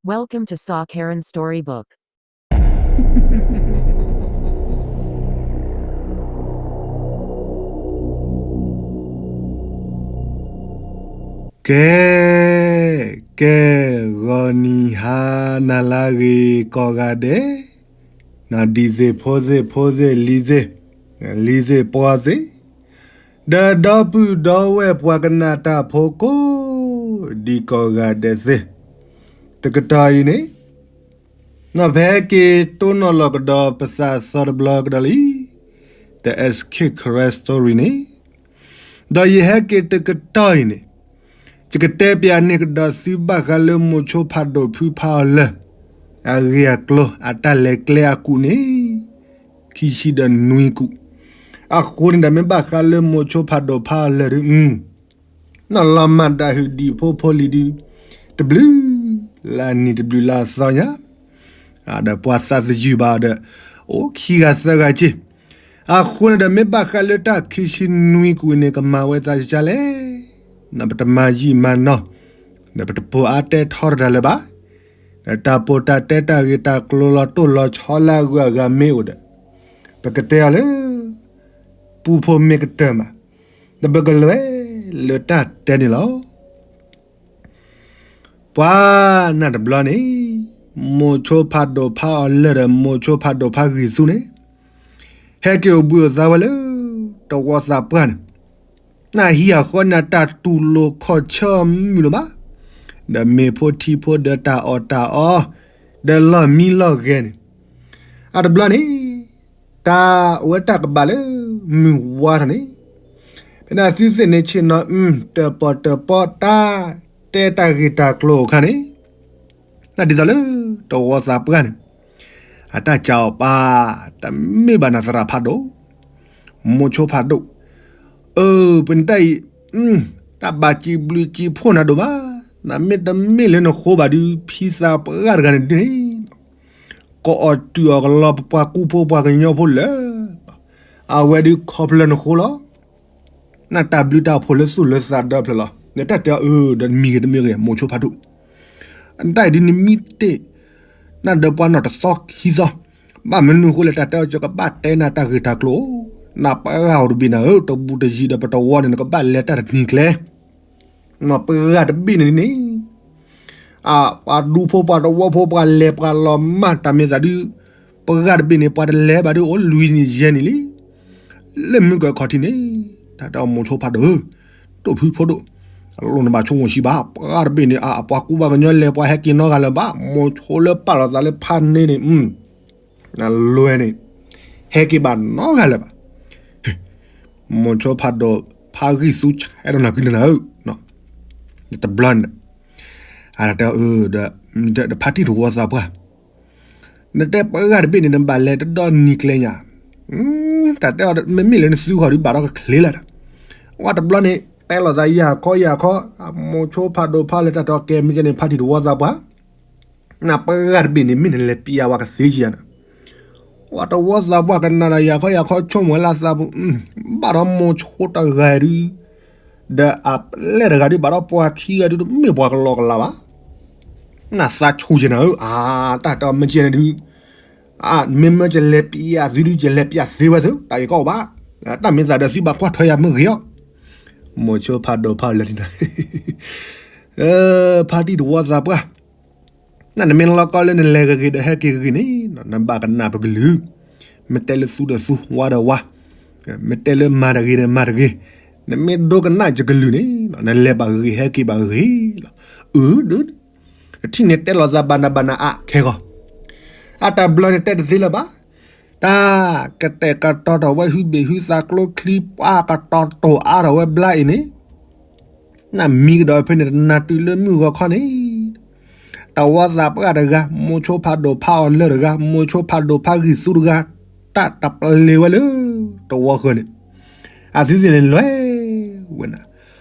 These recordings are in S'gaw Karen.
Welcome to Saw Karen Storybook. ကဲ, ကဲ, ဂီၤနံၤဟါနၤလၢအဂ့ၤကိးဂၤဒဲး, ဒ်သ့ၣ်ဖိသ့ၣ်ဖိသ့ၣ်လံၤသ့ၣ်, လံၤသ့ၣ်ပှီၢ်သ့ၣ်, ဒီးဒီပုၢ်ဒီဝဲၢ်ပှၤကနၣ်တၢ်ဖိကိးဒံးကိးဂၤဒဲးသ့ၣ်, တကတီၢ်အံၤန့ၣ် နီၢ်ဖဲက့ၤတိၢ်နီၣ်လီၤကဒီးပသးသီတဘျီကဒီးလံ, the Escape Karen Story န့ၣ်, ဒီးယဟဲက့ၤတကတီၢ်အံၤန့ၣ်, ယကတဲပျးန့ၢ်ကဒီးသုဘၣ်ဃးလၢမိၤဆိဖးဒိၣ်ဖုဖးအီၤလၢာ် အဂ့ၢ်အကျိၤ အတၢ်လဲၤကျဲအကူၣ်န့ၣ် ခံဆံဒီးနွံကူၣ်, အဃိန့ၣ်ဒီးမ့ၢ်ဘၣ်ဃးလၢမိၤဆိဖးဒိၣ်ဖးအီၤလၢာ်ဒုး နီၢ်လီၤမၢ်ဒၣ်ဟုၣ်ဒံးဖိဖိလံၤဒုး တဘျုးလၢအနံၤတဘျုးလၢအသီညါ, ဒီးပှၤသးသယုၢ်ဘၣ်ဒီး အိၣ်ခံဂၤသၢဂၤက့ၢ်, အဃိန့ၣ်ဒီးမ့ၢ်ဘၣ်ဃးလၢတၢ်ခံဆံနွံကူၣ်န့ၣ် ကမၤဝဲသးကၢ်လဲၣ်, ပတမၤယံာ်မၤနီၢ်, ဒီးပတပိာ်အါတဲထီတၢ်လၢၤဘၣ်, ဒီးတၢ်ပိာ်တၢ်တဲတၢ်ဂ့ၢ်တၢ်ကျိၤလီၤတိၢ်လီၤဆီလၢအဂုၤအဂၤမ့ၢ်အိၣ်ဒီး ပကတဲအီၤလၢ ပူဖိမ့ၢ်ကတၢၢ်မး, ဒီးပကလဲၤလၢတၢ်တဲန့ၣ်လီၤ. ပှၤနၢ်တဘျီန့ၣ် မိၤဆိဖးဒိၣ်ဖးအီၤလၢာ်ဒီးမိၤဆိဖးဒိၣ်ဖးဂံၢ်သူန့ၣ် ဟဲက့ၤအိၣ်ဘှံးအိၣ်သါဝဲလၢ တဝီသးပှၢ်န့ၣ်, နၢ်ဟံးအဃီန့ၣ် တၢ်တူၢ်လိာ်ခီၣ်ဆၢမုာ်လီၤဘၣ်, ဒီးမ့ၤဖိထံဖိဒီးတၢ်အီၣ်တၢ်အီ, ဒီးလီၢ်မံလီၢ်ဂဲၤန့ၣ်, အတဘျီန့ၣ် တၢ်အဝဲတၢ်ကဘၣ်လၢ မုၢ်ဝါထီၣ်န့ၣ်, ဖဲန့ၣ်အသုသ့ၣ်န့ၣ်ဆ့ၣ်နီၤ အု တၢ်ပီၣ်တၢ်ပီတၢ်တဲတၢ်ဂ့ၢ်တၢ်ကျိၤအခါန့ၣ်, နဒ်သိးလၢ တဝီသးပှၢ်န့ၣ်, အတၢ်စံးအီၤပၢ်, တမ့ၢ်ဘၣ်နၤသရၣ်ဖးဒိၣ်, မိၤဆိဖးဒိၣ်, အၢ ပနတၢ်အံၤ, တၢ်ဘၣ်စံးဘျုးစံးဖှိၣ်နၤဒိၣ်မး, နမ့ၢ်တမ့ၢ်လၢနဃိဘၣ်ဒုး ဖံသးပှၢ်တဂၤန့ၣ်ဒ်န့ၣ် ကအီၣ်တုာ်အီၣ်ကလီပပှၤကူဖိပှၤကညီဖိလၢာ်, အဝဲဒုးခီဖျိနဃိလီၤ. နတၢ်ဘျုးတၢ်ဖှိၣ်လၢသူၣ်လၢသးဒီဖျၢၣ်လီၤ. နတၢ်တဲအီၤအၢ ဒီးနမံၤဂ့ၤတမံၤဂ့ၤ မိၤဆိဖးဒိၣ်, နတၢ်အံၤဒုးနမံတ့ၢ် နဒီးပှၤနီၢ်တသီခံသီ, ဘၣ်မနုၤအဃိလဲၣ် တၢ်တဲအီၤကဘၣ်တဲနၤတၢ်ဂ့ၢ်တၢ်ကျိၤ, နပှၤဂၤအိၣ်တဘ့ၣ်နၤဧၢ, တဘူးတယံၤဒီးပတဝီန့ၣ် နကဘၣ်လဲၤတၢ်တနံၤကျဲ ပှၤဂၤတဘ့ၣ်န့ၣ်န့ၣ်, ပှၤဒူဖိပှၤတဝီဖိပှၤလဲၤပှၤလီၤမၢ်တၢ်မ့ၢ်သးဒုး, ပှၤဂၤတဘ့ၣ်န့ၣ် ပှၤတလဲၤဘၣ်ဒုး အိၣ်လွံၢ်နံၣ်ယဲၢ်နံၣ်လံ. လၢမုၢ်ကခီၣ်ထံးန့ၣ်, တၢ်တဲအီၤမိၤဆိဖးဒိၣ်ဧၢ, ဒိၣ်ဖုဖိဒိၣ်, အလိၣ်နဘၣ်ဆိကမိၣ်ဆံးဘၣ်, ပှၤဂၤတဘ့ၣ်န့ၣ် အပှၤကူဘၣ်ကညီလဲၤပှၤဟဲက့ၤနီတဂၤလၢၤဘၣ်, မိၤဆိလၢပာ်လီၤသးလၢဖးန့ၣ်န့ၣ် အလွဲန့ၣ်, ဟဲက့ၤဘၣ်နီတဂၤလၢၤဘၣ်. မိၤဆိဖးဒိၣ်ဖးဂံၢ်သူ ဆဲးဒီးနၤကုလၢနၤဧၢ, တဘျီန့ၣ်, အတၢ်တဲအီၤအၢ ဒီးဖါတံၢ်တဝီသးပှၢ်, နတဲပှၤဂၤတဘ့ၣ်န့ၣ် နဘၣ်လဲၤတဒီနံၤကျဲညါ, တၢ်တဲအီၤမ့မ့ၢ်လၢနစုဂီၢ်ဒုးဘၣ်ဒီးကချ့လၢာ်, ဝဲတဘျီန့ၣ် တဲလိာ်သးယၤခီယၤခီ, မိၤဆိဖးဒိၣ်ဖးလၢတၢ်တဲအီၤကဲမ့ၢ်ကဲန့ၣ် ဖါတံၢ်တဝီသးပှၢ် နပှၤဂၤတဘ့ၣ်န့ၣ် မ့ၢ်နလဲၤပျးဝဲကသ့ကယၤန့ၣ်, ဝဲတဝီသးပှၢ်ကနၣ်ဒီးယၤခီယၤခီဆိကမိၣ်ဝဲလၢသးပူၤ, ဘၣ်ဒီးမိၤဆိတဂၤဒုး, ဒီးအပျဲၢ်တဂၤဒုး ဘၣ်ဒီးပှၤခံဂၤဒုး တမ့ၢ်ပှၤကလီကလီဘၣ်, နသးဆူၣ်ကဲနၤဧၢ, အတၢ်တဲအီၤမ့ၢ်ကဲန့ၣ်ဒုး, မ့မ့ၢ်ကလဲၤပျးသုဒုး ကလဲၤပျးသ့ဝဲသု တၢ်ဂ့ၢ်ကီအိၣ်ဘၣ်, တၢ်မ့ၢ်သးဒီးသုဘၣ်ကွၢ်ထွဲယၤမ့ၢ်ဂ့ၤအီၤ, မိၤဆိဖးဒိၣ်ဖးလၢာ်န့ၣ် ဖါတံၢ်တဝီသးပှၢ်, နမ့ၢ်လီၤကီလၢနလဲၤဂ့ၤဂ့ၤဒီးဟဲက့ၤဂ့ၤဂ့ၤန့ၣ်, နဘၣ်ကနၣ်ပကလုာ်, မ့ၢ်တဲလၢသူဒီးသူ ဝါဒီးဝါ, မ့ၢ်တဲလၢမၤတဂ့ၤဒီးမၤတဂ့ၤ, နမ့ၢ်ဒိကနၣ်ယကလုာ်န့ၣ်, နလဲၤဘၣ်ဂ့ၤဂ့ၤ ဟဲက့ၤဘၣ်ဂ့ၤဂ့ၤလီၤ. အၢ ဒုး, တထံၣ်န့ၣ်တဲလိာ်သးဘၣ်နၤဘၣ်နၤအါခဲဂီၢ်, အတၢ်ဘျီန့ၣ်တဲတသ့လၢၤဘၣ်, တၢ်ကတဲာ်ကတီၤထီၣ်ဝဲဟုဘ့ၣ်ဟုသးကျိချံ ပှၤကတီၤတိာ်အါထီၣ်ဝဲဘျါအံၤန့ၣ် နမံကဒီးဖဲန့ၣ် တနၤတုၤလၢမုၢ်ဂီၤခီန့ၣ်, တဝီသးပှၢ်တဂၤ, မိၤဆိဖးဒိၣ်ဖးအီၤလၢာ်တဂၤ, မိၤဆိဖးဒိၣ်ဖးဂံၢ်သူတဂၤ, တၢ်တပျ့ၤဝဲလၢတဝီဃၢၤန့ၣ်, အသုသ့ၣ်န့ၣ်လဲၤဝဲနၤ,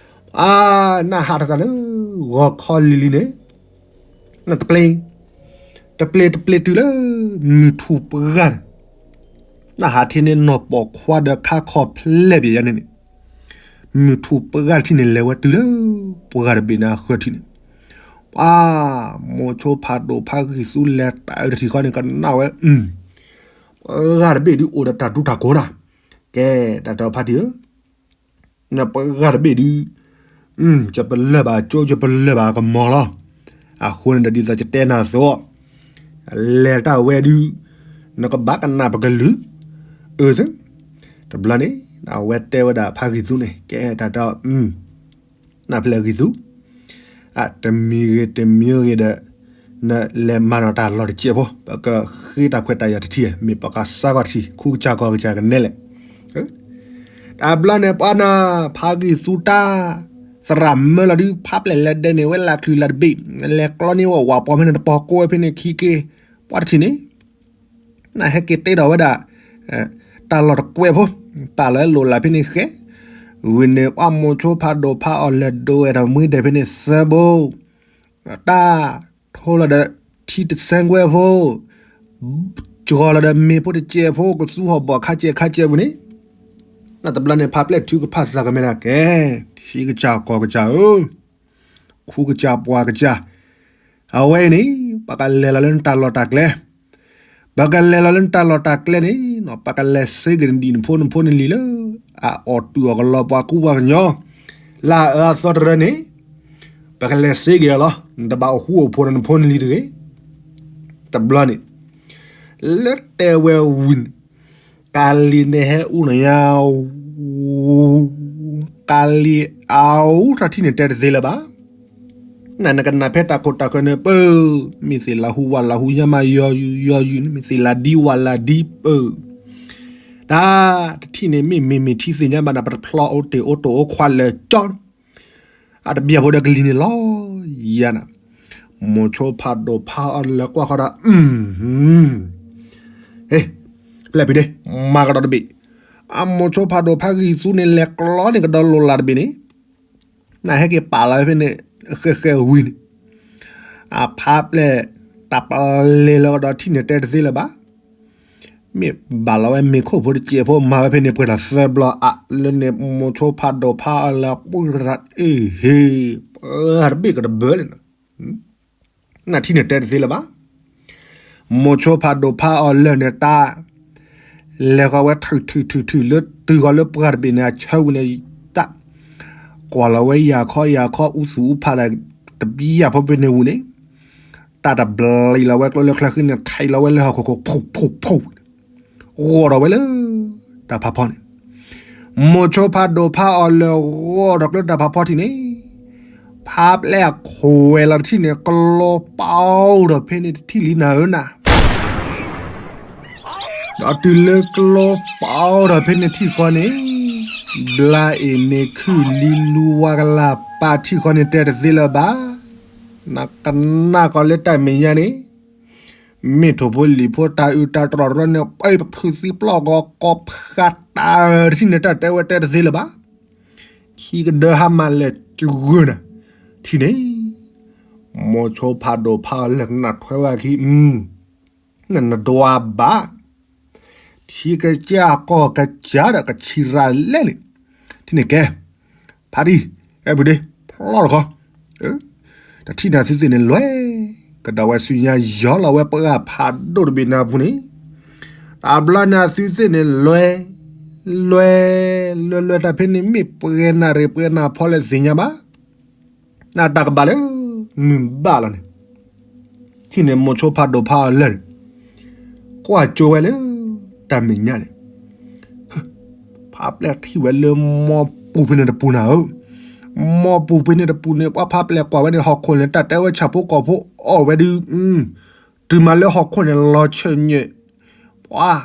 အါ, နဟးထီၣ်တၢ်လၢဂီၤခီလံၤလံၤန့ၣ်, နတပျ့ၤ, တပျ့ၤတပျ့ၤတုၤလၢမုၢ်ထူၣ်ပှၢ်န့ၣ်, နဟးထံၣ်န့ၣ်နီၢ်ပိာ်ခွါဒီးခါခီၣ်ဖျဲၣ်ပျဲယၤန့ၣ်န့ၣ် မုၢ်ထူၣ်ပှၢ်တထံၣ်န့ၣ် လဲၤဝဲတုၤလၢပှၢ်တဘ့ၣ်န့ၣ်အဃၢၤထံးန့ၣ်, ပှၤ မိၤဆိဖးဒိၣ်ဖးဂံၢ်သူလဲၤတၢ်အုးတထံၣ်ဃီန့ၣ် ကနၣ်ဝဲ, ပှၤဂၤတဘ့ၣ်ဒုးအိၣ်ဒီးတၢ်ဒူတၢ်ကိၤနၤ, ကဲ တၢ်တီဖါတံၢ်ဧၢ, ပှၤဂၤတဘ့ၣ်ဒုး ယပလၢၢ်ဘၣ်ကၠိ ယပလၢၢ်ဘၣ်ကမီၤလီၤ. အဃိန့ၣ်ဒီးဒ်သိးယတဲနၤအသိး လဲၤတၢ်ဝဲဒုး နကဘၣ်ကနၣ်ပကလုၢ်, အၢ တဘျီန့ၣ် အဝဲတဲဝဲဒၣ်ဖါဂံၢ်သူန့ၣ် ကဲတၢ်တီ နဖျဲၣ်ဂံၢ်သူ တမံၤဂ့ၤတမံၤဂ့ၤဒီး နလဲၤမၤနီၣ်တၢ်လီၢ်တစဲးဖိ ပကဃ့တၢ်ခွဲးတၢ်ယာ်တထံၣ် မ့ၢ်ပကစါကီၢ်တထံၣ် ခူကစၢ်ကီၢ်ကစၢ်ကနဲလဲၣ်. တဘျီန့ၣ်ပှၤနၤ ဖါဂံၢ်သူတၢ် သရၣ်မၢလီၤဒုး ဖးပျဲၢ်လဲၤဒဲးန့ၣ်ဝဲလၢချုးလၢတဘ့ၣ် လဲၤကျီန့ၢ်ဝဲဝၣ်ပှီၢ်ဖဲန့ၣ်တပီၤကိးဝဲဖဲန့ၣ်ခံက့ၤ ပှၤတထံၣ်န့ၣ် နဟဲက့ၤတ့ထီၣ်ဝဲဒၣ် တၢ်လီၢ်တကွဲးဖိ ပာ်လီၤဝဲလိာ်လၢ်ဖဲန့ၣ်ဃဲ, ဝံၤန့ၣ်ပှၤမိၤဆိဖးဒိၣ်ဖးအီၣ်လဲၤဒိဝဲဒီးမှံဒဲးဖဲန့ၣ်သၢဘိ, တၢ်ထိလီၤဒီးထံတဆဲကွဲဖိ, ကီၤလီၤဒီးမ့ၤဖိတစဲးဖိ ကသူဟီၣ်ဘီၣ်ခါစဲးခါစဲးပူၤန့ၣ်, နတဘျီန့ၣ် ဖးပျဲၢ်ထုကဖၣ်သးကမဲဒၣ်ကဲ, ထံကစၢ်ကီၢ်ကစၢ်ဧၢ, ခူကစၢ်ပှၤကစၢ်, အဝဲအံၤန့ၣ် ပကလဲၤလီၤလၢနတၢ်လီၢ်တၢ်ကျဲ ပကလဲၤလီၤလၢနတၢ်လီၢ်တၢ်ကျဲန့ၣ် ပကလဲၤစ့က့ၤနဒံၣ်နဖိနဖိနလံၤလၢ အအီၣ်တူၢ်အီၣ်ကလီပှၤကူပှၤကညီ လၢအအၢအသီတရၢန့ၣ် ပကလဲၤစ့က့ၤအီၤလီၤ. နတဘၣ်အိၣ်ဃူအိၣ်ဖိးနဖိနလံၤတဂ့ၤ. တဘျီန့ၣ် လၢတဲဝဲဝံၤန့ၣ် ကၤလံၤန့ၣ်ဟဲအူနယါ ကၤလံၤအူထီၣ်ထံၣ်န့ၣ်တဲတသ့လၢၤဘၣ်. နနကနၣ်ဖဲတၢ်ခိၣ်တၢ်ဃၢၤန့ၣ် ပၢၢ်, မ့ၢ်သ့ၣ်လၢဟူဝးလၢဟူညါမး ယီၤယုာ်ယီၤယုာ်န့ၣ် မ့ၢ်သ့ၣ်လၢဒ်ဝးလၢဒ်ပၢၢ်, တၢ်တထံၣ်န့ၣ် မ့ၢ်မ့ၢ်မ့ၢ်ထံသ့ၣ်ညါဘၣ်နၤ ပတဖျီအိၣ်တ့ၢ်အိၣ်တိၢ်အိၣ်ခွါလၢာ်ကၠီ အတဘၣ်ဖိဒီးကလံၤန့ၣ်လီၤယၤနၤ, မိၤဆိဖးဒိၣ်ဖးအီၣ်လဲၤကွၢ်ဃီဒီး ဟ့ၣ်, ဖျဲၣ်ဖံးဒ့, မၤကဒီးတဘ့ၣ်, အမိၤဆိဖးဒိၣ်ဖးဂံၢ်သူန့ၣ် လဲၤကျီန့ၢ်ကဒီးလိာ်လၢ်တဘ့ၣ်န့ၣ်, နဟဲက့ၤပာ်လီၤဝဲဖဲန့ၣ် ဃဲဃဲဝံၤန့ၣ်, အဖးပျဲၢ်တၢ်ပလဲၤလီၤကဒီးထံၣ်န့ၣ်တဲတသ့လၢၤဘၣ်. မ့ၢ်ဘၣ်လီၤဝဲမ့ၤခိၣ်ဖိတစဲးဖိ မၤဝဲဖဲန့ၣ် ပှဲၤထီၣ်သၢဘျီအလၢန့ၣ် မိၤဆိဖးဒိၣ်ဖးအီၣ်လဲၤပှၢ်ရၤအ့ၣ်ဟ့ၣ်, ပှၤတဘ့ၣ်ကတဘၢလၢၤ, နထံၣ်န့ၣ်တဲတသ့လၢၤဘၣ်. မိၤဆိဖးဒိၣ်ဖးအီၣ်လဲၤန့ၣ်တၢ် လဲၤဃီၤဝဲထုးထုးထုးထုးလၢတုၤဃီၤလၢပှၢ်တဘ့ၣ်န့ၣ် အဆၢဝံၤန့ၣ် တၢ် ကွၢ်လီၤဝဲယၤခီယၤခီ အူသူၣ်အူဖးဒီး တဘံယၢ်ဖိဖဲန့ၣ်ဝံၤန့ၣ်, တၢ်တဘျံးလီၤဝဲကျိလၢချၢဃံန့ၣ် ထံးလီၤဝဲလၢဟီၣ်ခိၣ်ခိၣ် ဖူးဖူးဖူး, ဂီၤထီၣ်ဝဲလၢ တၢ်ဖးဖီန့ၣ်, မိၤဆိဖးဒိၣ်ဖးအီၣ်လဲၤဂီၤထီၣ်ကျိတၢ်ဖးဖီထံၣ်န့ၣ်, ဖးပျဲၢ်အခိၣ်ဝဲလီၤတထံၣ်န့ၣ် ကျိပာ်အိၣ်ထီၣ်ဖဲန့ၣ်တထံၣ်လံနၤဧၢနၤ ဒီးတုၤလၢကျိပာ်အိၣ်ထီၣ်ဖဲန့ၣ်ထံၣ်ဃီန့ၣ်, ဘျါအ့ၣ်န့ၣ်ခုၣ်လံလူဝါကလၢ်ပာ်ထံၣ်ဃီန့ၣ်တဲတသ့လၢၤဘၣ်. နကနၣ်ကီးလၢတၢ်မဲာ်ညါန့ၣ်, မ့ၢ်ထိၣ်ဖိလံၣ်ဖိတၢ်အုၣ်တၢ်တြီၢ်တရီန့ၣ် ပပဖုးသံပျီၢ်ဂီၤကီးဖးတၢ်တထံၣ်န့ၣ်တၢ်တဲဝဲတဲတသ့လၢၤဘၣ်. ခံကဒၢဟါမၢ်လဲၤစှၤနၤ, ထံၣ်န့ၣ် မိၤဆိဖးဒိၣ်ဖးအီၣ်လဲၤကနၣ်ထွဲဝဲအခံ, နနဒွးဘၣ်, ထံကစၢ်ကီၢ်ကစၢ်ဒီးကဆံးရၤလဲၣ်န့ၣ်, ထံၣ်န့ၣ်ကဲ, ဖါတံၢ်, အဲၣ်ဘုဒ့, ဖျီတခီ, တထံၣ်န့ၣ်အသုသ့ၣ်န့ၣ်လွဲၢ်, ကဒီးဝဲဆူညါယီၤလီၤဝဲပှၢ်ဖးဒိၣ်တဘ့ၣ်နၤအပူၤန့ၣ်, တဘျီန့ၣ်အသုသ့ၣ်န့ၣ်လွဲၢ်, လွဲၢ်, လွဲၢ်လွဲၢ်တၢ်ဖဲန့ၣ်မ့ၢ်ပှဲၤနၣ်ရံၣ်ပှဲၤနၣ်ဖီလဲၣ်သ့ၣ်ညါဘၣ်. နတၢ်ကဘၣ်လၢ မုၢ်ဘၣ်လီၤန့ၣ်, ထံၣ်န့ၣ်မိၤဆိဖးဒိၣ်ဖးအီၣ်လဲၤန့ၣ်, ကွၢ်ကၠိဝဲလၢ တၢ်မဲာ်ညါန့ၣ်, ဖးပျဲၢ်ထံၣ်ဝဲလၢမီပူၤဖဲန့ၣ်တပူၤနၤဧၢ, မီပူၤဖဲန့ၣ်တပူၤန့ၣ် ပှၤဖးပျဲၢ်ကွၢ်ဝဲန့ၣ် ဟီၣ်ခိၣ်န့ၣ် တၢ်တဲဝဲဆၣ်ဖိကီၢ်ဖိအီၣ်ဝဲဒုး, တုၤမၤလၢဟီၣ်ခိၣ်န့ၣ်လီၤဆၢၣ်ညၣ်, ပှၤ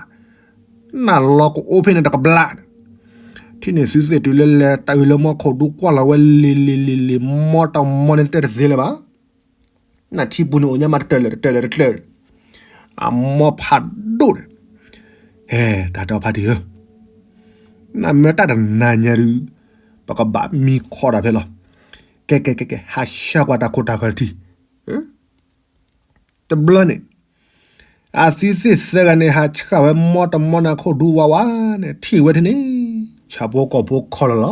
နၢ်လီၤကအိၣ်ဖဲန့ၣ်တကဘျးန့ၣ်, ထံၣ်န့ၣ်သုသ့ၣ်တုၤလၢလဲၤတၢ်အုးလၢမီခိၣ်ဒူကွၢ်လီၤဝဲလံၤလံၤလံၤလံၤ မီတမီန့ၣ်တဲတသ့လၢၤဘၣ်. နထံပူၤန့ၣ်အိၣ်ညါမးတတၢၢ်လၢာ်တတၢၢ်လၢာ်တတၢၢ်, အမီဖးဒိၣ်န့ၣ်, ဟဲ တၢ်တီဖါတံၢ်ဧၢ, နမ့ၢ်တၢ်တနာ်ညါဒုး, ပကဘၣ်မံခီတၢ်ဖဲလီၤ. ကဲကဲကဲကဲ ဟးဆှၢကွၢ်တၢ်ခိၣ်တၢ်ဃၢၤတထံၣ်, တဘျီန့ၣ် အသုသ့ၣ်သၢဂၤန့ၣ် ဟးဆှၢဝဲမီတမီနၤခိၣ်ဒူဝးဝးန့ၣ် ထံၣ်ဝဲထဲန့ၣ် ဆၣ်ဖိကီၢ်ဖိခီလီၤလီ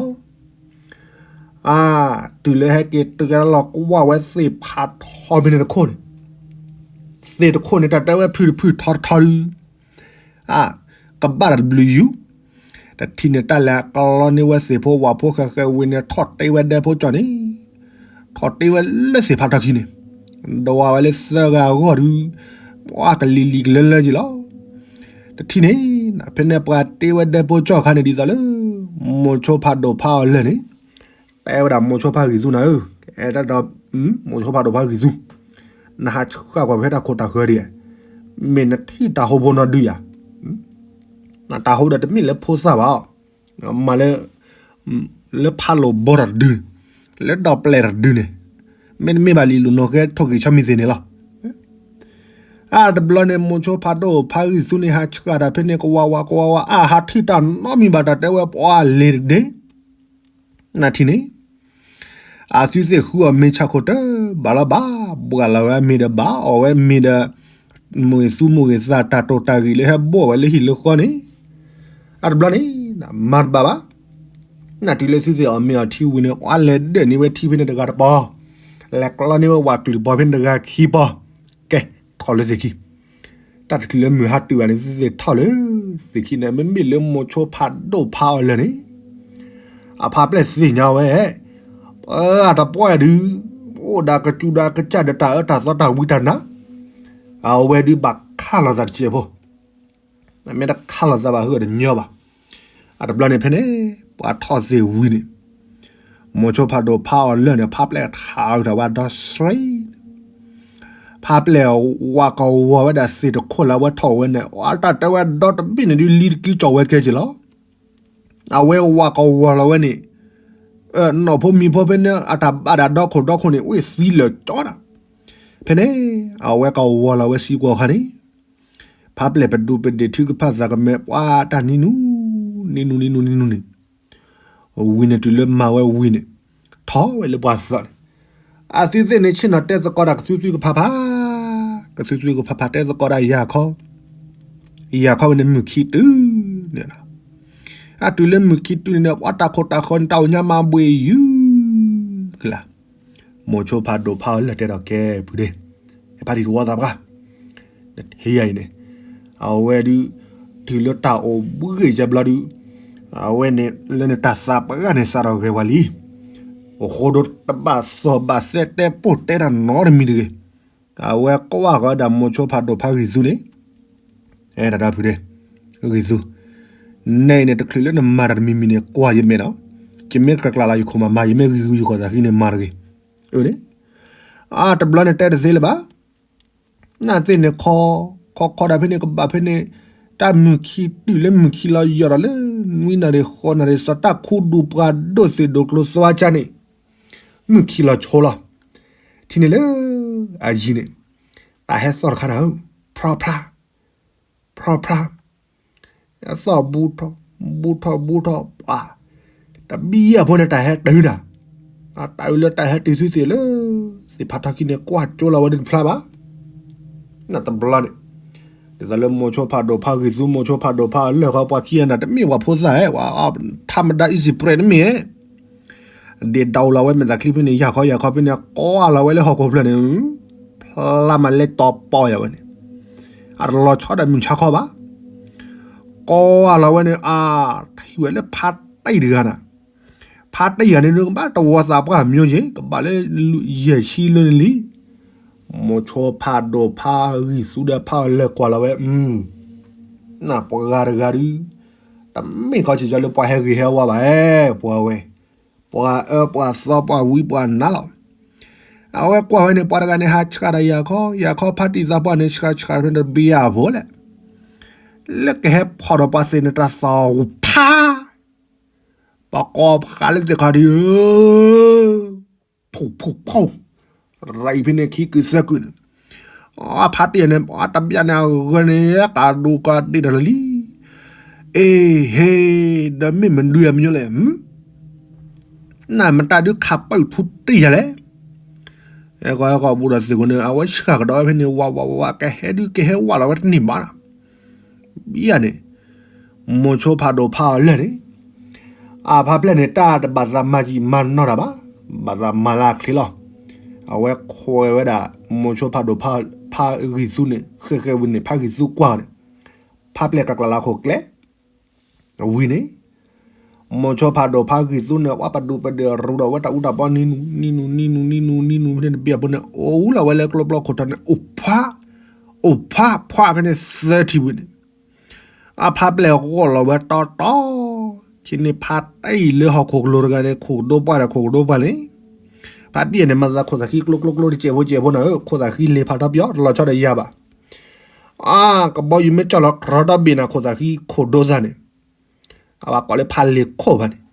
ၤ. အါ, တုၤလၢဟဲက့ၤတုၤကလီၤကွၢ်ဝဲသ့ၣ်ဖးထီဖဲန့ၣ်တခိၣ်န့ၣ်, သ့ၣ်တခိၣ်န့ၣ် တၢ်တဲဝဲဖုၣ်တဖုၣ်ထီတထီဒုး, အါ, ကဘၣ်တၢ်တဘျုးယူၢ်, တထံၣ်န့ၣ် တၢ်လဲၤကလီန့ၢ်ဝဲသ့ၣ်ဖိဝၣ်ဖိဃဲးဃဲးဝံၤန့ၣ် ထီၣ်တ့ဝဲဒဲဖိကၠီၣ်န့ၣ်, ထီၣ်တ့ဝဲလၢသ့ၣ်ဖးထီခံန့ၣ်, ဒွးဝဲလၢသၢဂၤအဂီၢ်ဒုး, ပှၤကလံၤလံၤကလၢလၢက့ၤလီၤ. တထံၣ်န့ၣ်, ဖဲန့ၣ်ပှၤတ့ဝဲဒဲဖိကၠီၣ်ခါန့ၣ် ဒ်သိးလၢ မိၤဆိဖးဒိၣ်ဖးအီၤလၢာ်န့ၣ်, တဲဝဲဒၣ်မိၤဆိဖးဂံၢ်သူနၤဧၢ, အဲၣ်ဒိး မိၤဆိဖးဒိၣ်ဖးဂံၢ်သူ, နဟးဆှၣ်ကွၢ်ဖဲတၢ်ခိၣ်တၢ်ဃၢၤဒံးဧါ, မ့ၢ်နထံၣ်တၢ်ဟိဖိနီဒုယၤ, နတၢ်ဟိဒီးတမ့ၢ်လၢဖိသၣ်ဘၣ်အီၤ, မၤလၢ လၢဖးလိာ်ဘီတၢ်တဒုန့ၣ်, လၢဒီးပျဲၢ်တဒုန့ၣ်, မ့တမ့ၢ်ဘၣ်လံာ်လူၤနီၢ်ကဲထိၣ်ဂ့ၤဆီမံၤသ့ၣ်န့ၣ်လီၤ. အါတဘျီန့ၣ် မိၤဆိဖးဒိၣ်ဖးဂံၢ်သူန့ၣ် ဟးဆှၣ်တၢ်ဖဲန့ၣ် ကဝးဝးကဝးဝး အါဟးထံၣ်တၢ်နီတမံၤဘၣ် တၢ်တဲဝဲပှၤလဲၤတဒ့ နထံၣ်န့ၣ်, အသုသ့ၣ်ဃုအီၣ်မ့ၤဆၣ်ခိၣ်တၢ်ဘၣ်လီၤဘၣ်, ဘှၣ်လီၤဝဲအမ့ၤဒီးဘၣ်အီၣ်ဝဲမ့ၤဒီး, မိၢ်ဂ့ၤသူမိၢ်ဂ့ၤသး တၢ်တိာ်တၢ်ဂ့ၢ်လၢဟဲဘိၣ်ဝဲလၢဟံၣ်လၢဃီန့ၣ်, အတဘျီန့ၣ်, မၤတဘၣ်ဘၣ်. နတုၤလၢသုသ့ၣ်အီၣ်မ့ၤအီထံဝံၤန့ၣ် ပှၤလဲၤဒၢးန့ၢ်ဝဲထံဖဲန့ၣ်တဂၤတပီၤ, လဲၤကျီန့ၢ်ဝဲဝၣ်ကလုာ်ပီၤဖဲန့ၣ်တဂၤခံပီၤ, ကဲ, ထီၣ်လၢသ့ၣ်ခံ တၢ်တချုးလၢမုၢ်ဟါတုၤဘၣ်န့ၣ် သုသ့ၣ်ထီၣ်လၢသ့ၣ်ခံန့ၣ် မ့မ့ၢ်လၢမိၤဆိဖးဒိၣ်ဖးအီၤလၢာ်န့ၣ်, အဖါပျဲၢ်သ့ၣ်ညါဝဲ, ပှၤတပှၢ်ဒုး, အိၣ်ဒီးကစူၤဒီးကစၢ်ဒီးတၢ်အၢတၢ်သီတၢ်ဝံတၢ်နါ, အဝဲဒုးဘၣ်ခးလိာ်သးတစဲးဖိ, မ့ၢ်တခးလိာ်သးဘၣ်ဟုၣ်ဒီးညီဘၣ်. အတဘျီန့ၣ်ဖဲန့ၣ်, ပှၤထီၣ်သ့ၣ်ဝံၤန့ၣ်, မိၤဆိဖးဒိၣ်ဖးအီၤလၢာ်န့ၣ် ဖါပျဲၢ်ထးအုးထီၣ်ဝဲဒီးစရံ ဖါပျဲၢ်ဝးကဝီၤဝဲဒၣ်သ့ၣ်တခိၣ်လၢအဝဲထီၣ်ဝဲန့ၣ်, အတၢ်တဲဝဲဒီတဘ့ၣ်န့ၣ်ဒုးလံတကံကၠီၣ်ဝဲကဲက့ၤလီၤ. အဝဲဝးကဝီၤလီၤဝဲန့ၣ်, နီၢ်ဖိမံၤဖိဖဲန့ၣ် အတၢ်ဘၣ်ဒၣ်ဒီခိၣ်ဒီခိၣ်န့ၣ် အိၣ်သံလၢာ်ကၠီဒၣ်. ဖဲန့ၣ်, အဝဲကဝီၤလီၤဝဲစံကွီၤခါန့ၣ်, ဖါပျဲၢ်ပဒူပဒ့ၣ်ထုကဖၣ်သးကမဲာ် ပှၤတၢ်နံၤနူ, နံၤနူနံၤနူနံၤနူန့ၣ် ဝံၤန့ၣ်တုၤလၢမၤဝဲဝံၤန့ၣ်, ထီၣ်ဝဲလၢပှၤသီန့ၣ်, အသုသ့ၣ်န့ၣ်ဆ့ၣ်နီၤတဲသကိးတၢ်ကသုသုကဖးဖး, ကသုသုကဖးဖးတဲသကိးတၢ်ယၤခီ, ယၤခီဝဲန့ၣ်မုၢ်ခံတုၤန့ၣ်လီၤ. အတုၤလၢမုၢ်ခံတုၤန့ၣ် ပှၤတၢ်ခိၣ်တၢ်ဃၢၤန့ၣ် တၢ်အိၣ်ညါမၤဘှ့ၣ်ယုၢ်ကလါ မိၤဆိဖးဒိၣ်ဖးအီၤလၢာ်တဲဒီးကဲဖုဒဲး, ဖါတံၢ်တဝီသးပှၢ်, နထံၣ်ယၤအံၤန့ၣ်, အဝဲဒုး, တုၤလၢတၢ်အိၣ်ဘှ့ၣ်ယဲဘျီဒုး, အဝဲန့ၣ်လၢန့ၣ်တၢ်သးပှၢ်န့ၣ်စးထီၣ်ဂဲၤဝဲလံ, အဃိဒီးတဘၣ်သီၣ်ဘၣ်သဲတဲပိၢ်တဲတၢ်နီတမံၤတဂ့ၤ, အဝဲကွၢ်ဃီၤဝဲဒၣ်မိၤဆိဖးဒိၣ်ဖးဂံၢ်သူန့ၣ် အဲၣ်ဒိးဖုဒဲး, ဂံၢ်သူ, နဲအံၤန့ၣ် တချုးလၢနမၤတၢ်တမံၤမံၤန့ၣ် ကွၢ်ယမဲာ်နီၤ, ယမ့ၢ်ကြၢးကြၢးလီၤယခိၣ်မၤမၤ ယမ့ၢ်ဂံၢ်ဂံၢ်ယခိၣ်သးဟံးန့ၣ်မၤတဂ့ၤ, အၢန့ၣ်, အတဘျီန့ၣ်တဲတသ့လၢၤဘၣ်, နသ့ၣ်န့ၣ်ခီ, ခီခီဒၣ်ဖဲန့ၣ်ကဘၣ်ဖဲန့ၣ်, တၢ်မုၢ်ခံတုၤလၢမုၢ်ခံလီၤယီၤဒီးလၢ နွံနၣ်ရံၣ်ဃိးနၣ်ရံၣ်စီၤ တၢ်ခူဒူၣ်ပှၤဒိၣ်သ့ၣ်ဒိၣ်ကျိၤသွါကါန့ၣ်, မုၢ်ခံလီၤဆိလီၤ, ထံၣ်န့ၣ်လၢ, အယံၤန့ၣ်, တၢ်ဟဲသီၣ်တခါနၤဧၢ, ဖြီဖြါ, ဖြီဖြါ, သီၣ်ဘူးထီၣ်, ဘူးထီၣ်ဘူးထီၣ်ပှၤ, တဘံယဲၢ်ဖိန့ၣ်တၢ်ဟဲတုၤနၤ, တၢ်အုးလၢတၢ်ဟဲတုၤသုသ့ၣ်လၢ, သ့ၣ်ဖးထီခံန့ၣ် ကွၢ်ကၠိလီၤဝဲဒၣ်တဖျါဘၣ်, နတဘျီန့ၣ်, ဒ်သိးလၢမိၤဆိဖးဒိၣ်ဖးဂံၢ်သူ မိၤဆိဖးဒိၣ်ဖးအီၤလၢာ်ဃီ ပှၤခံဂၤန့ၣ် တမ့ၢ်ပှၤဖိသၣ်ဧဲ, ဝဲ, ထးမဒါ easy prey တမ့ၢ်ဧဲ ဒ့ၣ်ဒိးလီၤဝဲမဲာ်သၣ်ချံဖဲန့ၣ် ယၢ်ခီယၢ်ခီဖဲန့ၣ် ကွၢ်လီၤဝဲလၢဟီၣ်ခိၣ်ဖျၢၣ်န့ၣ်, ဖျါမးလဲတီၤပီယၤဝဲန့ၣ်, အတလီၤဆီဒၣ်မုၢ်ဆါခီဘၣ်, ကွၢ်လီၤဝဲန့ၣ် အါ, ထံၣ်ဝဲလၢဖါတံၢ်တဂၤနၤ, ဖါတံၢ်တဂၤန့ၣ် ကဘၣ်တဝီသးပှၢ်မၠိယ့ၣ် ကဘၣ်လၢယဲၢ်ဆံလၢနလံ, မိၤဆိဖးဒိၣ်ဖးဂံၢ်သူဒီးဖးအီၤလၢာ်ကွၢ်လီၤဝဲ, နပှၤတဂၤဒုး, တမ့ၢ်ကီဆံးကီလၢပှၤဟဲဂ့ၤဟဲဝါဘၣ်, ပှၤဝဲ, ပှၤအၢပှၤသီပှၤဝံပှၤနါလီၤ. အဝဲကွၢ်ဝဲန့ၣ် ပှၤတဂၤန့ၣ် ဟးဆှၣ်ဒီးယၤခီ, ယၤခီဖါတံၢ်သးပှၢ်န့ၣ် ဆှၣ်ဆှၣ်ဖဲန့ၣ်တဘံယၢ်ဖိလဲၣ်, လၢကဟဲဖီၣ်ဒီးပှၤသ့ၣ်န့ၣ် တၢ်သီၣ်ဖး ပှၤကိးဖးလၢသ့ၣ်ခီဒုး, ဖူဖူဖူ, ရၤအံၤဖဲန့ၣ်ခံကုာ်သၢကုာ်န့ၣ်, အဖါတံၢ်န့ၣ် ပှၤတဘျီန့ၣ်အဂၤန့ၣ် ကးဒိကးဒ့ၣ်ဒီးလံ, အ့ဟ့, ဒီးမ့ၢ်မနုၤအမညိလဲၣ်, နမတၤဒုးခးပၢၢ်ထူတ့ၢ်ယၤလဲၣ်, အဲကီးအဲကီးဘူးဒီးသ့ၣ်ခိၣ်န့ၣ် အဝဲဆှၣ်ကဒီးဝဲဖဲန့ၣ် ဝးဝးဝးဝး ကဟဲဒုးကဟဲဝးလီၤဝဲတန့ၢ်ဘၣ်နီၤ ဘံယၤန့ၣ်, မိၤဆိဖးဒိၣ်ဖးအီၤလၢာ်န့ၣ်, အဖါပျဲၢ်န့ၣ် တၢ်တဘၣ်သးမၤယံာ်မၤနီၢ်တၢ်ဘၣ်, ဘၣ်သးမၤလၢအချ့လီၤ. အဝဲခွဲးဝဲဒၣ် မိၤဆိဖးဒိၣ်ဖးဂံၢ်သူန့ၣ် ဃဲးဃဲးဝံၤန့ၣ် ဖးဂံၢ်သူကွၢ်န့ၣ်, ဖါပျဲၢ်ကျးကျးလၢအခိၣ်ကျဲ ဝံၤန့ၣ် မိၤဆိဖးဒိၣ်ဖးဂံၢ်သူန့ၣ် ဝဲပဒူးပဒဲးရူဒီးဝဲတၢ်အူတၢ်ပီနံနူ နံနူ နံနူ နံနူ နံနူ ဖဲန့ၣ်တဘ့ၣ်အဖိန့ၣ် အိၣ်လီၤဝဲလၢကျိပျီခိၣ်ထီန့ၣ် အိၣ်ဖး, အိၣ်ဖးဖှးဖဲန့ၣ်သၢထံၣ်ဝံၤန့ၣ် အဖါပျဲၢ်ဂီၢ်လီၤဝဲတီတီ, ဆံးန့ၣ်ဖါတံၢ်လၢဟီၣ်ခိၣ်ကလိၤတဂၤန့ၣ် ခိၣ်ကဒိပှၢ်ဒီးခိၣ်ကဒိပှၢ်န့ၣ်, ဖါတံၢ်န့ၣ် မၤသးခိၣ်သးဃံကျိကျိကျိတစဲးဖိစဲးဖိနၤဧၢ, ခိၣ်သးဃံလ့ၤဖးထီပယီၤတလီၤဆီဒီးယၤဘၣ်. အါ, ကဘီယူၤမ့ၢ်ကၠီၣ်လီၤတြီဒီဘ့ၣ်နၤ ခိၣ်သးဃံခိၣ်ဒိသးန့ၣ်, အဝဲကိးလၢဖးလ့ၤခိၣ်ဘၣ်န့ၣ်,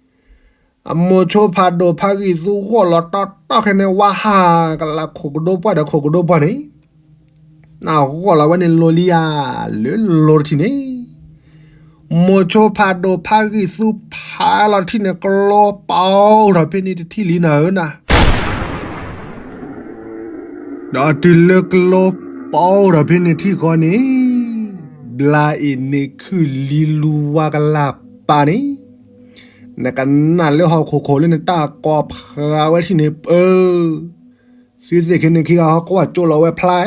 အမိၤဆိဖးဒိၣ်ဖးဂံၢ်သူဂီၢ်လီၤတီတီခဲန့ၣ် ဝါဟးကလးခိၣ်ကဒိပှၢ်ဒီးခိၣ်ကဒိပှၢ်န့ၣ်, နဂီၢ်လီၤဝဲန့ၣ်လိၤလံဧါ, လၢလိၤတထံၣ်န့ၣ် မိၤဆိဖးဒိၣ်ဖးဂံၢ်သူဖးလီၤထံၣ်န့ၣ် ကျိပီထီၣ်ဖဲန့ၣ်တထံၣ်လံနၤဧၢနၤ, ဒီးတုၤလၢကျိပီထီၣ်ဖဲန့ၣ်ထံၣ်ဃီန့ၣ်, ဘျါအ့ၣ်န့ၣ်ခုၣ်လံလူဝါကလၢ်ပာ်န့ၣ်, နကနၣ်လၢဟီၣ်ခိၣ်ခိၣ်လၢနတၢ်ကိးဖးဝဲထံၣ်န့ၣ်ပၢ, သုသ့ၣ်ခဲန့ၣ်ခံဂၤဟီကွၢ်ကၠိလီၤဝဲဖျါ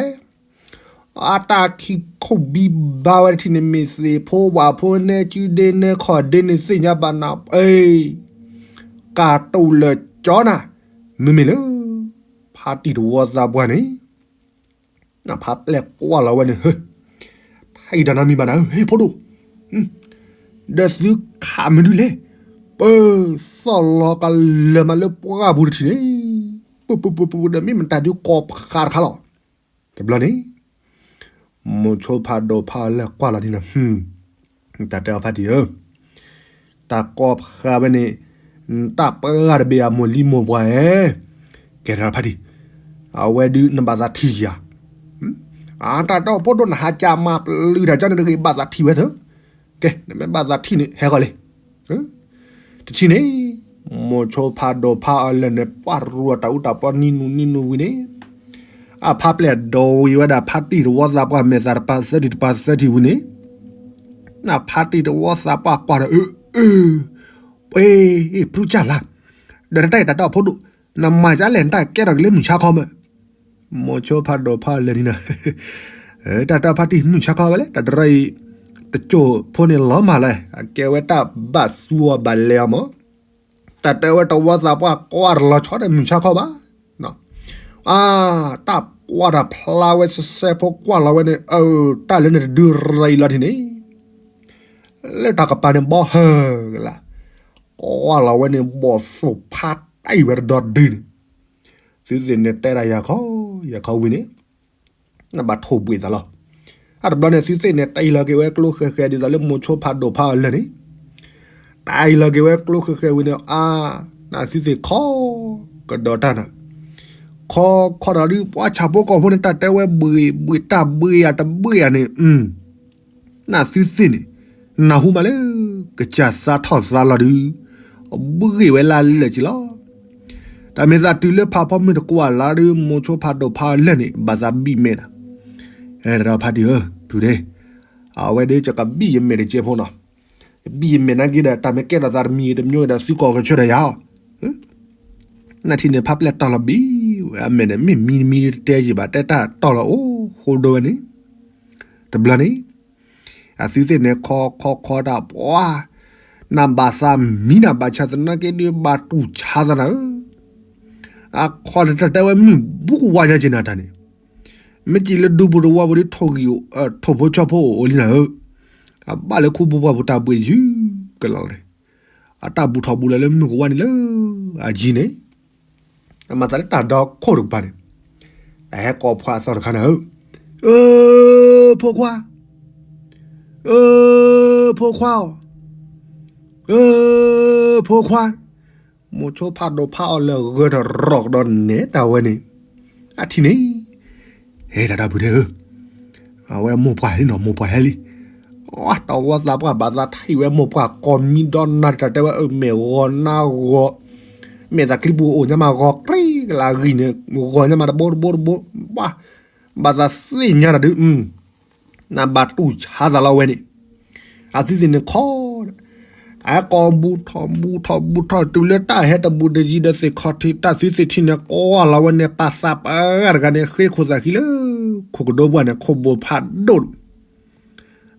အတၢ်ခံခိၣ်ဘံဘါဝဲတထံၣ်န့ၣ် မ့ၢ်သ့ၣ်ဖိဝၣ်ဖိနဲကုဒ့နဲခီၣ်ဒ့န့ၣ်သ့ၣ်ညါဘၣ်နၤ, ကၢ်တူာ်လၢာ်ကၠီနၤ, မ့မ့ၢ်လၢ ဖါတံၢ်တဝီသးပှၢ်န့ၣ်, နဖါပျဲၢ်ကွၢ်လီၤဝဲန့ၣ် ဟၢ, ထါအံၤတၢ်နီတမံၤဘၣ်နၤဧၢ, ဟ့ၣ်ဖိဒိၣ်, ဒီးသုခးမနုၤလဲၣ်, ပၢ, သီၣ်လီၤကလၢာ်မးလၢပှၢ်ပူၤတထံၣ်န့ၣ်, ပူပူပူပူဒီးမ့ၢ်မတၤဒုးကိးဖးတခါလီၤ. တဘျီန့ၣ် မိၤဆိဖးဒိၣ်ဖးအီၤလၢကွၢ်လီၤဒ်န့ၣ်, တၢ်တဲအီၤဖါတံၢ်ဧၢ, တၢ်ကိးဖးဝဲန့ၣ်, တၢ်ပှၢ်တဘ့ၣ်အမိၢ်လံမိၢ်ပှၢ်ဧၢ, ကဲထီၣ်ဖါတံၢ်, အဝဲဒုးနဘၣ်သးထံၣ်ယၤ, အတၢ်တီဖိဒိၣ်နဟးကၢ်မၤပျုၤတၢ်ကၠီန့ၣ်တဂ့ၤ ဘၣ်သးထံၣ်ဝဲသၢ, ကဲ နမ့ၢ်ဘၣ်သးထံၣ်န့ၣ် ဟဲဃီၤလံ တထံၣ်န့ၣ်, မိၤဆိဖးဒိၣ်ဖးအီၤလၢာ်န့ၣ် ပှၢ်ရူအတၢ်အူတၢ်ပီနံနူနံနူဝံၤန့ၣ်, အဖါပျဲၢ်ဒိးဝံၤဝဲဒၣ်ဖါတံၢ်တဝီသးပှၢ်မဲာ်သးတပၤသၢထံၣ်တပၤသၢထံၣ်ဝံၤန့ၣ်, နဖါတံၢ်တဝီသးပှၢ်ကွၢ်ဒီး အၢ, အၢ, ပှ့ၤ, ဖုကၢ်လါ, ဒီးတၢ်အံၤတၢ်တီဖိဒိၣ်, နမၤကၢ်လဲၣ်နတၢ်ကဲထီၣ်က့ၤလၢမုၢ်ဆါခီမး မိၤဆိဖးဒိၣ်ဖးအီၤလၢာ်န့ၣ်, တၢ်တီဖါတံၢ်မုၢ်ဆါခီဝဲလဲၣ် တၢ်တရီအံၤ, တစိၢ်ဖိန့ၣ်လီၤမၢ်လၢ, အကဲဝဲတၢ်ဘၣ်သူအီၤဘၣ်လဲၤအီၤမး, တၢ်တဲဝဲတဝီသးပှၢ်ကွၢ်တလီၤဆီဒီးမုၢ်ဆါခီဘၣ်, အါ, တၢ်ကွၢ်တၢ်ဖျါဝဲစဲစဲဖိကွၢ်လီၤဝဲန့ၣ် အၢ, တၢ်လၢန့ၣ်တဒုရံလီၤထံၣ်န့ၣ်, လၢတၢ်ကပၤန့ၣ်ဘီဟၢကလါ, ကွၢ်လီၤဝဲန့ၣ်ဘီၣ်သိၣ်ဖးတၢ်အံၤဝဲတဒီဒုန့ၣ်, သုသ့ၣ်န့ၣ်တဲဒၣ်ယၤခီ, ယၤခီဝံၤန့ၣ်, နဘၣ်ထိၣ်ဘှံးသးလီၤ, အတဘျီန့ၣ် သုသ့ၣ်န့ၣ် တၢ်အံၤလီၤက့ၤဝဲကျိဃဲၤဃဲၤဒ်သိးလၢမိၤဆိဖးဒိၣ်ဖးအီၤလၢာ်န့ၣ်, တၢ်အံၤလီၤက့ၤဝဲကျိဃဲၤဃဲၤဝံၤန့ၣ် အါ, နသုသ့ၣ်ခီ, ကဒီးတၢ်နၤ, ခီခီဒီးဒုးပှၤဆၣ်ဖိကီၢ်ဖိန့ၣ် တၢ်တဲဝဲဘှံးဘှံးတၢ်ဘှံးယၤတဘှံးယၤန့ၣ်, နသုသ့ၣ်န့ၣ်, နၢ်ဟူမးလၢ, ကစၢ်သးထီၣ်သးလီၤဒုး, ဘှံးဝဲလၢလၢာ်က့ၤလီၤ, တၢ်မ့ၢ်သးတုၤလၢဖးဖီမုၢ်တကွၢ်လၢ်ဒုး မိၤဆိဖးဒိၣ်ဖးအီၤလၢာ်န့ၣ် ဘၣ်သးဘံၣ်မဲာ်နၤ, အဲ တၢ်ဖါတံၢ်ဧၢ, ဖုဒ့, အဝဲဒၣ်ယကဘံၣ်ယမဲာ်တကဲဖိနီၤ, ဘံၣ်ယမဲာ်နာ်က့ဒီး တၢ်မ့ၢ်ကဲထီၣ်သးတမံၤတမံၤဒီး သုကိးကဆၢဒီးယၤအီၤ နထံၣ်န့ၣ် ဖါပျဲၢ်တီၢ်လီၤဘံၣ်ဝဲ အမဲာ်န့ၣ် မ့ၢ်မံတမံတတဲယံၤဘၣ် တဲတၢ်တီၢ်လီၤအိၣ်ဃိဒိဝဲန့ၣ်, တဘျီန့ၣ်, အသုသ့ၣ်န့ၣ် ခီခီခီတၢ်ပှၤ, နဘၣ်သးမံနၤဘၣ်ဆၣ်သနာ်က့ဒုး ဘၣ်တူၢ်ဆါသးနၤဧၢ, အခီန့ၣ်တၢ်တဲဝဲမုၢ်ဘူးကဝါညါက့ၤနၤတၢ်န့ၣ်, မ့ၢ်ကံၣ်လၢဒူပူၤတဝီပူၤဒ် ထိၣ်ဂံၢ်ထိၣ်ဖိဆီဖိအိၣ်လံနၤဧၢ, အဘၣ်လၢခူပူၤပှၢ်ပူၤတၢ်ဘှံးယုၢ်ကလီၤလီၤန့ၣ်, အတၢ်ဘူၣ်ထီၣ်ဘူးလီၤလၢမုၢ်ကဝါန့ၣ်လၢအယံၤန့ၣ်, အမၤသးလၢတၢ်ဒီခိၣ်တကပၤန့ၣ်, တၢ်ဟဲကိးဖှါအသီတခါနၤဧၢ, အၢ, ဖိခွါ, အၢ, ဖိခွါဧၢ, အၢ, ဖိခွါ မိၤဆိဖးဒိၣ်ဖးအီၤလၢာ်ဂၢၢ်တရီၣ်ကဒီးနဲတၢ်ဝဲန့ၣ်, အထံၣ်န့ၣ်, ဟဲတၢ်တၢ်ဖုဒဲဧၢ, အဝဲမိၢ်ပှၢ်ဟဲလံနီၤ မိၢ်ပှၢ်ဟဲလံ, တဝီသးပှၢ်ဘၣ်သးထံၣ်ဝဲမိၢ်ပှၢ်ကိးမံဒီနၤတၢ်တဲဝဲအမဲာ်ဂီၤနါဂီၤ, မဲာ်သးချံပူၤအိၣ်ညါမးဂီၤ ကြံကလးဂံၢ်န့ၣ် ဂီၤညါမးတဘိတဘိတဘိ, ဘၣ်သးသ့ၣ်ညါတၢ်ဒုး နဘၣ်တူၢ်ဆါသးလီၤဝဲန့ၣ်, အသုသ့ၣ်န့ၣ်ခီ, တၢ် အကိးဘူးထီၣ်ဘူးထီၣ်ဘူးထီၣ် တုၤလၢတၢ်ဟဲတဘူးတယံၤဒီးသ့ၣ်ခီၣ်ထံး တၢ်သွံၣ်သ့ၣ်ထံန့ၣ် ကွၢ်လီၤဝဲန့ၣ် ပှၤသးပှၢ်တဂၤန့ၣ် ဃ့ခိၣ်သးခံလၢ ခိၣ်ကဒိဘၣ်န့ၣ် ခိၣ်ဘိဖးဒိၣ်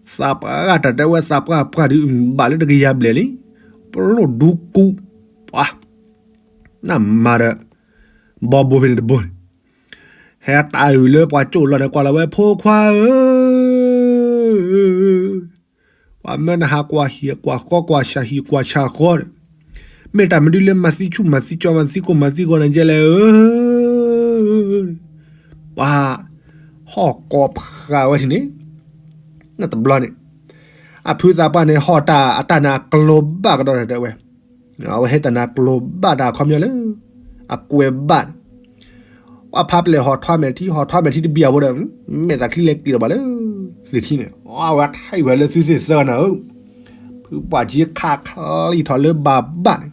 သးပှၢ်တၢ်တဲဝဲသးပှၢ်ပှၢ်ဒုး ဘၣ်လၢတကယၤဘျဲၣ်လံ, ပလိၣ်ဒူကူ, ပှၤ, နမၤဒီး, ဘီဘိဖဲန့ၣ်တဘိန့ၣ်, ဟဲတၢ်အုၣ်လၢပှၤကၠိၣ်လီၤန့ၣ် ကွၢ်လီၤဝဲဖိခွါဧၢ, ပှၤမၢနဟးကွၢ်ဟံၣ်ကွၢ်ဃီကွၢ်ဆၣ်ဟံၣ်ကွၢ်ဆၣ်ဃီဒီး, မ့ၢ်တၢ်မနုၤလၢမၤသံဆူၣ်မၤသံကၠီမၤသံကိၢ်မၤသံဂီၤန့ၣ်ကဲလဲၣ်ဧၢ, ပှၤ, ဟီၣ်ကိးဖးဝဲထံၣ်န့ၣ်, နတဘျီန့ၣ်, အဖုသးပှၢ်န့ၣ် ဟီၣ်တၢ်အတၢ်န့ၣ်အကျိၤဘၣ်ကဒီးတဲဝဲ, အဝဲဟဲတၢ်န့ၣ်အကျိၤဘၣ်တၢ်အခီပညီလၢ, အကွဲးဘၣ်န့ၣ်, ပှၤဖးပျဲၢ်ဟီၣ်ထွါမဲာ်ထံ ဟီၣ်ထွါမဲာ်ထံတဘံၣ်အဖိဒီး, မဲာ်သးချံလဲၤက့ၤလီၤဘၣ်လၢ, သ့ၣ်ထံန့ၣ်, အဝဲထံၣ်ဝဲလၢသုသ့ၣ်သၢဂၤနၤဧၢ, ဖုပှၢ်က့ခးချံထီၣ်လၢဘၣ်ဘၣ်န့ၣ်,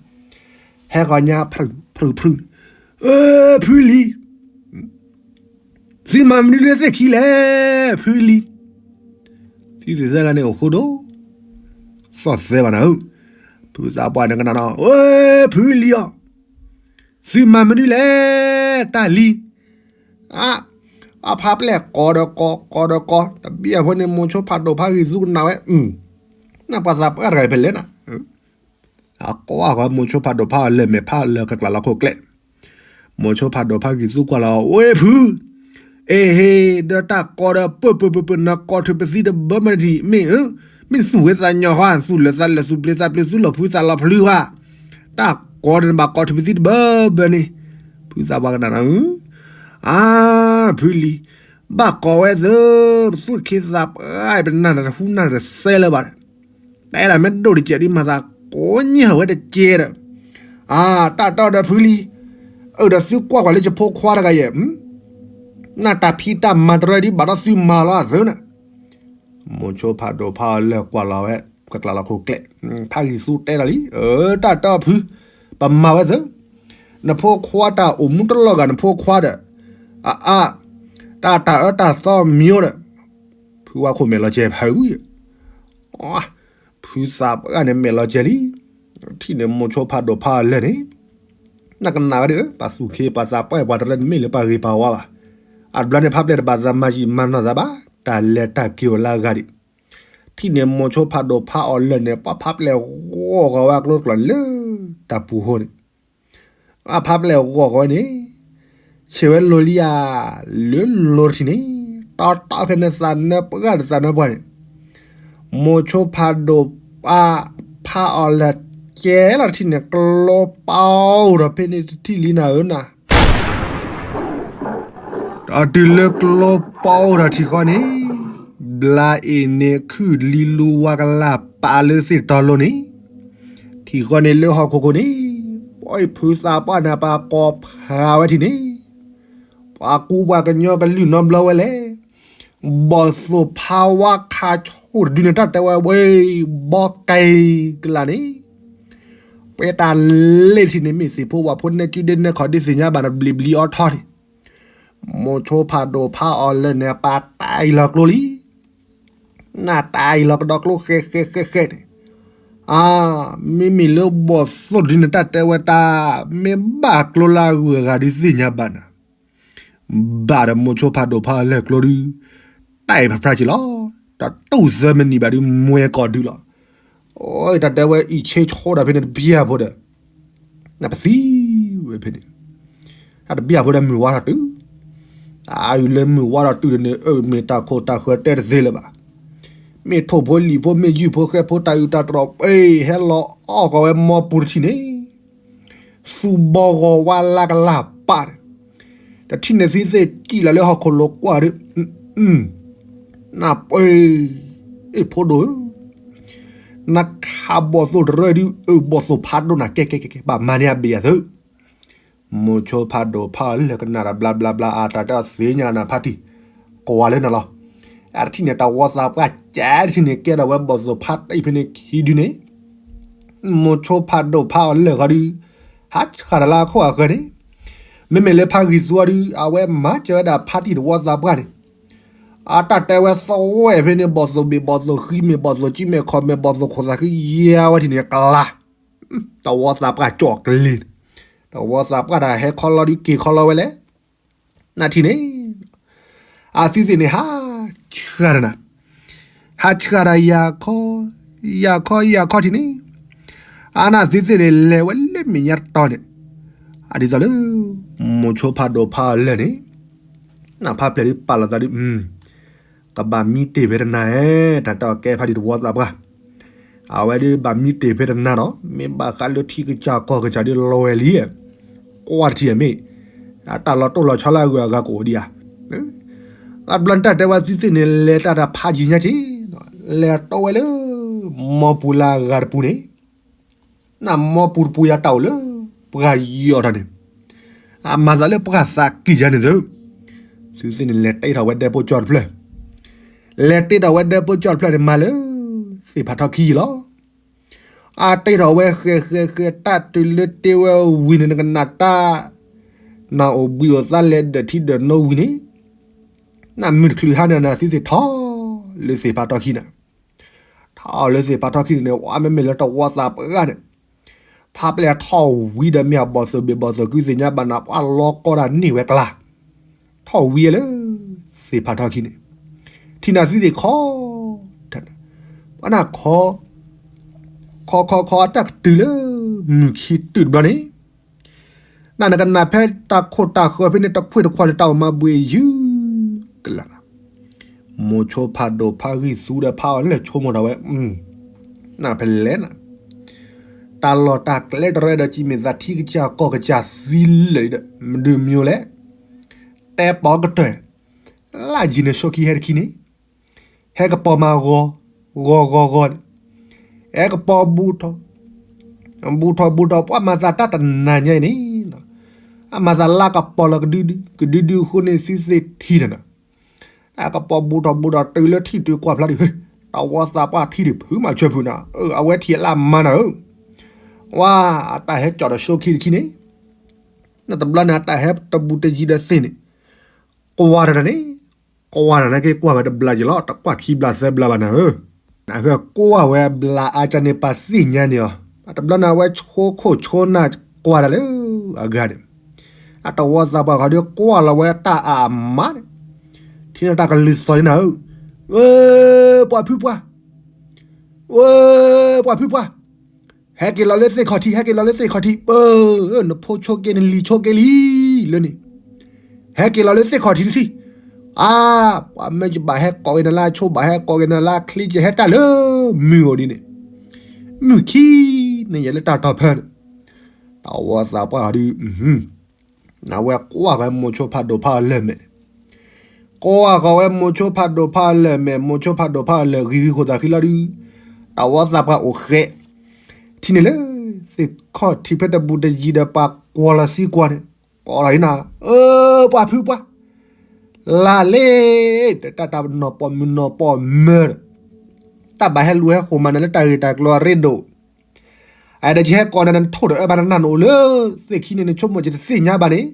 ဟဲဂီၤညါဖုဖုန့ၣ်, အၢ ဖုလံၤ သုမၤမနုၤလၢသ့ၣ်ခံလဲၣ်, ဖုလံၤ, သုသ့ၣ်သၢဂၤန့ၣ်အိၣ်ဃိဒိၣ်, သီၣ်သဲဘၣ်နၤဧၢ, ဖုသးပှၢ်န့ၣ်ကနၣ်နီၤ, အၢ ဖုလံၤဧၢ, သုမၤမနုၤလဲၣ်, တၢ်လံၤ, အါ, အဖးပျဲၢ်ကိးဒီးကိး ကိးဒီးကိး တဘံၣ်အဖိန့ၣ် မိၤဆိဖးဒိၣ်ဖးဂံၢ်သူကနၣ်ဝဲ, နပှၤသးပှၢ်တဂၤအံၤဖဲလဲၣ်နၤ အကွၢ်ဃီမိၤဆိဖးဒိၣ်ဖးအီၤလၢာ်မဲာ်ဖးလၢာ်ကကျးလီၤခိၣ်ကျဲ, မိၤဆိဖးဒိၣ်ဖးဂံၢ်သူကွၢ်လီၤ, ဝဲဖု, အ့ဟ့, ဒီးတၢ်ကိးဒီးပၢၢ်ပၢၢ်ပၢၢ်ပၢၢ် နကိးထုးပသံတဘၢမနုၤထံၣ် မ့ၢ်, မ့ၢ်သူၣ်ဝဲသးညီဃီ သူၣ်လၢာ်သးလၢာ် သူၣ်ပျ့ၤသးပျ့ၤ သူၣ်လီၤဖုသးလီၤဖုဃီ, တၢ်ကိးဒီးနဘၣ်ကိးထုးပသံတဘၢဘၢန့ၣ်, ဖုသးပှၢ်ကနၣ်နီၤ, အါ, ဖုလံၤ, ဘၣ်ကိးဝဲသၢ, ပသူၣ်ခ့သးပှၢ် ပနၢ်နၤတဟူနၢ်နၤတစဲလၢၤဘၣ်ဒီး တၢ်အဲၣ်ဒိးမ့ၢ်ဒိၣ်တကဲးဒ်မၤသးကိးညၣ်ဝဲတကဲဒီး, အါ, တၢ်တီဒီးဖုလံၤ, အၢ ဒီးသုကွၢ်ကွၢ်လၢယဖိခွါတဂၤယဲၢ်, နတၢ်ဖံးတၢ်မၤတရၢဒ်ဘၣ်ဒီးသုမၤလီၤအသၢနၤ, မိၤဆိဖးဒိၣ်ဖးအီၤလၢာ်ကွၢ်လီၤဝဲ, ကကျးလီၤခိၣ်ကျဲ, ဖးဂံၢ်သူတဲဒီးလံ, အၢ တၢ်တီဖု, ပမၤဝဲသၢ, နဖိခွါတၢ်အိၣ်မူတလီၢ်ဂၤနဖိခွါဒီး, အါအါ, တၢ်တၢ်အၢတၢ်သီမံၤဒီး, ဖုဝါခိၣ်မဲာ်လီၤကဲၤဖးဝံၤ ဖုသးပှၢ်န့ၣ်မဲာ်လီၤကဲၤလံ, ထံၣ်န့ၣ်မိၤဆိဖးဒိၣ်ဖးအီၤလၢာ်န့ၣ်, နကနၣ်ဝဲဒၣ်ဧၢ ပှၤသူၣ်ခ့ပှၤသးပှၢ်ပှၤတရၢန့ၣ်မ့ၢ်လၢပှၤဂ့ၤပှၤဝါဘၣ်, အတဘျီန့ၣ်ဖးပျဲၢ်တဘၣ်သးမၤယံာ်မၤနီၢ်သးဘၣ်, တၢ်လဲၤတၢ်က့ၤအိၣ်လၢအဂၤဒံး, ထံၣ်န့ၣ်မိၤဆိဖးဒိၣ်ဖးအီၤလၢာ်န့ၣ် ပှၤဖးပျဲၢ်ဂီၢ်ဂီၤဝဲအကျိတကျီၤန့ၣ်လၢ, တၢ်ပူၤဃိန့ၣ် အဖးပျဲၢ်ဂီၢ်ဂီၤဝဲန့ၣ်, ဆဲးဝဲလိၤလံဧါ, လၢလိၤတထံၣ်န့ၣ်, တီတီဖဲန့ၣ်သးနၢပှၢ်တသးနၢပှၢ်န့ၣ်, မိၤဆိဖးဒိၣ်ပှၢ်, ဖးအီၤလၢာ်ကဲလီၤတထံၣ်န့ၣ် ကျိပီအိၣ်ဒီးဖဲန့ၣ်တထံၣ်လံနၤဧၢနၤ ဒီးတုၤလၢကျိပီအိၣ်ဒီးထံၣ်ဃီန့ၣ်, ဘျါအ့ၣ်န့ၣ်ခုၣ်လံလူဝါကလၢ်ပာ်လၢသ့ၣ်တီလိၤန့ၣ်, ထံၣ်ဃီန့ၣ်လၢဟီၣ်ခိၣ်ခိၣ်န့ၣ်, ပှၤအံၤဖုသးပှၢ်န့ၣ်ပှၤကိးဖးဝဲထံၣ်န့ၣ်, ပှၤကူပှၤကညီကလုၢ်နီတဘျီဝဲလဲၣ်, ဘီၣ်သိၣ်ဖးဝါခးဆိၣ်တဒုန့ၣ် တၢ်တဲဝဲဝဲ, ဘီကဲကလးန့ၣ် ပှဲၤတၢ်လဲၣ်ထံၣ်န့ၣ် မ့ၢ်သ့ၣ်ဖိဝၣ်ဖိနဲၣ်ကုဒ့နဲၣ်ခီၣ်ဒ့သ့ၣ်ညါဘၣ်ဒီးဘျံးဘျံးအီထီန့ၣ်, မိၤဆိဖးဒိၣ်ဖးအီၤလၢာ်န့ၣ် ပှၤတၢ်အံၤလီၤကျိလံ, နတၢ်အံၤလီၤကဒီးကျိဃဲဃဲဃဲဃဲန့ၣ်, အါ, မ့မ့ၢ်လၢဘီၣ်သိၣ်တဒုန့ၣ် တၢ်တဲဝဲတၢ်, မ့ၢ်ဘၣ်ကျိလၢအဂုၤအဂၤဒုးသ့ၣ်ညါဘၣ်နၤ ဘၣ်ဒီးမိၤဆိဖးဒိၣ်ဖးအီၤလၢာ်ကျိဒုး, တၢ်အံၤဖျါဖျါက့ၤလီၤ, တၢ်တူၢ်သၢမံးနံးဘၣ်ဒုးမွဲကိာ်ဒုးလီၤ, အတၢ်တဲဝဲအံၤဆ့ဆိဒီးဖဲန့ၣ်တဘံၣ်အဖိဒီး, နပသံဝဲဖဲန့ၣ်, တၢ်တဘံၣ်အဖိဒီးမုၢ်ဝါထီၣ်တုၤ, အအုၣ်လၢမုၢ်ဝါထီၣ်တုၤန့ၣ် အမ့ၢ်တၢ်ခိၣ်တၢ်ဃၢၤတဲတသ့လၢၤဘၣ်, မ့ၢ်ထိၣ်ဖိလံၣ်ဖိ မ့ၢ်ယုၢ်ဖိဃဲဖိ တၢ်အုၣ်တၢ်တြီၤပှ့ၤ ဟဲလီၤအီၣ်ကီးဝဲမီပူၤတထံၣ်န့ၣ် သူဘီဂီၤဝါလၢကလၢ်ပာ်န့ၣ်, တထံၣ်န့ၣ်သံသ့ၣ်ကံၣ်လီၤလၢဟီၣ်ခိၣ်လိၤကွၢ်ဒီး, နပှ့ၤ, အ့ၣ်ဖိဒိၣ်ဧၢ, နခးဘီၣ်သိၣ်တရၢဒုး အၢၣ်ဘီၣ်သိၣ်ဖးဒိၣ်နၤကဲကဲကဲကဲ ဘၣ်မၤန့ၢ်အဘ့ၣ်အသၢ မိၤဆိဖးဒိၣ်ဖးအီၤလၢာ်ကနၣ်ဒီးဘျါဘျါဘျါ အတၢ်တဲအီၤသ့ၣ်ညါနၤဖါတံၢ်, ကွၢ်လၢနၤလီၤ, အတထံၣ်န့ၣ်တၢ်ဝီသးပှၢ်ကဲတထံၣ်န့ၣ် ကဲဒီးဝဲဘီၣ်သိၣ်ဖးတံၢ်ဖဲန့ၣ်ခံဒုန့ၣ် မိၤဆိဖးဒိၣ်ဖးအီၤလၢာ်ဃီဒုး, ဟးဆှၣ်တၢ်လၢအခိၣ်အဃၢၤန့ၣ်, မ့မ့ၢ်လၢဖးဂံၢ်သူအီၤဒုး အဝဲမၤစၢၤဝဲဒၣ်ဖါတံၢ်တဝီသးပှၢ်န့ၣ်, အတၢ်တဲဝဲသဝဲဖဲန့ၣ် ဘီၣ်သိၣ်ဘ့ၣ်ဘီၣ်သိၣ်ဃံမဲာ် ဘီၣ်သိၣ်ကံမဲာ်ခီၣ်မဲာ် ဘီၣ်သိၣ်ခိၣ်သးဃံယဲဝဲထံၣ်န့ၣ် ကလါ, တဝီသးပှၢ်ကၠီၣ်ကလ့ၤ, တဝီသးပှၢ်တၢ်ဟဲခီလီၤဒုးက့ၤခီလီၤဝဲလဲၣ်, နထံၣ်န့ၣ် အသုသ့ၣ်န့ၣ် ဟးဆှၣ်တနၤ, ဟးဆှၣ်တၢ်ယၤခီ, ယၤခီယၤခီထံၣ်န့ၣ်, အနသုသ့ၣ်န့ၣ် လဲၤဝဲလၢမဲာ်ညါတတီၤန့ၣ်, အဒ်သိးလၢ မိၤဆိဖးဒိၣ်ဖးအီၤလၢာ်န့ၣ်, နဖးပျဲၢ်ဒုးပာ်လီၤသးဒုး, ကဘၣ်မံတ့ၢ်ဖဲတနၤဧါ, တၢ်တၢ်ကဲဖးဒံးတဝီသးပှၢ်, အဝဲဒုးဘၣ်မံတ့ၢ်ဖဲတနၤနီၤ, မ့ၢ်ဘၣ်ဃးလၢထံကစၢ်ကီၢ်ကစၢ်ဒုးလီၤဝဲလံ, ကွၢ်တထံၣ်အမ့ၢ်, အတၢ်လီၤတိၢ်လီၤဆီလၢအဂုၤအဂၤကအိၣ်ဒံးဧါ, အဘျီနတၢ်တဲဝဲသုသ့ၣ်န့ၣ် လဲၤတၢ်တဖးယံၤညါက့ၤ, လဲၤတီဝဲလၢ မီပူၤလၢအဂၤတပူၤန့ၣ်, နမီပူၤတပူၤယၤတၢ်အိၣ်လၢ ပှၤယီၤထီၣ်န့ၣ်, အမၤသးလၢပှၤသးကံၢ်ယၤန့ၣ်သု, သုသ့ၣ်န့ၣ်လဲၤတ့ထီၣ်ဝဲဒဲပိကၠီၣ်တဖျၢၣ်, လဲၤတ့ထီၣ်ဝဲဒဲပိကၠီၣ်တဖျၢၣ်န့ၣ် မၤလၢ သ့ၣ်ဖးထီခံယံၤလီၤ. အတ့ထီၣ်ဝဲဃဲၤဃဲၤဃဲၤ တၢ်တုၤလၢတ့ဝဲဝံၤန့ၣ် နကနၣ်တၢ် နအိၣ်ဘှံးအိၣ်သါလဲၤဒၢးထံဒၢးနိဝံၤန့ၣ်, နမုၢ်တချုးဟါန့ၣ် နသုသ့ၣ်ထီၣ်လၢသ့ၣ်ဖးထီခံနၤ, ထီၣ်လၢသ့ၣ်ဖးထီခံန့ၣ် ဝဲမ့မ့ၢ်လၢတဝီသးပှၢ်န့ၣ်, ဖးပျဲၢ်ထီၣ်ဝံၤဒီးမ့ၢ်အဘီၣ်သိၣ်ဘ့ၣ်ဘီၣ်သိၣ်ကုသ့ၣ်ညါဘၣ်နၤ ပှၤလီၤကီတၢ်န့ၢ်ဝဲကလါ, ထီၣ်ဝံၤလၢ သ့ၣ်ဖးထီခံန့ၣ်, ထံၣ်နၤသုသ့ၣ်ခီ, ပှၤနၢ်ခီ, ခီခီခီအတၢ်ကတုၤလၢ မုၢ်ခံတုၤတဘျီန့ၣ်, နနကနၣ်ဖဲတၢ်ခိၣ်တၢ်ဃၢၤဖဲန့ၣ် တခွ့ၣ်တခွါလၢတၢ်အိၣ်မၤဘှံးယုၢ်ကလၢာ်လီၤ. မိၤဆိဖးဒိၣ်ဖးဂံၢ်သူဒီးဖးအီၤလၢာ်ဆိကမိၣ်ထီၣ်ဝဲ, နဖဲလဲၣ်နၤ, တၢ်လီၢ်တၢ်ကျဲတရဲဒီး ကံမ့ၢ်သးထံကစၢ်ကီၢ်ကစၢ်သံလၢာ်ဒီး မဒုးမယိလဲၣ်, တဲပီကတၢၢ်, လၢယံၤန့ၣ်ဆိခံဟဲတခံန့ၣ်, ဟဲကပီၤမၤဂီၤ, ဂီၤဂီၤဂီၤန့ၣ်, ဟဲကပီၤဘူးထီၣ်, ဘူးထီၣ်ဘူးထီၣ် ပှၤမၤသးတၢ်တနၤညါအံၤန့ၣ်, အမၤသးလၢကပီၤလီၤကဒုဒု, ကဒုဒုအဃိန့ၣ် သုသ့ၣ်ထံၣ်တနၤ, အကပီၤဘူးထီၣ်ဘူးထီၣ်တုၤလၢထံၣ်တုၤကွၢ်ဖျါဒံး, တဝီသးပှၢ်ထံၣ်ဒံးဖုမၤဆွဲဖုနၤ, အဝဲထံၣ်အလၢမၤနၤဧၢ, ဝါ, အတၢ်ဟဲကၠီၣ်ဒီးဆိခံတခံန့ၣ်, နတဘျီန့ၣ် အတၢ်ဟဲတဘူးတယံၤဒီးသ့ၣ်န့ၣ်, ကွၢ်တနၤန့ၣ်, ကွၢ်တနၤက့ၤကွၢ်ဝဲတဘျီက့ၤလီၤ, တကွၢ်ခံဘျီသၢဘျီဘၣ်နၤဧၢ, နဟဲကွၢ်ဝဲဘျီအါကန့ၣ် ပှၤသ့ၣ်ညါန့ၢ်အီၤ, တဘျီန့ၣ် အဝဲဆိခိၣ်ဆိနၢ်ကွၢ်တၢ်လၢ အဂၤန့ၣ်, အတဝီသးပှၢ်ခီဒုးကွၢ်လီၤဝဲတၢ်အါမးန့ၣ်, ထံၣ်န့ၢ်တၢ်ကလုၢ်သီၣ်န့ၣ်နၤဧၢ, ဝဲ, ပှၤဖုပှၢ်, ဝဲ, ပှၤဖုပှၢ် ဟဲက့ၤလီၤလၢသ့ၣ်ခီၣ်ထံး, ဟဲက့ၤလီၤလၢသ့ၣ်ခီၣ်ထံး, ပၢ်, နဖိဆိက့ၤနလံၤဆိက့ၤလံ, လၢန့ၣ်, ဟဲက့ၤလီၤလၢသ့ၣ်ခီၣ်ထံးတထံၣ်, အါ, ပှၤမၢယဘၣ်ဟဲကိးက့ၤနၤလၢအဆိ ဘၣ်ဟဲကိးက့ၤနၤလၢအချ့ ယဟဲတၢ်လၢမုၢ်အိၣ်ဒ်န့ၣ်, မုၢ်ခံန့ၣ်ယဲလၢတၢ်တီၢ်ဖၢန့ၣ်, တဝီသးပှၢ်ဒုး နဝဲကွၢ်ဃီၤဝဲမိၤဆိဖးဒိၣ်ဖးအီၤလၢာ်မဲာ်, ကွၢ်ဃီၤဝဲမိၤဆိဖးဒိၣ်ဖးအီၤလၢာ်မဲာ်, မိၤဆိဖးဒိၣ်ဖးအီၤလၢာ်ဂ့ၤဂ့ၤခိၣ်သးဃံလီၤဒုး, တဝီသးပှၢ်အိၣ်ဃဲး, ထံၣ်န့ၢ်လၢ သ့ၣ်ခီၣ်ထံးဖဲတဘူးတယံၤဒီးပှၤကွၢ်လီၤစံကွၢ်န့ၣ်, ကိးလီၤအံၤနၤ, အၢ ပှၤဖုပှၢ်, လၢ်လ့, ဒီးတၢ်တၢ်နီၢ်ပိာ်မုၣ်နီၢ်ပိာ်မၢၤဒီး, တၢ်ဘၣ်ဟဲလူၤဟဲဃိာ်မၤနၤလၢတၢ်ဂ့ၢ်တၢ်ကျိၤအရ့ဒိၣ် အဒီးယဟဲကိးနၤ နထိၣ်ဒီးအၢဘၣ်နနၢ်နအိၣ်လၢသ့ၣ်ခံန့ၣ် နဆိကမိၣ်ယတသ့ၣ်ညါဘၣ်န့ၣ်,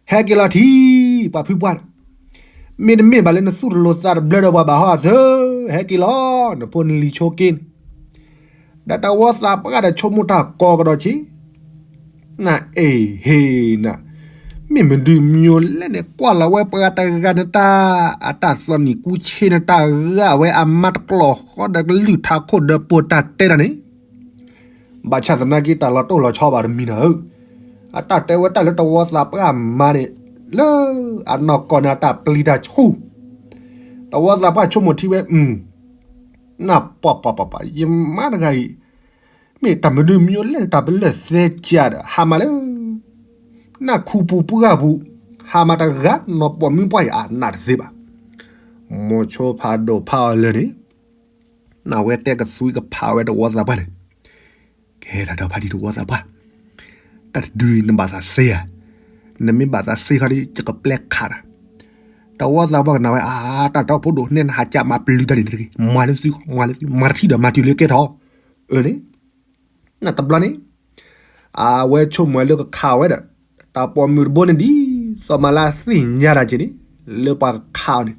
ဟဲက့ၤလီၤထံ, ပှၤဖုပှၢ်, မ့တမ့ၢ်ဘၣ်လၢနသူၣ်တလိၤသးတဘျၢဒီးပှၤဘၣ်ဟီအသၢ, ဟဲက့ၤလီၤ, နဖိနလံၤဆိက့ၤန့ၣ်, ဒီးတဝီသးပှၢ်ဒီးဆိကမိၣ်တၢ်ကီကဒီးဆံ နအဲၣ်ဟ့ၣ်နၤ, မ့ၢ်မဒုးမညိလဲၣ်န့ၣ် ကွၢ်လီၤဝဲပှၤတဂၤန့ၣ်တၢ် အတၢ်သီၣ်နံၣ်ကူဆ့န့ၣ် တၢ်ဂာ်ဝဲအမါတကျိာ်ဃီဒီးကလုၢ်ထးခိၣ်ဒီးပိာ်တၢ်တဲတၢ်န့ၣ်, ဘၣ်ဆၣ်သနာ်က့တၢ်လီၤတိၢ်လီၤဆီဘၣ်တမံၤနၤဧၢ, အတၢ်တဲဝဲတၢ်လၢတဝီသးပှၢ်မၤန့ၣ်, လၢအနီၢ်ကီၢ်န့ၣ်အတၢ်ပျံၤတၢ်ဆူၣ်, တဝီသးပှၢ်ဆိကမိၣ်ထံဝဲ, နပှၤပှၤပှၤပှၤ ယမါတဂၤအံၤ မ့ၢ်တၢ်မဒုးမညိလဲၣ်န့ၣ် တၢ်ပလၢၢ်သဲကၢ်ဒီး ဟးမၤလၢ နၢ်ခူပူၤပှၢ်ပူၤ, ဟးမၤတဂၤ နီၢ်ပိာ်မုၣ်ပှၢ်အံၤ အနၢ်တသ့ဘၣ်. မိၤဆိဖးဒိၣ်ဖးအီၤလၢာ်န့ၣ်, နဝဲတဲကသွံကဖးဝဲတဝီသးပှၢ်န့ၣ်, ကဲတၢ်ဒီးဖးဒံးတဝီသးပှၢ်, တၢ်တဒုအံၤနဘၣ်သးစ့ဧါ, နမ့ၢ်ဘၣ်သးစ့ခီဒီး ယကပျဲခးတၢ်, တဝီသးပှၢ်ကနၣ်ဝဲ အါ တၢ်တီဖိဒိၣ်န့ၣ် နဟးကၢ်မၤပျုၤတၢ်န့ၣ်တဂ့ၤ, မၤလၢသု မၤလၢသု မၤတထံၣ်ဒီးမၤတုၤလၢကဲထီၣ်, အၢန့ၣ် နတဘျီန့ၣ်, အဝဲဆိကမိၣ်လၢကခးဝဲဒီး တၢ်ပိာ်မုၣ်တဘိန့ၣ်ဒ်သိးမးလၢအသ့ၣ်ညါတၢ်က့ၤန့ၣ်, လၢပှၤကခးအီၤန့ၣ်,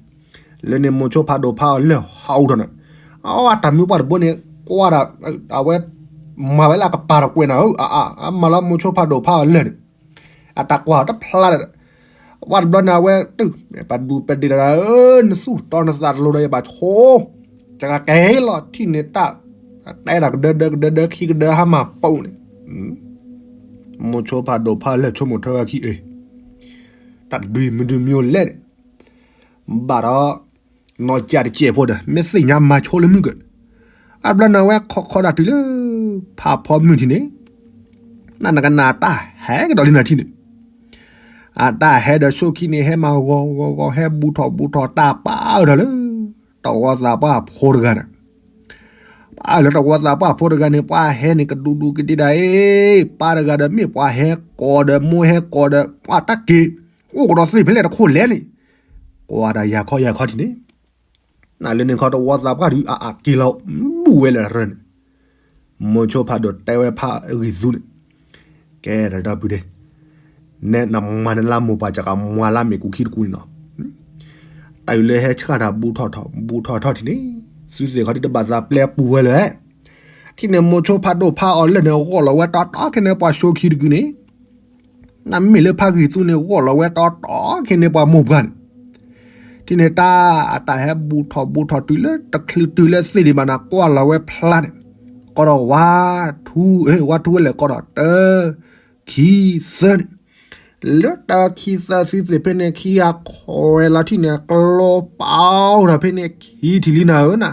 လၢန့ၣ်မိၤဆိဖးဒိၣ်ဖးအီၤလၢၢ်ဟီၣ်အူထီၣ်န့ၣ်, အတၢ်မုၢ်ပှၢ်တဘိန့ၣ် ကွၢ်ဒီး အဝဲ မၤဝဲလၢအကပၤတကွဲးနၤဧၢ, အမၤလၢမိၤဆိဖးဒိၣ်ဖးအီၤလၢၢ်န့ၣ်, အတၢ်ကွၢ်တဖျါဒီး ဝဲတဘျီန့ၣ် အဝဲတုၤ ပဒူပဒ့ၣ်ဒီး နသူၣ်တီနသးတလိၤဒီးယဘၣ်ဆိ, တကကဲလီၤထံၣ်န့ၣ်တၢ် တဲဒၣ်ကဒၢဒၢကဒၢဒၢခံကဒၢဟါမၢ်ပိာ်န့ၣ်, မိၤဆိဖးဒိၣ်ဖးလၢၢ်ဆိကမိၣ်ထွဲဝဲခံအံၤ, တၢ်တဒုမုၢ်ဒုမုၢ်လဲၣ်န့ၣ်, ဘၣ်ဒီး နီၢ်ကၠးတစဲးဖိဒီး မ့ၢ်သ့ၣ်ညါမၤဆိလၢမုၢ်ကၢၢ်, အဘျီန့ၣ်ဝဲခီခီဒၣ်တုၤလၢ ဖးဖီမုၢ်ထံးန့ၣ်, နနကနၣ်တၢ်ဟဲကဒီးလံနၤထံၣ်န့ၣ်, အတၢ်ဟဲဒီးဆိခံန့ၣ် ဟဲမၤဂီၤဂီၤဂီၤ ဟဲဘူးထီၣ်ဘူးထီၣ်တၢ်ပာ်အၢၣ်ဒီးလၢ တဝီသးပှၢ်ဖိတဂၤန့ၣ်, ပာ်အၢၣ်လၢတဝီသးပှၢ်ဖိတဂၤန့ၣ် ပှၤဟဲန့ၣ် ကဒူဒူကဒ့ဒၣ်အ့, ပၢ်တဂၤဒီးမ့ၢ်ပှၤဟဲကိးဒီးမိၢ်ဟဲကိးဒီး ပှၤတၢ်က့ၤ အိၣ်ကဒီးသ့ၣ်ဖဲလဲၣ်တခိၣ်လဲၣ်န့ၣ်, ကွၢ်ဒၣ်ယၤခီယၤခီထံၣ်န့ၣ်, နလၢန့ၣ်ခီတဝီသးပှၢ်ဒုးအအက့ၤလီၤ ဘူးဝဲလၢရၢန့ၣ်, မိၤဆိဖးဒိၣ်တဲဝဲဖးဂံၢ်သူန့ၣ်, ကဲတၢ်ဒီပုၢ်ဒ့ၣ်, နဲနမၤနလါမိၢ်ပှၢ် ကကမၤလါမ့ၢ်ကူခံတကူန့ၣ်လီၤ, တၢ်အံၤလၢဟဲဆှၣ်တၢ်ဘူးထီၣ်ထီၣ် ဘူးထီၣ်ထီၣ်ထံၣ်န့ၣ်, သုသ့ၣ်ခီဒ်တဘၣ်သးပျဲပူၤဝဲလၢာ်, ထံၣ်န့ၣ်မိၤဆိဖးဒိၣ်ဖးအီၤလၢၢ်န့ၣ် ဂီၢ်လီၤဝဲတီတီခဲန့ၣ်ပှၤဆိခံတကုန့ၣ်, နမ့ၢ်လၢဖးဂံၢ်သူန့ၣ် ဂီၢ်လီၤဝဲတီတီခဲန့ၣ်ပှၤမိၢ်ပှၢ်န့ၣ်, ထံၣ်န့ၣ်တၢ်အတၢ်ဟဲဘူးထီၣ်ဘူးထီၣ်တုၤလၢတချုးတုၤလၢသ့ၣ်ဒံးဘၣ်န့ၣ် ကွၢ်လီၤဝဲဖျါန့ၣ်, ကီဒီးဝါထူ, ဝါထူဝဲလဲၣ်ကီဒီးတၢ ခံသၢန့ၣ်, လၢတၢ်ခံသၢသုသ့ၣ်ဖဲန့ၣ် ခံဂၤခွဲးလီၤထံၣ်န့ၣ် ကျိပာ်အိၣ်ထီၣ်ဖဲန့ၣ်ခံထံၣ်လံနၤဧၢနၤ,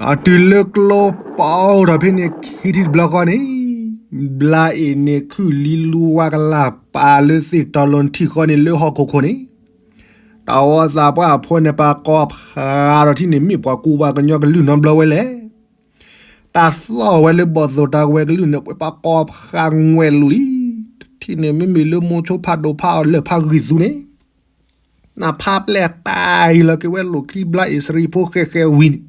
အတုၤလၢကျိပာ်အိၣ်ထီၣ်ဖဲန့ၣ်ခံထံၣ်တဘျီဃီန့ၣ်, ဘျါအ့ၣ်န့ၣ်ခုၣ်လံလူဝါကလၢ်ပာ်လၢသ့ၣ်တီလိၤထံၣ်ဃီန့ၣ်လၢဟီၣ်ခိၣ်ခိၣ်န့ၣ်, တဝီသးပှၢ်အဖိန့ၣ် ပှၤကိးဖးဒီးထံၣ်န့ၣ် မ့ၢ်ပှၤကူပှၤကညီကလုၢ်နီတဘျီဝဲလဲၣ် တၢ်သီၣ်ဝဲလၢဘီၣ်သိၣ်တၢ်ဝဲၤကလုၢ်န့ၣ် ပှၤကိးဖးငွဲၣ်လူၤလံ, ထံၣ်န့ၣ်မ့မ့ၢ်လၢမိၤဆိဖးဒိၣ်ဖးအီၤလၢၢ်ဖးဂံၢ်သူန့ၣ်, နဖးပျဲၢ်တၢ်အံၤလီၤက့ၤဝဲလိာ်ခံဘျါအ့ၣ်စရံဖိဃဲဃဲဝံၤန့ၣ်,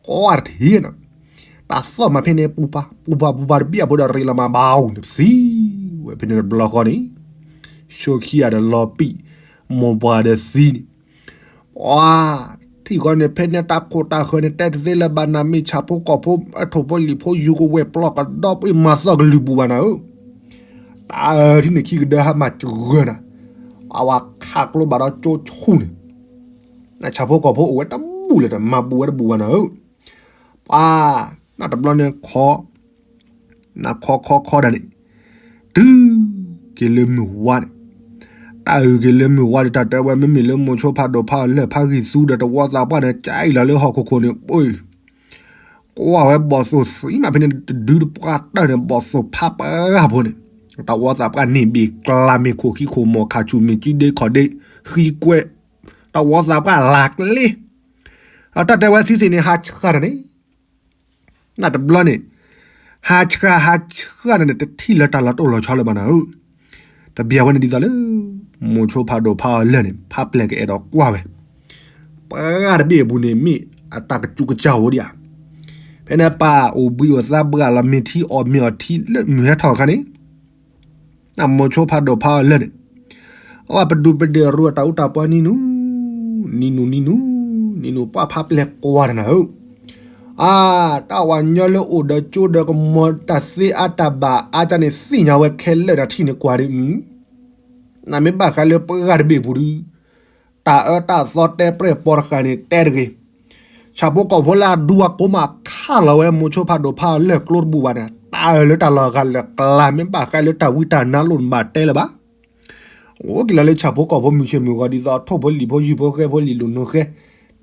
ကိးတထံၣ်နီၤ, တၢ်သီၣ်မးဖဲန့ၣ် ပူၤပူၤပူၤပူၤတဘ့ၣ်အဖိဒီးရ့လီၤမးဘၣ်အူန့ၣ်သံဝဲဖဲန့ၣ်တဘျီဃီန့ၣ်, ဆိခံဂၤဒီးလီၤပံာ် မိၢ်ပှၢ်ဒီးသံန့ၣ် ပှၤထံၣ်ဃီန့ၣ် ဖဲန့ၣ်တၢ်ခိၣ်တၢ်ဃၢၤန့ၣ် တဲတသ့လၢၤဘၣ်နၤ မ့ၢ်ဆၣ်ဖိကီၢ်ဖိ အထိၣ်ဖိလံၣ်ဖိ ယူၤကဝဲၢ်ပျီကဒီး ပှၤမၤသီၣ်ကလုၢ်ဘူးဘၣ်နၤဧၢ, တၢ်ထံၣ်န့ၣ်ခံကဒၢဟါမၢ်စှၢၤနၤ, အဝဲခးကျိဘၣ်ဒီးကၠိဆူၣ်န့ၣ်, နဆၣ်ဖိကီၢ်ဖိအိၣ်ဝဲတဘူၣ်လၢၤဒီး မၤဘူးဝဲတဘူးဘၣ်နၤဧၢ, ပှၤ နတဘျီန့ၣ်ခီ နခီခီခီဒၣ်န့ၣ် တုၤက့ၤလၢမုၢ်ဝါန့ၣ်, တၢ်အုၣ်က့ၤလၢမုၢ်ဝါဒီး တၢ်တဲဝဲ မ့မ့ၢ်လၢမိၤဆိဖးဒိၣ်ဖးအီၤလၢၢ်ဖးဂံၢ်သူဒီး တဝီသးပှၢ်န့ၣ် ကအံၣ်လီၤလၢဟီၣ်ခိၣ်ခိၣ်န့ၣ် ပှၤ ကွၢ်ဝဲဘီၣ်သိၣ်သံမးဖဲန့ၣ် တဒုတပှၢ်တၢၢ်န့ၣ် ဘီၣ်သိၣ်ဖးပှၢ်ဖိန့ၣ်, တဝီသးပှၢ်န့ၣ် ဘ့ၣ်ကျါမ့ၢ်ခိၣ်ခံခိၣ်မီၢ်ခါဆူၣ်မ့ၢ်ကၠံဒ့ခီၣ်ဒ့ ဃံကွဲး, တဝီသးပှၢ်လၢ်ကျ့, အတၢ်တဲဝဲသံသ့ၣ်န့ၣ် ဟးဆှၣ်တၢ်န့ၣ် နတဘျီန့ၣ် ဟးဆှၣ်ဟးဆှၣ်န့ၣ် တထံၣ်လၢတၢ်လီၤတိၢ်လီၤဆီလၢၤဘၣ်နၤဧၢ, တဘျီဝဲန့ၣ်ဒ်သိးလၢ မိၤဆိဖးဒိၣ်ဖးအီၤလၢၢ်န့ၣ် ဖးပျဲၢ်ကအဲၣ်ဒိးကွၢ်ဝဲ, ပှၤတဘ့ၣ်အပူၤန့ၣ်မ့ၢ်အတၢ်ကစူးကစၢ်အိၣ်ဒံးဧါ, ဖဲန့ၣ်ပၢ်အိၣ်ဘှံးအိၣ်သါဘှၢ်လီၤမ့ၢ်ထံအီၣ်မ့ၢ်အီၣ်ထံ လၢမုၢ်ဟဲထီၣ်အခါန့ၣ် အမိၤဆိဖးဒိၣ်ဖးအီၤလၢၢ်န့ၣ်, အဝဲပဒူးပဒ့ၣ်ရူအတၢ်အူတၢ်ပီနံၤနူ, နံၤနူနံၤနူ, နံၤနူပှၢ်ဖးပျဲၢ်ကွၢ်တနၤဧၢ, အါ, တၢ်ဝၤညီလၢအိၣ်ဒီးကၠိဒီးကမီၤတၢ်သ့အါတၢ်ဘၣ်အါတၢ်န့ၣ် သ့ၣ်ညါဝဲခဲလၢာ်နၤထံၣ်န့ၣ်ကွၢ်ဒ်, နမ့ၢ်ဘၣ်ဃးလၢပှၤတဘ့ၣ်အပူၤဒုး တၢ်အၢတၢ်သီတဲပြဲၢ်ပီတဃာ်န့ၣ် တဲတဂ့ၤ. ဆၣ်ဖိကီၢ်ဖိလၢအဒူအကိးမးခးလီၤဝဲ မိၤဆိဖးဒိၣ်ဖးအီၤလၢၢ်ကျိတဘူၣ်ဘၣ်န့ၣ် တၢ်အၢလၢတၢ်လီၢ်အဂၤလၢာ်ကျါ မ့ၢ်ဘၣ်ဃးလၢတၢ်ဝံတၢ်နါလိၣ်နဘၣ်တဲလၢၤဘၣ်. အိၣ်က့ၤလီၤလၢဆၣ်ဖိကီၢ်ဖိမုၢ်ဆ့ၣ်မုၢ်ဂီၤ ဒ်သိးထိၣ်ဖိလံၣ်ဖိယုၢ်ဖိဃဲဖိလံၣ်လိၣ်နိၣ်ဃဲ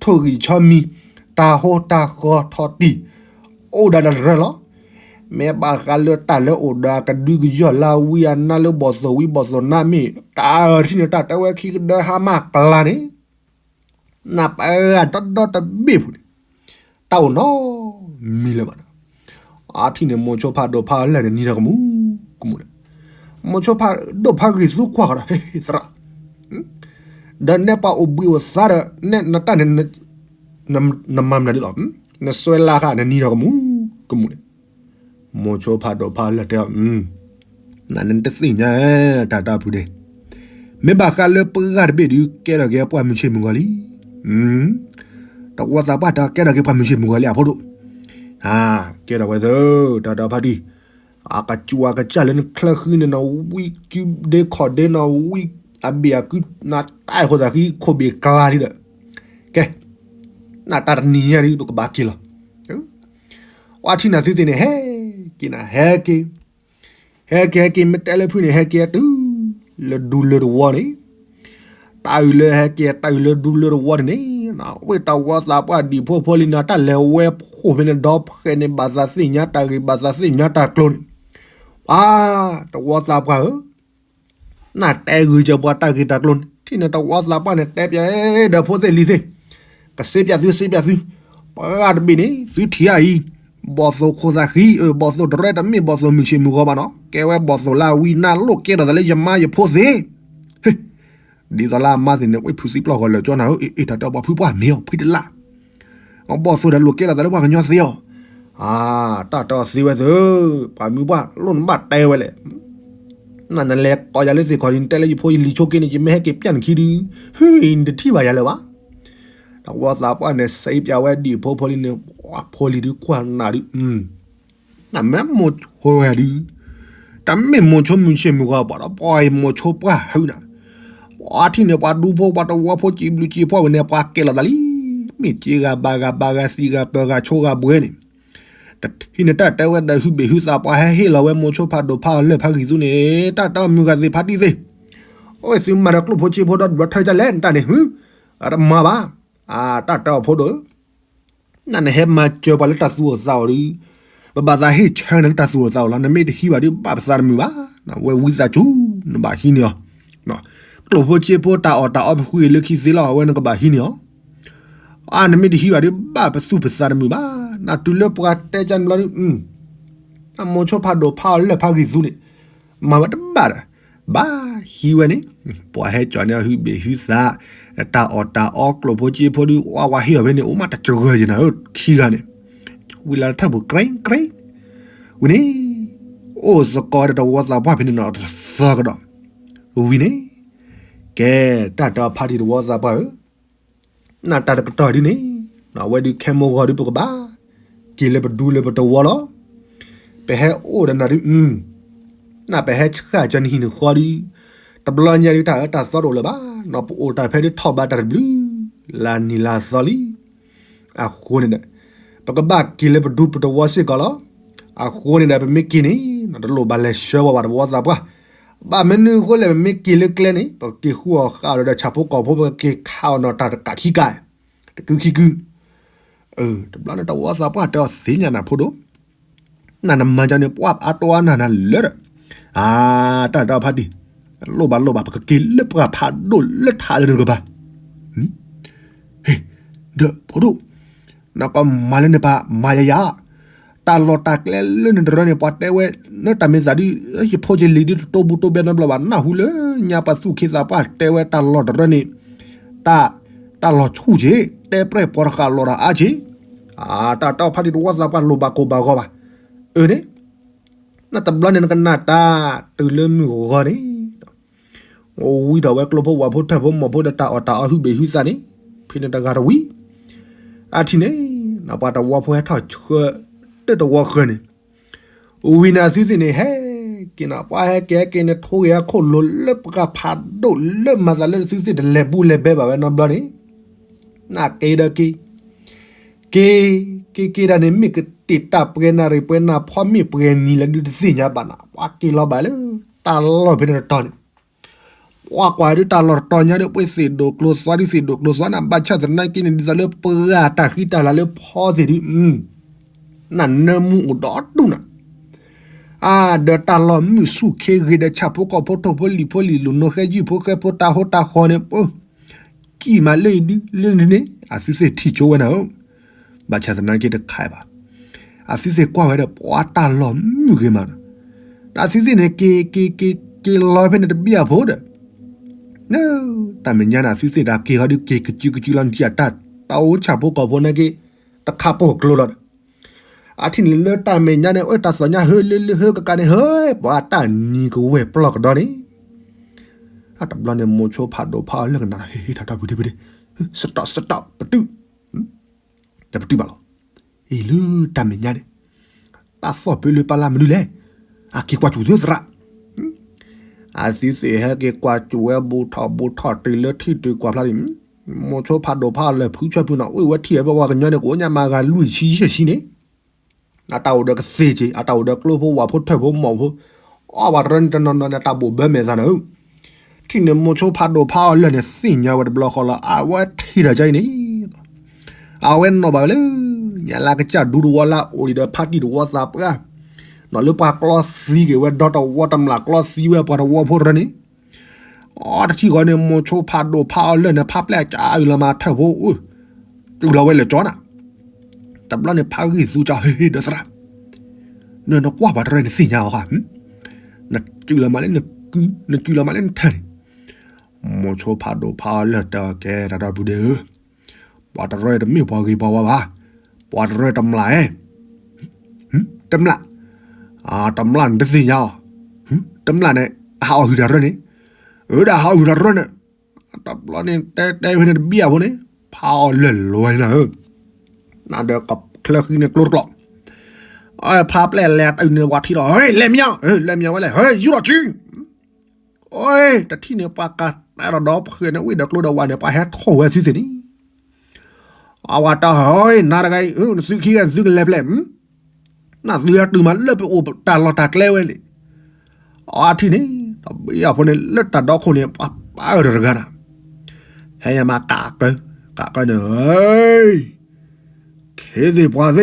ထိၣ်ဂံၢ်ဆီမံၤ တၢ်ဟိတၢ်ဃီထီၣ်တံၢ် အိၣ်ဒၣ်တရၢလီၤ. မ့ၢ်ဘၣ်ဃးလၢတၢ်လၢအိၣ်ဒီးအကဒုကယီၢ်လၢဝံအနါလၢဘီၣ်သိၣ်ဝံဘီၣ်သိၣ်နါမ့ၢ် တၢ်အၢထံၣ်န့ၣ်တၢ်တဲဝဲခံကဒၢဟါမၢ်ကျါန့ၣ် နပှၤတဒီတဘ့ၣ်ပူၤန့ၣ် တၢ်အိၣ်နီတမံၤလၢၤဘၣ်ဒီး အထံၣ်န့ၣ် မိၤဆိဖးဒိၣ်ဖးအီၤလၢာ်န့ၣ် နံၤဒီးကမူၤကမူၤန့ၣ် မိၤဆိဖးဒိၣ်ဖးဂံၢ်သူကွၢ်ဃီဒီး ဟ့ၣ်သရၣ် ဒီးနဲပှၤအိၣ်ဘှံးအိၣ်သါဒီး နဲနတၢ်န့ၣ် နမၤမနုၤဒ်လီၤ နစွဲလၢဃာ်နနံၤဒီးကမူၤကမူၤန့ၣ် မိၤဆိဖးဒိၣ်ဖးအီၤလၢာ်တဲအီၤ နနတသ့ၣ်ညါ တၢ်တၢ်ဖုဒဲး မ့ၢ်ဘၣ်ဃးလၢပှၤတဘ့ၣ်ဒုး ကဲထီၣ်က့ၤပှၤမုၢ်ဆ့ၣ်မုၢ်ဂီၤလံ. တဝီသးပှၢ်တၢ်ကဲထီၣ်က့ၤပှၤမုၢ်ဆ့ၣ်မုၢ်ဂီၤလံအဖိဒိၣ်, ကဲထီၣ်ဝဲသၢ, တၢ်တၢ်ဖါတံၢ်, အကစူၣ်အကစၢ်လၢနချၢဃံန့ၣ်နီၤ ဝံကဒ့ခီၣ်ဒ့နီၤ ဝံအဘ့ၣ်အကုနၤတၢ်အဃိသးဃံခိၣ်ဘ့ၣ်ကျါလံဒီး, ကဲ, နတၢ်တနံၤညါဒုး ပကဘၣ်က့ၤလီၤ. ပှၤထံၣ်နၤသုသ့ၣ်န့ၣ် ဟဲက့ၤနၤ ဟဲက့ၤ ဟဲက့ၤဟဲက့ၤ မ့ၢ်တဲလၢဖုန့ၣ် ဟဲက့ၤတုၤ လၢဒူလၢတဝီန့ၣ်, တၢ်အုၣ်လၢဟဲက့ၤ တၢ်အုၣ်လၢဒူလၢတဝီန့ၣ်န့ၣ်, ဝ့ၢ်တဝီသးပှၢ်ဒံၣ်ဖိဖိလံနၤ တၢ်လဲၤဝဲဖှိၣ်ဖဲန့ၣ်ဒီဖှဲးန့ၣ် ဘၣ်သးသ့ၣ်ညါတၢ်ဂ့ၢ် ဘၣ်သးသ့ၣ်ညါတၢ်ကျိၤန့ၣ်, ပှၤတဝီသးပှၢ်ဧၢ နတဲဂုာ်ကၢၤပှၤတၢ်ဂ့ၢ်တၢ်ကျိၤန့ၣ် ထံၣ်န့ၣ်တဝီသးပှၢ်န့ၣ် တဲပျးဒီးဖိသ့ၣ်လံၤသ့ၣ်, ကစ့ပျးသု စ့ပျးသု, ပှၤတဘ့ၣ်န့ၣ် သုထံၣ်အံၤ, ဘီၣ်သိၣ်ခိၣ်သးဃံ, ဘီၣ်သိၣ်တရဲတမ့ၢ်ဘီၣ်သိၣ်မုၢ်ဆ့ၣ်မုၢ်ဂီၤဘၣ်နီၤ, ကဲဝဲဘီၣ်သိၣ်လၢအဝံနါလိၣ်ကဲထီၣ်သးလၢယမါယဖိသ့ၣ်, ဒ်သိးလၢအမါသ့ၣ်န့ၣ် ဝဲဖုးသံပျီၢ်ဂီၤလၢာ်ကၠီနၤဧၢ, အ့ၣ် တၢ်တဲအီၤပှၤဖုပှၢ်မ့ၢ်အီၤ ဖှံတလၢ် အဘီၣ်သိၣ်ဒီးလိၣ်ကဲထီၣ်သးလၢပှၤကညီသ့အီၤ, တၢ်တဲအီၤသ့ဝဲသ့ၣ်, ပှၤမုၢ်ပှၢ်လိၣ်နဘၣ်တဲဝဲလဲၣ်, နနလဲၤကိးယၤလၢသ့ၣ်ခီၣ် နတဲလၢယဖိယလံၤဆိက့န့ၣ် ယမ့ၢ်ဟဲက့ၤပျၢ်နခံဒုး, ဟ့ၣ် နတထံၣ်ဘၣ်ယၤလၢၤဘၣ်, တဝီသးပှၢ်န့ၣ် စ့ပျးဝဲဒံၣ်ဖိဖိလံန့ၣ်, ဖိလံၤဒုးကွၢ်နၤဒုး နမ့ၢ်မိၤဆိဝဲဒုး, တမ့ၢ်မိၤဆိမုၢ်ဆ့ၣ်မုၢ်ဂီၤပှၤဒီး ပှၤအံၤမိၤဆိပှၢ်ဟုနၤ, ပှၤထံၣ်န့ၣ် ပှၤဒူဖိ ပှၤတဝီဖိ စံးဘျုးစံးဖှိၣ်ဝဲန့ၣ် ပှၤကဲလီၤသးလံ, မ့ၢ်စ့ဂၤဘၣ်ဂၤ ဘၣ်ဂၤသံဂၤပၢၤဂၤဆိဂၤဘှဲန့ၣ်, တဟံးန့ၣ်တၢ်တဲဝဲဒီးဟုဘ့ၣ်ဟုသး ပှၤဟဲဟ့ၣ်လီၤဝဲမိၤဆိဖးဒိၣ်ဖးအီၤလၢၢ်ဖးဂံၢ်သူန့ၣ် တၢ်တဲအီၤမုၢ်ဂၤသ့ၣ်ဖးတံၢ်သ့ၣ်, အိၣ်သုမၤဒီးကျိၣ်ဖိစ့ဖိဒီးဒွးထၢၣ်ဒ်လဲၣ် နတၢ်န့ၣ် ဟု, အတမၤဘၣ်, တၢ်တဲအီၤဖိဒိၣ် နနဟဲမၤစၢၤပှၤလၢတၢ်သူၣ်အိၣ်သးအိၣ်ဒီး, ပဘၣ်သးဟ့ၣ်ဆၢနၤလၢတၢ်သူၣ်အိၣ်သးအိၣ်လီၤ, နမ့ၢ်တဟံးဘၣ်ဒီး ဘၣ်ပသးတမုာ်ဘၣ်, ဝဲဝံသးစူၤ နဘၣ်ဟံးန့ၢ်အီၤ, ကျိၣ်ဖိစ့ဖိတၢ်အီၣ်တၢ်အီပဃုအံၤလၢခံသ့လီၤ အဝဲနကဘၣ်ဟံးန့ၢ်အီၤ, အါ နမ့ၢ်တဟံးဘၣ်ဒီး ဘၣ်ပသူၣ်ပသးတမုာ်ဘၣ်, နတုၤလၢပှၤတဲကန့ၣ်ဘျီဒီး အမိၤဆိဖးဒိၣ်ဖးအီၤလၢၢ်ဖးဂံၢ်သူန့ၣ်, မၤဝဲတဘၣ်ဒီး, ဘၣ်ဟံးဝဲန့ၣ်, ပှၤဟဲကၠီၤန့ၢ်အီၤဟုဘ့ၣ်ဟုသး, တၢ်အီၣ်တၢ်အီကျိၣ်ဖိစ့ဖိဒီး ဝါဝါဟ့ၣ်အီၤဖဲန့ၣ် အိၣ်မးတစှၤဂၤယဲၢ်နၤဧၢ ခံဂၤန့ၣ်, ဝံၤလၢထၢၣ်ပူၤ ကြဲကြဲ, ဝံၤန့ၣ်, အိၣ်သကိးဒီးတဝီသးပှၢ်ဖဲန့ၣ်နီၤ တသီကဒီး, ဝံၤန့ၣ်, ကဲ, တၢ်တဲအီၤဖါတံၢ်တဝီသးပှၢ်ဧၢ နတၢ်တကတီၢ်ဒ်န့ၣ်, အဝဲဒုးခဲမိၢ်ဂီၤဒုးပကဘၣ်, က့ၤလၢပဒူလၢပတဝီလီၤ. ပဟဲအိၣ်ဒီးနၤဒုး, နပဟဲဆှၢကၢနဟံၣ်နဃီဒုး, တဘျီညါဒုးတၢ်အၢတၢ်သီတအိၣ်လၢၤဘၣ်, နပအိၣ်တၢ်ဖဲဒုးထီၣ်ဘးတၢ်တဘျုး, လၢနံၤလၢသီလံ. အဃိန့ၣ်ဒီး, ပကဘၣ်က့ၤလၢပဒူပတဝီစ့ၢ်ကီးလီၤ. အဃိန့ၣ်ဒီး ပမ့ၢ်က့ၤန့ၣ်, တလိၣ်ဘၣ်လဲၤဆှၢဝဲဘၣ်တဝီသးပှၢ် ဘၣ်မနုၤအဃိလဲၣ် ပမ့ၢ်က့ၤလၢကျဲန့ၣ် ပက့ၤဃုအီၣ်ဃာ်အီၤဒီးဆၣ်ဖိကီၢ်ဖိ ပကက့ၤခးအီၤနီၣ်တၢ်တကးခံကါ, တကုခံကု, တဘျီန့ၣ်တဝီသးပှၢ်တဲအီၤသ့ၣ်ညါနၤဖိဒိၣ်, နနမၤကန့ၣ် ပှၤအါတီအါနၤနၤလၢာ်ဒီး, အါ, တၢ်တၢ်ဖါတံၢ်, လိၣ်ဘၣ်လိၣ်ဘၣ် ပကက့ၤလၢပှၤဖးဒိၣ်လၢထးလၢနကပၤ, ဟ့ၣ်, ဒီးဖိဒိၣ် နကမၤလၢနပၤမၤယၤယၤ, တၢ်လီၢ်တၢ်ကျဲလၢနတရၢန့ၣ် ပှၤတဲဝဲ, လၢတၢ်မ့ၢ်သးဒုး, ယဖိယလံၤဒုးတတိၢ်ဘူးတိၢ်ဘဲနီတဘျီဘၣ်, နၢ်ဟူလၢညါပှၤသူၣ်ခ့သးပှၢ်တဲဝဲတၢ်လီၢ်တရၢန့ၣ်, တၢ်, တၢ်လီၢ်ဆူၣ်က့ၤ, တဲပြဲၢ်ပှၤတဃာ်လီၤတၢ်အါက့ၤ, အါ, တၢ်တၢ်ဖါတံၢ်တဝီသးပှၢ်လိၣ်ဘၣ်ကိၢ်ဘၣ်ဂီၤဘၣ်, အၢန့ၣ် နတဘျီန့ၣ်နကနၣ်တၢ်, တုၤလၢမုၢ်ဂီၤန့ၣ် အိၣ်ဝံထီၣ်ဝဲကျိဖိဝၣ်ဖိထၢၣ်ဖိမီၢ်ဖိဒီးတၢ်အီၣ်တၢ်အီဟုဘ့ၣ်ဟုသးန့ၣ်, ဖဲန့ၣ်တဂၤတဝံၤ, အထံၣ်န့ၣ်, ပှၤတဝီဖိဟဲထီၣ်ဆှၢ, တၢ်တဝီဃၢၤန့ၣ်, ဝံၤန့ၣ်အသုသ့ၣ်န့ၣ် ဟဲက့ၤန့ၣ် ပှၤဟဲက့ၤဟဲက့ၤန့ၣ် ထိၣ်ဂ့ၤအခိၣ်လိၤလၢပှၤဖးဒိၣ်လၢမၤသးလၢသုသ့ၣ်တလဲၤဘူးလဲၤဘဲဘၣ်ဝဲနီတဘျီန့ၣ်, နက့ၤဒီးက့ၤ က့ၤ, က့ၤက့ၤတၢ်န့ၣ် မ့ၢ်ကတ့ၢ်တၢ်ပှဲၤနၣ်ရံၣ်ပှဲၤနၣ်ဖီ မ့ၢ်ပှဲၤနံၤလဲၣ်ဒုးတသ့ၣ်ညါဘၣ်နၤ, ပှၤက့ၤလီၤဘၣ်လၢ တၢ်လီၢ်ဖဲန့ၣ်တတီၤန့ၣ်, ပှၤကွၢ်ဒုးတၢ်လီၢ်တတီၤညါဒီး ပှၤသ့ၣ်ဒိၣ်ကျိၤသွါဒုးသ့ၣ်ဒိၣ်ကျိၤသွါနၤ, ဘၣ်ဆၣ်သနာ်က့န့ၣ် ဒ်သိးလၢပှၤတၢ်ဃံတၢ်လၤလၢဖီသ့ၣ်ဒုး, နနၢမူအိၣ်ဒီးတူၢ်နၤ အါ, ဒီးတၢ်လီၢ်မုာ်ဆူၣ်ခ့ဂ့ၤဒီး ဆၣ်ဖိကီၢ်ဖိထိၣ်ဖိလံၣ်ဖိလံၣ် လိၣ်နိဃဲယုၢ်ဖိဃဲဖိတၢ်ဟိတၢ်ဃီန့ၣ် ပ ကံၢ်မးလၢအံၤဒုးလၢန့ၣ် အသုသ့ၣ်ထံၣ်ဆိဝဲနၤဧၢ, ဘၣ်ဆၣ်သနာ်က့တခါအံၤဘၣ်, အသုသ့ၣ်ကွၢ်ဝဲဒီးပှၤတၢ်လီၢ်မုာ်ဂ့ၤမး, အသုသ့ၣ်န့ၣ် က့ၤက့ၤက့ၤက့ၤလီၤဖဲန့ၣ်တဘျီအဖိဒီး, တၢ်မဲာ်ညါန့ၣ် အသုသ့ၣ်တၢ်က့ၤဟီဒုးက့ၤကစုကစုလီၤ နထံၣ်အတၢ် တၢ်အိၣ်ဆၣ်ဖိကီၢ်ဖိနာ်က့ တခါပိာ်ကျိလီၤဒီး အထံၣ်န့ၣ်လၢတၢ်မဲာ်ညါန့ၣ် အၢ တၢ်သီၣ်ညါဟၢလၢလၢဟၢကကါန့ၣ် ဟၢ ပှၤတၢ်နံၤကဝဲၢ်ပျီၢ်ကဒီးန့ၣ်, အတဘျီန့ၣ် မိၤဆိဖးဒိၣ်ဖးအီၣ်လၢၢ်ကနၣ်ဒီး ဟ့ၣ်ဟ့ၣ်ထီၣ်ထီၣ်ပူၤဒ့ပူၤဒ့, စတီၣ်စတီၣ် ပတုာ်, တပတုာ်ဘၣ်လီၤ. အံၤလၢတၢ်မဲာ်ညါန့ၣ် တၢ်သီၣ်ပၢလၢပလၢ်မနုၤလဲၣ်. အက့ၤကွၢ်စူၣ်သုသရၣ်. အသုသ့ၣ်ဟဲက့ၤကွၢ်စူၣ်ဝဲ ဘူးထီၣ်ဘူးထီၣ်တုၤလၢထံၣ်တုၤကွၢ်ဖျါဒံး, မိၤဆိဖးဒိၣ်ဖးအီၣ်လၢၢ်ဖုဆၢဖုနီၤ အိၣ်ဝဲထံၣ်ဝဲပဝဲကညီန့ၣ် ကအိၣ်ညါမၤဂၤလွံၢ်ဆံယဲၢ်ဆံန့ၣ် အတၢ်အိၣ်ဒီးကသ့ၣ်က့ၤ အတၢ်အိၣ်ဒီးကျိဖိဝၣ်ဖိထၢၣ်ဖိမီၢ်ဖိ, အီၣ်ပှၤတရၢန့ၣ်တနီၤနီၤန့ၣ် တၢ်ဘိၣ်ဘၢမဲာ်သးနၤဧၢ. ထံၣ်န့ၣ်မိၤဆိဖးဒိၣ်ဖးအီၣ်လၢၢ်န့ၣ် သ့ၣ်ညါဝဲတဘျီဃီလီၤ အဝဲထံၣ်ဒီးကအံၤန့ၣ် အဝဲနီၣ်ဘၣ်ဝဲလၢ ညါလၢကစၢ်ဒူတဝီလၢအအိၣ်ဒံးဒီးဖါတံၢ်တဝီသးပှၢ်, နီၣ်လၢပှၤကျီသံက့ၤဝဲဒီတဝီတမျၢ်ကျီသံဝဲပှၤတဝီဖိတရၢန့ၣ် အတထံၣ်ဃီန့ၣ် မိၤဆိဖးဒိၣ်ဖးအီၣ်လၢၢ်န့ၣ် ဖးပျဲၢ်အစၢ်အုၣ်လီၤမးထၢၣ်ဖိအိၣ်, တုၤလီၤဝဲလၢာ်ကၠီနၤ, တဘျီန့ၣ် ဖးဂံၢ်သူကၠီ ဟ့ၣ်ဟ့ၣ်ဒီးသရၣ်, နနကွၢ်ပှၤတရၢန့ၣ်သ့ၣ်ညါအီၤဃီ, နစူၣ်လီၤမးလၢနကု, နစူၣ်လီၤမးလၢနထၢၣ်န့ၣ်, မိၤဆိဖးဒိၣ်ဖးအီၣ်လၢၢ်တဲကဲတၢ်ဒီပုၢ်ဒ့ဧၢ ပှၤတရၢတမ့ၢ်ပှၤဂ့ၤပှၤဝါဘၣ်, ပှၤတရၢတမျၢ်ဧၢ, တမျၢ်, တမျၢ်န့ၣ်တသ့ၣ်ညါအီၤ, တမျၢ်န့ၣ် အဟးအီၣ်ဟုၣ်တၢ်ရၢန့ၣ်, အၢ ဒၣ်ဟးအီၣ်ဟုၣ်တၢ်ရၢန့ၣ်, တဘျီန့ၣ် တဲတဲဖဲန့ၣ်တဘျီအဖိန့ၣ်, ဖးအီၣ်လၢၢ်လီၤနၤဧၢ, နဒီးချၢဃံန့ၣ်ကျိတကျိး, ဖးပျဲၢ်လဲၤတၢ်န့ၣ်ဝဲထံၣ်ဒီး ဟဲ လဲၤမညီ, လဲၤမညီဝဲလဲၣ်, ဟဲ ယူၢ်ထီၣ်စု တထံၣ်န့ၣ် ပှၤကတဲဒီးဒီဖှဲန့ၣ် ဝံၣ်ဒီးကျိဒီးဝၣ်န့ၣ် ပှၤဟဲထီၣ်ဝဲသုသ့ၣ်န့ၣ်, အဝဲတၢ်ဟဲ နၤတဂၤအံၤ နသုခံဂၤသုကလဲၤဖျဲၣ်, နသုဟဲတုၤမးလၢပအိၣ်တၢ်လီၢ်တၢ်ကျဲဝဲန့ၣ်, အထံၣ်န့ၣ် တဘျီအဖိန့ၣ် လၢတၢ်ဒီခိၣ်န့ၣ် ပှၤပာ်အၢၣ်ဒီးတဂၤနၤ, ဟဲယၤမးကးကၢ, ကးကၢန့ၣ် ခ့သ့ၣ်ပှၤသ့ၣ် သံ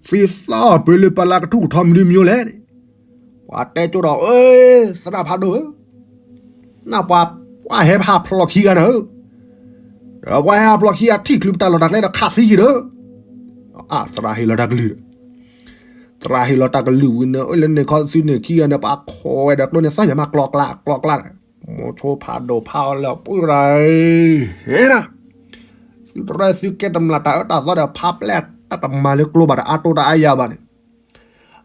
သီၣ်ပၢလၢပလၢ်ကထူၣ်ကထီမနုၤမံၤလဲၣ်န့ၣ်, ပှၤတဲကၠိဒီး အၢ သရၣ်ဖးဒိၣ်ဧၢ, နပှၤ ပှၤဟဲဖးဖျိးခံဂၤနၤဧၢ, ဒီးပှၤဟဲဖးဖျိးခံဂၤထံၣ်ချုးပတၢ်လီၢ်တၢ်ကျဲဒီးခးသံက့ၤဒီး, အသရၣ်ဟ့ၣ်လီၤတၢ်ကလုၢ်ဒီး, သရၣ်ဟ့ၣ်လီၤတၢ်ကလုၢ်ဝံၤန့ၣ် အိၣ်လၢန့ၣ်ခီသုန့ၣ်ခံဂၤန့ၣ် ပှၤခိးဝဲဒီးကျိန့ၣ် သီၣ်ညါမးကျီကျါကျီကျါ, မိၤဆိဖးဒိၣ်ဖးအီၣ်လၢၢ်ပှၤတဂၤ ဟ့ၣ်နၤ, သုတရၢသုကဲတမျၢ်တၢ်အၢတၢ်သီဒီး ဖးပျဲၢ်တၢ်တမၤလၢကျိဘၣ်ဒီးအါတိတၢ်အါယၤဘၣ်န့ၣ်,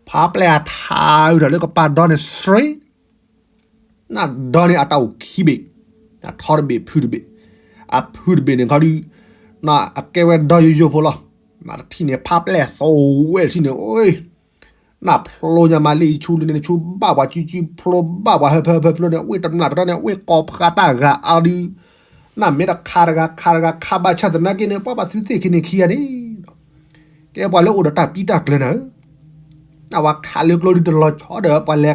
ဖးပျဲၢ်အထါအုးဒီးလၢကပၤဒီန့ၣ်စှ့, နဒီန့ၣ်အတၢ်အိၣ်ခံဘ့ၣ်, အထီတဘ့ၣ်ဖုတဘ့ၣ်, အဖုတဘ့ၣ်န့ၣ်ခီဒုး, နအကဲဝဲဒီယိယိဖိလီၤ, နတထံၣ်န့ၣ် ဖးပျဲၢ်သီဝဲတထံၣ်န့ၣ် နဖျိညါမးလၢအံၤဆူလၢန့ၣ်ဆူဘၣ်ပှၤစုစုဖျိဘၣ်ပှၤဟၢဖၢဟၢဖၢဖျိန့ၣ် အဝဲတမျၢ်တရၢန့ၣ် အဝဲကိးဖးတၢ်ဂၤအါဒုး, နမ့ၢ်တခးတဂၤခးတဂၤခးဘၣ်ဆၣ်သနာ်က့န့ၣ် ပှၤဘၣ်သုသ့ၣ်ခံန့ၣ်ခံဂၤန့ၣ်, ကဲပှၤလၢအိၣ်ဒီးတၢ်ပံတၢ်ကျၢၤနၤဧၢ, အဝဲခးလၢကျိဒုးတလီၤဆီဒီးပှၤလဲၤ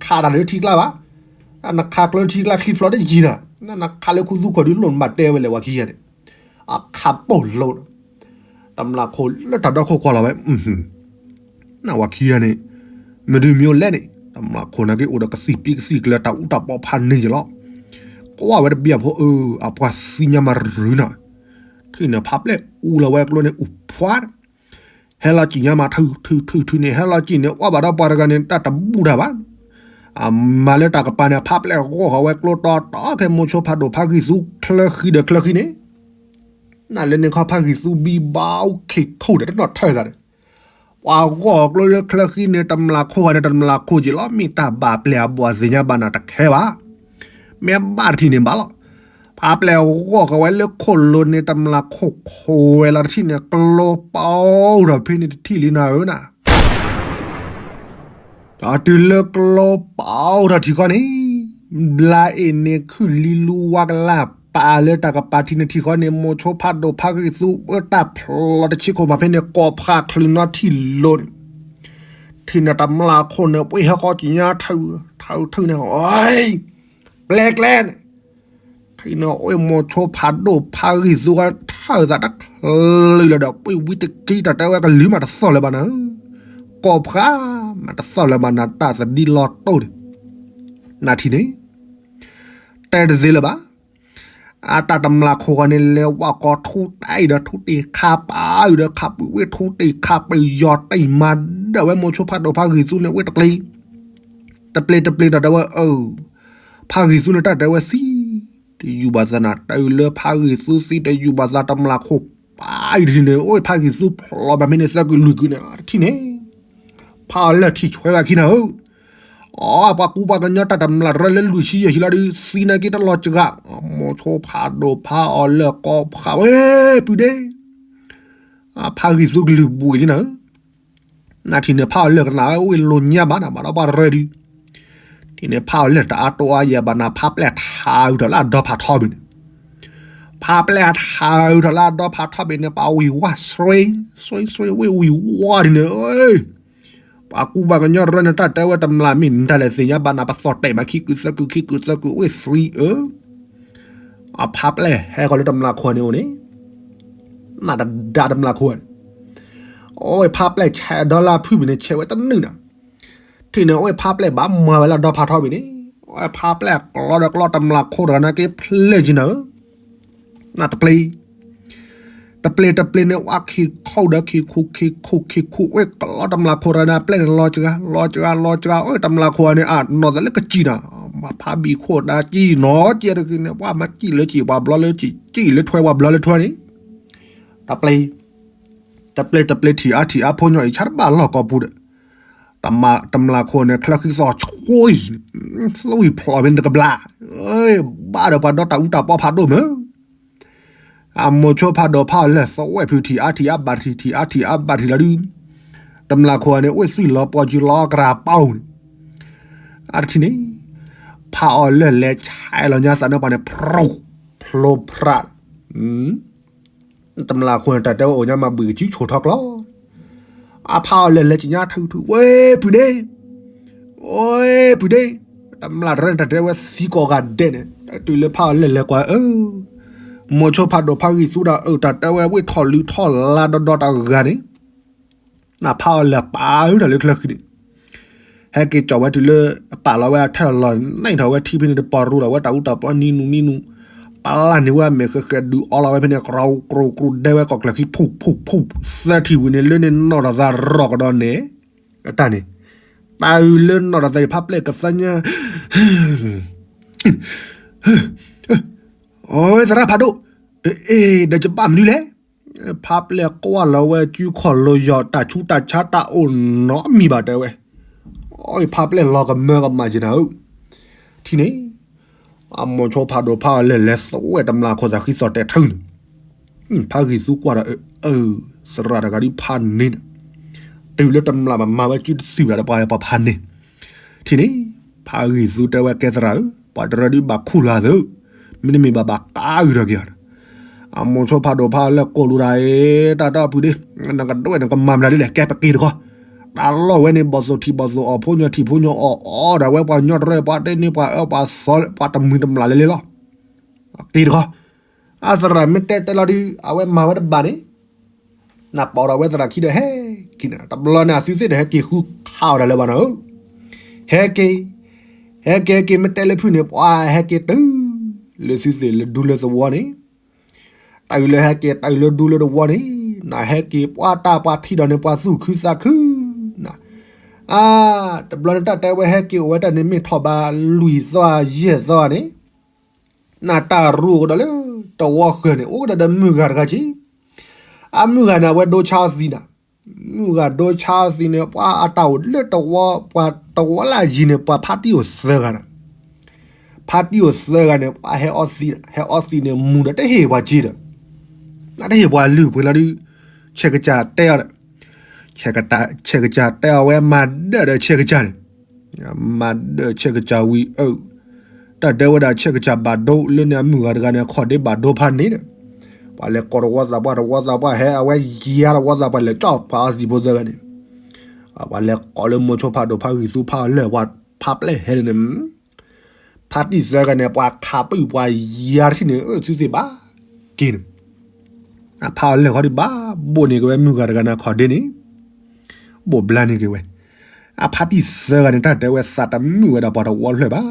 ခးတၢ်လၢထံကျါဘၣ်, နခးကျိထံကျါချံဖျိးတယံၤနၤ, နခးလၢခူသူၣ်ခိၣ်ဒုးလိၣ်နဘၣ်တဲဝဲလဲၣ်ပှၤခံဂၤန့ၣ်, အခးပိာ်လိၤဒီး တမျၢ်ခိၣ်လၢတၢ်ဒီခိၣ်ကွၢ်လီၤဝဲ, နဝၤခံဂၤန့ၣ်, မ့ၢ်ဒုးမ့ၢ်အိၣ်လဲၣ်န့ၣ် တမျၢ်ခိၣ်နာ်က့အိၣ်ဒီးကသံၣ်ပံကသံၣ်ကျၢၤတၢ်အူတၢ်ပီဖးန့ၢ်ယလီၤ, ကွၢ်ဝဲတဘျီဖိအၢ အပှၤသံညါမးရူၤနၤ, ထံၣ်န့ၣ်ဖးပျဲၢ်အူလီၤဝဲကျိန့ၣ်အူဖှါ ဟဲလီၤစံၣ်ညါမးထုးထုးထုးထုးန့ၣ် ဟဲလီၤစံၣ်န့ၣ် အီၣ်ဘၣ်ဒီးပှၤတဂၤန့ၣ် တၢ်တဘူၣ်တၢ်ဘၣ်, အမၤလၢတၢ်ကပၤန့ၣ် ဖးပျဲၢ်ဂီၢ်ဃီၤဝဲကျိတီတီခဲမိၤဆိဖးဒိၣ်ဖးဂံၢ်သူချၢဃံဒီးချၢဃံန့ၣ်, နလၢန့ၣ်ခီဖးဂံၢ်သူဘံဘၣ်အိၣ်ခံခိၣ်ဒီးတနီၣ်ထၢၣ်သးဒီး, ပှၤဂီၢ်ကျိလၢချၢဃံန့ၣ် တမျၢ်ခိၣ်ဂၤန့ၣ် တမျၢ်ခိၣ်က့ၤလီၤ မ့ၢ်တၢ်ဘၣ်ပျဲၢ်အဘီၣ်သ့ၣ်ညါဘၣ်နၤတခဲဘၣ် မ့ၢ်ဘၣ်တထံၣ်န့ၣ်ဘၣ်လီၤ. ဖးပျဲၢ်ဂီၢ်ဃီၤဝဲလၢခိၣ်လိၤန့ၣ် တမျၢ်ခိၣ်ခိၣ်ဝဲလီၤတထံၣ်န့ၣ် ကျိပာ်အိၣ်ထီၣ်ဖဲန့ၣ်တထံၣ်လံနၤဧၢနၤ. ဒီးတုၤလၢကျိပာ်အိၣ်ထီၣ်ထံၣ်ခီန့ၣ်, ဘျါအ့ၣ်န့ၣ်ခုၣ်လံလူဝါကလၢ်ပာ်လၢတၢ်ကပၤထံၣ်န့ၣ်ထံၣ်ခီန့ၣ် မိၤဆိဖးဒိၣ်ဖးဂံၢ်သူအၢတၢ်ဖျိးတဆံခိၣ်မးဖဲန့ၣ် ကိးဖးချုးနီထံၣ်လိၤန့ၣ် ထံၣ်န့ၣ်တမျၢ်ခိၣ်န့ၣ် ပှ့ၢ်ဟဲဃီကညါထၢၣ်ထၢၣ်ထၢၣ်န့ၣ် ပျဲကျဲန့ၣ် ထံၣ်န့ၣ်အိၣ်မိၤဆိဖးဒိၣ်ဖးဂံၢ်သူ ထၢၣ်သးတချုးလၢၤဒီး ပှ့ၢ်ဝံတက့ၢ်တၢ်တဲဝဲကလုၢ်မးတသီၣ်လၢၤဘၣ်နၤ, ကိးဖးမးတသီၣ်လၢၤဘၣ်နၤ တၢ်သဒံလီၤတိၢ်န့ၣ်, နထံၣ်န့ၣ် တဲတသ့လၢၤဘၣ်. အတၢ်တမျၢ်ခိၣ်ဂၤန့ၣ် လဲၤဝဲကိးထူတ့ၢ်ဒီးထူတ့ၢ်ခးပာ်အုၣ်ဒီးခးပှ့ၤဝ့ၢ်ထူတ့ၢ်ခးပှ့ၤယီၤတ့ၢ်မၤဒၢၣ်ဝဲ မိၤဆိဖးဒိၣ်ဖးဂံၢ်သူန့ၣ် ဝ့ၢ်တပျ့ၤ တပျ့ၤတပျ့ၤဒီးတဲဝဲ အၢ ဖးဂံၢ်သူန့ၣ် တၢ်တဲဝဲသံ တယူၢ်ဘၣ်သးနၤ တၢ်လၢဖးဂံၢ်သူသံတယူၢ်ဘၣ်သးတမျၢ်ခိၣ်ပာ်အုၣ်တထံၣ်န့ၣ် အိၣ်ဖးဂံၢ်သူဖျိးဘၣ်မ့ၢ်န့ၣ် သၢကုၢ်လွံၢ်ကုၢ်န့ၣ် တထံၣ်န့ၣ် ဖးအီၣ်လၢၢ်ထံၣ်ဆွဲဝဲခံနၤဧၢ, အ အပှၤကူပှၤကညီတၢ်တမျၢ်တရၢလၢလွံၢ်ဆံယဲၢ်ဆံလီၤဒုး သံနာ်က့တလီၤစှၤ, မိၤဆိဖးဒိၣ်ဖးအီၤလၢာ်ကိးဖးဝဲ ပုၢ်ဒ့ ဖးဂံၢ်သူကလုၢ်ဘှံးလံနၤဧၢ, နထံၣ်န့ၣ်ဖးအီၤလၢာ်ကနၣ်ဝဲအိၣ်လီၤညါဘၣ်နၤ ဘၣ်ဒီးပှၤတရၢဒုး, ထံၣ်န့ၣ်ဖးအီၤလၢာ်တအါတိအါယဲၢ်ဘၣ်နၤ ဖးပျဲၢ်ထးအုးထီၣ်လၢအဒီဖးထီဘ့ၣ်န့ၣ်, ဖးပျဲၢ်ထးအုးထီၣ်လၢအဒီဖးထီဘ့ၣ်န့ၣ် ပှၤဝံၤဝါ စွ့စွ့စွ့ ဝ့ၢ်ဝံၤဝါဒ်န့ၣ် ပှၤကူပှၤကညီတရၢန့ၣ် တၢ်တဲဝဲတမျၢ်မ့ၢ်နတၢ်လဲၤသ့ၣ်ညါဘၣ်နၤ ပသီၣ်တဲာ်မးခံကုာ်သၢကုာ်ခံကုာ်သၢကုာ်ဝ့ၢ်သံအၢ, အဖးပျဲၢ်ဟဲဃီၤလၢတမျၢ်ခိၣ်န့ၣ်အိၣ်န့ၣ်, နတဒါတမျၢ်ခိၣ်န့ၣ်, အဝဲဖးပျဲၢ်ဆဲးဒီလါဖုၣ်ဘ့ၣ်န့ၣ် ဆဲးဝဲတနုာ်နၤ, ထံၣ်န့ၣ်အဝဲဖးပျဲၢ်ဘၣ်မၤဝဲလၢဒီဖးထီဘ့ၣ်န့ၣ်, အဝဲဖးပျဲၢ်ကျီဒီးကျီတမျၢ်ခိၣ်တဂၤနာ်က့ဖျဲၣ်က့ၤနၤဧၢ နတပျ့ၤ, တပျ့ၤတပျ့ၤန့ၣ် ဝဲခံခီဒီးခံခူခံခူခံခူ ဝဲကျီတမျၢ်ခိၣ်တဂၤန့ၣ် ပျဲၢ်န့ၣ်လီၤစှၤ လီၤစှၤ လီၤစှၤ အတမျၢ်ခိၣ်န့ၣ် အနီၢ်သးလၢကစံၣ်နၤ, မၤဖးဘံၣ်ခိၣ်တၢ်စံၣ်နီၤ ကဲတဂ့ၤန့ၣ် ပှၤမၤစံၣ်လၢစံၣ် ပှၤဘျီလၢစံၣ် စံၣ်လၢထွဲ ပှၤဘျီလၢထွဲန့ၣ်, တပျ့ၤ, တပျ့ၤတပျ့ၤထံၣ်အါထံၣ်အါဖိညီအံၤ ဆါတဘၣ်လီၢ်ကီၢ်ပူၤဒီး တမျၢ်ခိၣ်န့ၣ် ချၢဃံသီၣ်ဆှံ, သွံၣ်ဖျိးဖဲန့ၣ်တကဘျါ, ဘၣ်ဒီးပှၤဒီတၢ်အူတၢ်ပီဖးဒိၣ်မး, အမိၤဆိဖးဒိၣ်ဖးအီၤလၢာ်သဝဲဖုထံၣ်အါထံၣ်အါဘၣ်ထံၣ် ထံၣ်အါထံၣ်အါဘၣ်ထံၣ်လီၤဒုး, တမျၢ်ခိၣ်န့ၣ် အိၣ်သွံၣ်လီၤပီၢ်စုလီၤကရၤပီန့ၣ်, အတထံၣ်န့ၣ်, ဖးအီၤလၢာ်လဲၤဆဲးလီၤညါသးန့ၢ်ပှၤန့ၣ် ဖျိဖျိဖရၣ် တမျၢ်ခိၣ်န့ၣ် တၢ်တဲဝဲအိၣ်ညါမၤဘှံးကစုဆိၣ်ထီၣ်ကျီ, အဖးအီၤလၢာ်လဲၤကညါထုထု ဝဲပုၢ်ဒ့, ဝဲပုၢ်ဒ့, တမျၢ်တရၢန့ၣ် တၢ်တဲဝဲသံကိးဂၤဒဲးန့ၣ် တၢ်တုၤလၢဖးအီၤလၢာ်လဲၤကွၢ်အၢ, မိၤဆိဖးဒိၣ်ဖးဂံၢ်သူဒီးအၢ တၢ်တဲဝဲဝ့ၢ်ထီၣ်လူၤထီၣ်လါဒီဒီတဂၤန့ၣ် နဖးအီၤလၢာ်ပာ်အုးတၢ်လၢချၢဃံန့ၣ်, ဟဲက့ၤကၠီၣ်ဝဲတုၤလၢ အပာ်လီၤဝဲအထၢၣ်လီၤ နဲၣ်ထီၣ်ဝဲထံဖဲန့ၣ် တပီၤရူလီၤဝဲတၢ်အူတၢ်ပီနံၤနူၤနံၤနူၤ, ပျၢ်န့ၢ်ဝဲအမဲာ်ဃဲးဃဲးဒုးအီလီၤဝဲဖဲန့ၣ် ကြူကြူကြူဒဲဝဲကီၢ်ကျၢၢ်ခံဖူးဖူးဖူး, သၢထံၣ်ဝံၤန့ၣ်လၢန့ၣ်နီၢ်ထီၣ်သးရီၢ်ကဒီးန့ၣ်, အတၢ်န့ၣ်, တၢ်အုးလၢနီၢ်ထီၣ်သးန့ၣ် ဖးပျဲၢ်ကသါညါ အဝဲသရၣ်ဖးဒိၣ်, အ့ ဒီးယဘၣ်မနုၤလဲၣ်, ဖးပျဲၢ်ကွၢ်လီၤဝဲစုခီၣ်လိၤယီၤ တၢ်ဆူးတၢ်ဆါတၢ်အိၣ်နီတမံၤဘၣ်တဲဝဲ, အဖးပျဲၢ်လီၤကမၢကမၣ်က့ၤနၤဧၢ, ထံၣ်န့ၣ်, အမိၤဆိဖးဒိၣ်ဖးအီၤလၢာ်လဲၤသဝဲတမျၢ်ခိၣ်သးဃံသီၣ်တဲာ်ထုန့ၣ်, ဖးဂံၢ်သူကွၢ်ဒီးအၢ, သရၣ်တဂၤဒုးဖးန့ၣ်, တုၤလၢတမျၢ်ဘၣ်မၤဝဲစုတသွံၣ်ဘၣ်ဒီးပှၤပှၤဖးန့ၣ် ထံၣ်န့ၣ်, ဖးဂံၢ်သူတဲဝဲကဲသရၣ်ဧၢ, ပှၤတရၢဒုးဘၣ်ခူၣ်လီၤသၢ, မ့တမ့ၢ်ဘၣ်ဘၣ်ကးအုးထီၣ်က့ၤအီၤဒီး, အမိၤဆိဖးဒိၣ်ဖးအီၤလၢာ်ကိးလူၤဒၣ်အံၤ, တၢ်ဒီပုၢ်ဒ့, နကဒွဲၣ်နကမၤမနုၤဒ်လဲၣ် ကဲပက့ၤတခီ, တၢ်လီၢ်ဝဲန့ၣ် ဘီၣ်သိၣ်ထံဘီၣ်သိၣ်အီၣ်ဖိညၣ်ထံဖိညၣ်အီၣ်အီဒီးဝဲပှၤကညီတရၢ ပှၤတန့ၢ်ပှၤအၢပှၤသီ ပှၤတမှံၤတမျၢ်လၢလ့လီၤ, က့ၤတခီ, အသရၣ်မ့ၢ်တဲတဲလီၤဒုး အဝဲမၤဝဲတဘၣ်န့ၣ် နပိာ်ဒီးဝဲသရၣ်ခံဒီးဟဲက့ၤန့ၣ် တဘျီန့ၣ် အသုသ့ၣ်န့ၣ် ဟဲက့ၤဃုခးအီၤဒၣ်လၢၤဘၣ်နၤဧၢ, ဟဲက့ၤ, ဟဲက့ၤဟဲက့ၤ မ့ၢ်တဲလၢဖုၣ်န့ၣ် ပှၤဟဲက့ၤတုၤ လၢသုသ့ၣ်လၢဒူလၢသဝီန့ၣ်, တၢ်အုးလၢဟဲက့ၤတၢ်အုးလၢဒူလၢသဝီန့ၣ်, နဟဲက့ၤပှၤတၢ်ပှၤထံၣ်ဒီးန့ၣ် ပှၤသူၣ်ခုသးခု, န, အါ, တဘျီန့ၣ်တၢ်တဲဝဲဟဲက့ၤအိၣ်ဝဲတၢ်န့ၣ် မ့ၢ်ထီၣ်ဘးလွံၢ်သီယဲၢ်သီန့ၣ် နတၢ်ရူၢ်ကဒီးလၢ တဝီဃၢၤန့ၣ် အိၣ်ကဒီးဒီးမုၢ်ဂၤတဂၤက့ၤ, အမုၢ်ဂၤန့ၣ် အဝဲဒိဆါသံနၤ, မုၢ်ဂၤဒိဆါသံန့ၣ် ပှၤအတၢ်အိၣ်လၢတဝီ, ပှၤတဝီလၢအယံၤန့ၣ် ပှၤဖါတံၢ်အိၣ်သၢဂၤနၤ, ဖါတံၢ်အိၣ်သၢဂၤန့ၣ် ပှၤဟဲအီသံး, ဟဲအီသံးန့ၣ် မူၤဒီးတဟ့ၣ်ပှၤစ့ဒီး, နတဟ့ၣ်ပှၤလုၢ်ပှ့ၤလီၤဒုး, ဆဲးကစၢ်တဲအီၤဒီး, ဆဲးကစၢ်တဲအီၤဝဲမၤဒၢၣ်ဒီးဆဲးကစၢ်န့ၣ် မၤဒၢၣ်ဆဲးကစၢ်ဝံၤအၢ, တၢ်ဒၢဝဲဒၣ်ဆဲးကစၢ်ဘၣ်ဒိလၢန့ၣ် အမုၢ်ဂၤတဂၤန့ၣ် အခီၣ်ဒ့ဘၣ်ဒိဖးန့ၣ်ဒီး, ပှၤလဲၤကိးတဝီသးပှၢ် တဝီသးပှၢ် ဟဲအဝဲယၤတဝီသးပှၢ်လဲၤကၠီၣ်ဖးအီသံးဖိသၢဂၤန့ၣ်, ပှၤလဲၤကိးလၢမိၤဆိဖးဒိၣ်ဖးဂံၢ်သူဖးအီၤလၢာ် ပှၤဖးပျဲၢ်ဟဲန့ၣ်, ဖါတံၢ်သၢဂၤန့ၣ် ပှၤခးပၢၢ်ပှၤယၤတထံၣ်န့ၣ် အၢ သုသ့ၣ်ဘၣ်က့ၤန့ၣ်, အဖးအီၤလၢာ်ခီဒံးဘၣ် ဘိၣ်န့ၢ်က့ၤဝဲမုၢ်ဂၤတဂၤန့ၣ် အခီၣ်ဒ့န့ၣ် ဘိၣ်ဘျါန့ၢ်က့ၤဝဲ, အဖါတံၢ်သၢဂၤန့ၣ် တၢ်တဲဝဲသးတမုာ်ဝဲဒၣ်ပှၤတဝီဖျၢၣ်ဘၣ်,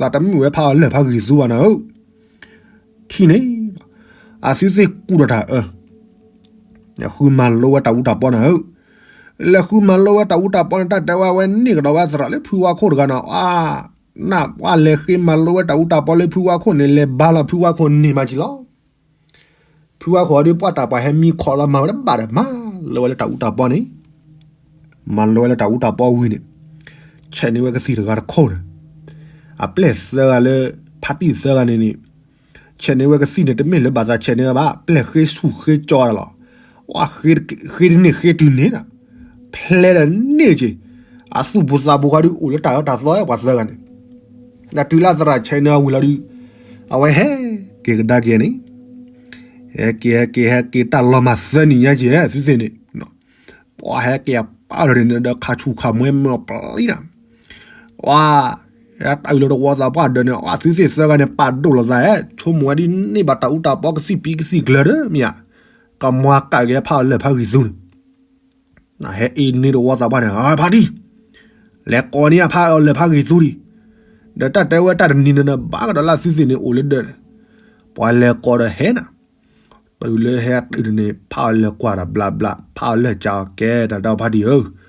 သးတမုာ်ဝဲဖးအီၤလၢာ်ဖးဂံၢ်သူဘၣ်နၤဧၢ, ထံၣ်န့ၣ်, အသုသ့ၣ်ကူၣ်ထီၣ်တၢ်အၢ, လဲၤဃုမၤလိဝဲတၢ်အူတၢ်ပီနၤဧၢ, လဲၤဃုမၤလိဝဲတၢ်အူတၢ်ပီန့ၣ် တၢ်တဲဝဲဝဲန့ၢ်ကဒီးဝဲသရၣ်လၢဖုဝါခိၣ်တဂၤနၤ, အါ, နပှၤလဲၤဃ့မၤလိဝဲတၢ်အူတၢ်ပီလၢဖုဝါခိၣ်န့ၣ် လဲၤဘါလီၤဖုဝါခိၣ်န့ၢ်မးက့ၤလီၤ ဖုဝါခိၣ်အီၤဒ်ပှၤတၢ်ပှၤဟဲမံခီၣ်လီၤမၤဝဲတဘၣ်ဒီး မၤလိဝဲလၢတၢ်အူတၢ်ပီန့ၣ်, မၤလိဝဲလၢတၢ်အူတၢ်ပီဝံၤန့ၣ်, ဆဲးန့ၢ်ဝဲကသံၣ်တဂၤတခိၣ်န့ၣ်, အပျဲၢ်သၢဂၤလၢ ဖါတံၢ်သၢဂၤန့ၣ်န့ၣ်, ဆဲးန့ၢ်ဝဲကသံၣ်န့ၣ် တမ့ၢ်လၢဘၣ်သးဆဲးန့ၢ်ဝဲဘၣ်, ပျဲၢ်ဃ့ဆူၣ်ဃ့ကၠီဒၣ်လီၤ. ဝဲ ဃ့တန့ၢ်ဃ့တုၤန့ၣ်ဒီး, ဖျဲးဒီးန့ၢ်က့ၤ, အသူၣ်ပူၤသးပူၤဃီဒုး အိၣ်လၢတၢ်အၢတၢ်သီပှၤသၢဂၤန့ၣ်, ဒီးတုၤလၢသရၣ်ဆဲးန့ၢ်အဝံၤလီၤဒုး, အဝဲဟဲက့ၤကဒါက့ၤန့ၣ်, ဟဲက့ၤဟဲက့ၤဟဲက့ၤတၢ်လီၤမၢ်သၢနံၣ်ညါက့ၤ သုသ့ၣ်န့ၣ် ပှၤဟဲက့ၤအပၢ်ဒီးန့ၣ် ဒီးခးဆူၣ်ခးမွဲမ့ၢ်အပျံၤနၤ, ပှၤ ဟဲတၢ်အုးလၢတဝီသးပှၢ်ဒီးန့ၣ် အသုသ့ၣ်သၢဂၤန့ၣ် ပာ်ဒိၣ်လိာ်သးဟဲ ဆိကမိၣ်ဝဲဒ်န့ၣ်ဘၣ်တၢ်အူတၢ်ပီကသံၣ်ပံကသံၣ်ကျၢၤဒီးမ့ၢ်ဧါ, ကမွၤကးက့ၤဖးအီၤလၢာ်ဖးဂံၢ်သူန့ၣ် ဟဲအ့ၣ်န့ၢ်တဝီသးပှၢ်န့ၣ် ဖါတံၢ်, လဲၤကိးန့ၢ်အဖးအီၤလၢာ်ဖးဂံၢ်သူဒံး, ဒီးတၢ်တဲဝဲတၢ်တနံၤန့ၣ် ဘၣ်ကဒီးလၢသုသ့ၣ်န့ၣ်အိၣ်လၢဒၢးန့ၣ်, ပှၤလဲၤကိးဒီးဟဲနၤ, တုၤလၢဟဲတုၤန့ၣ် ဖးအီၤလၢာ်ကွၢ်ဒီးဘျးဘျး ဖးအီၤလၢာ်ကးအီၤကဲ တၢ်တဲဖါတံၢ်ဧၢ,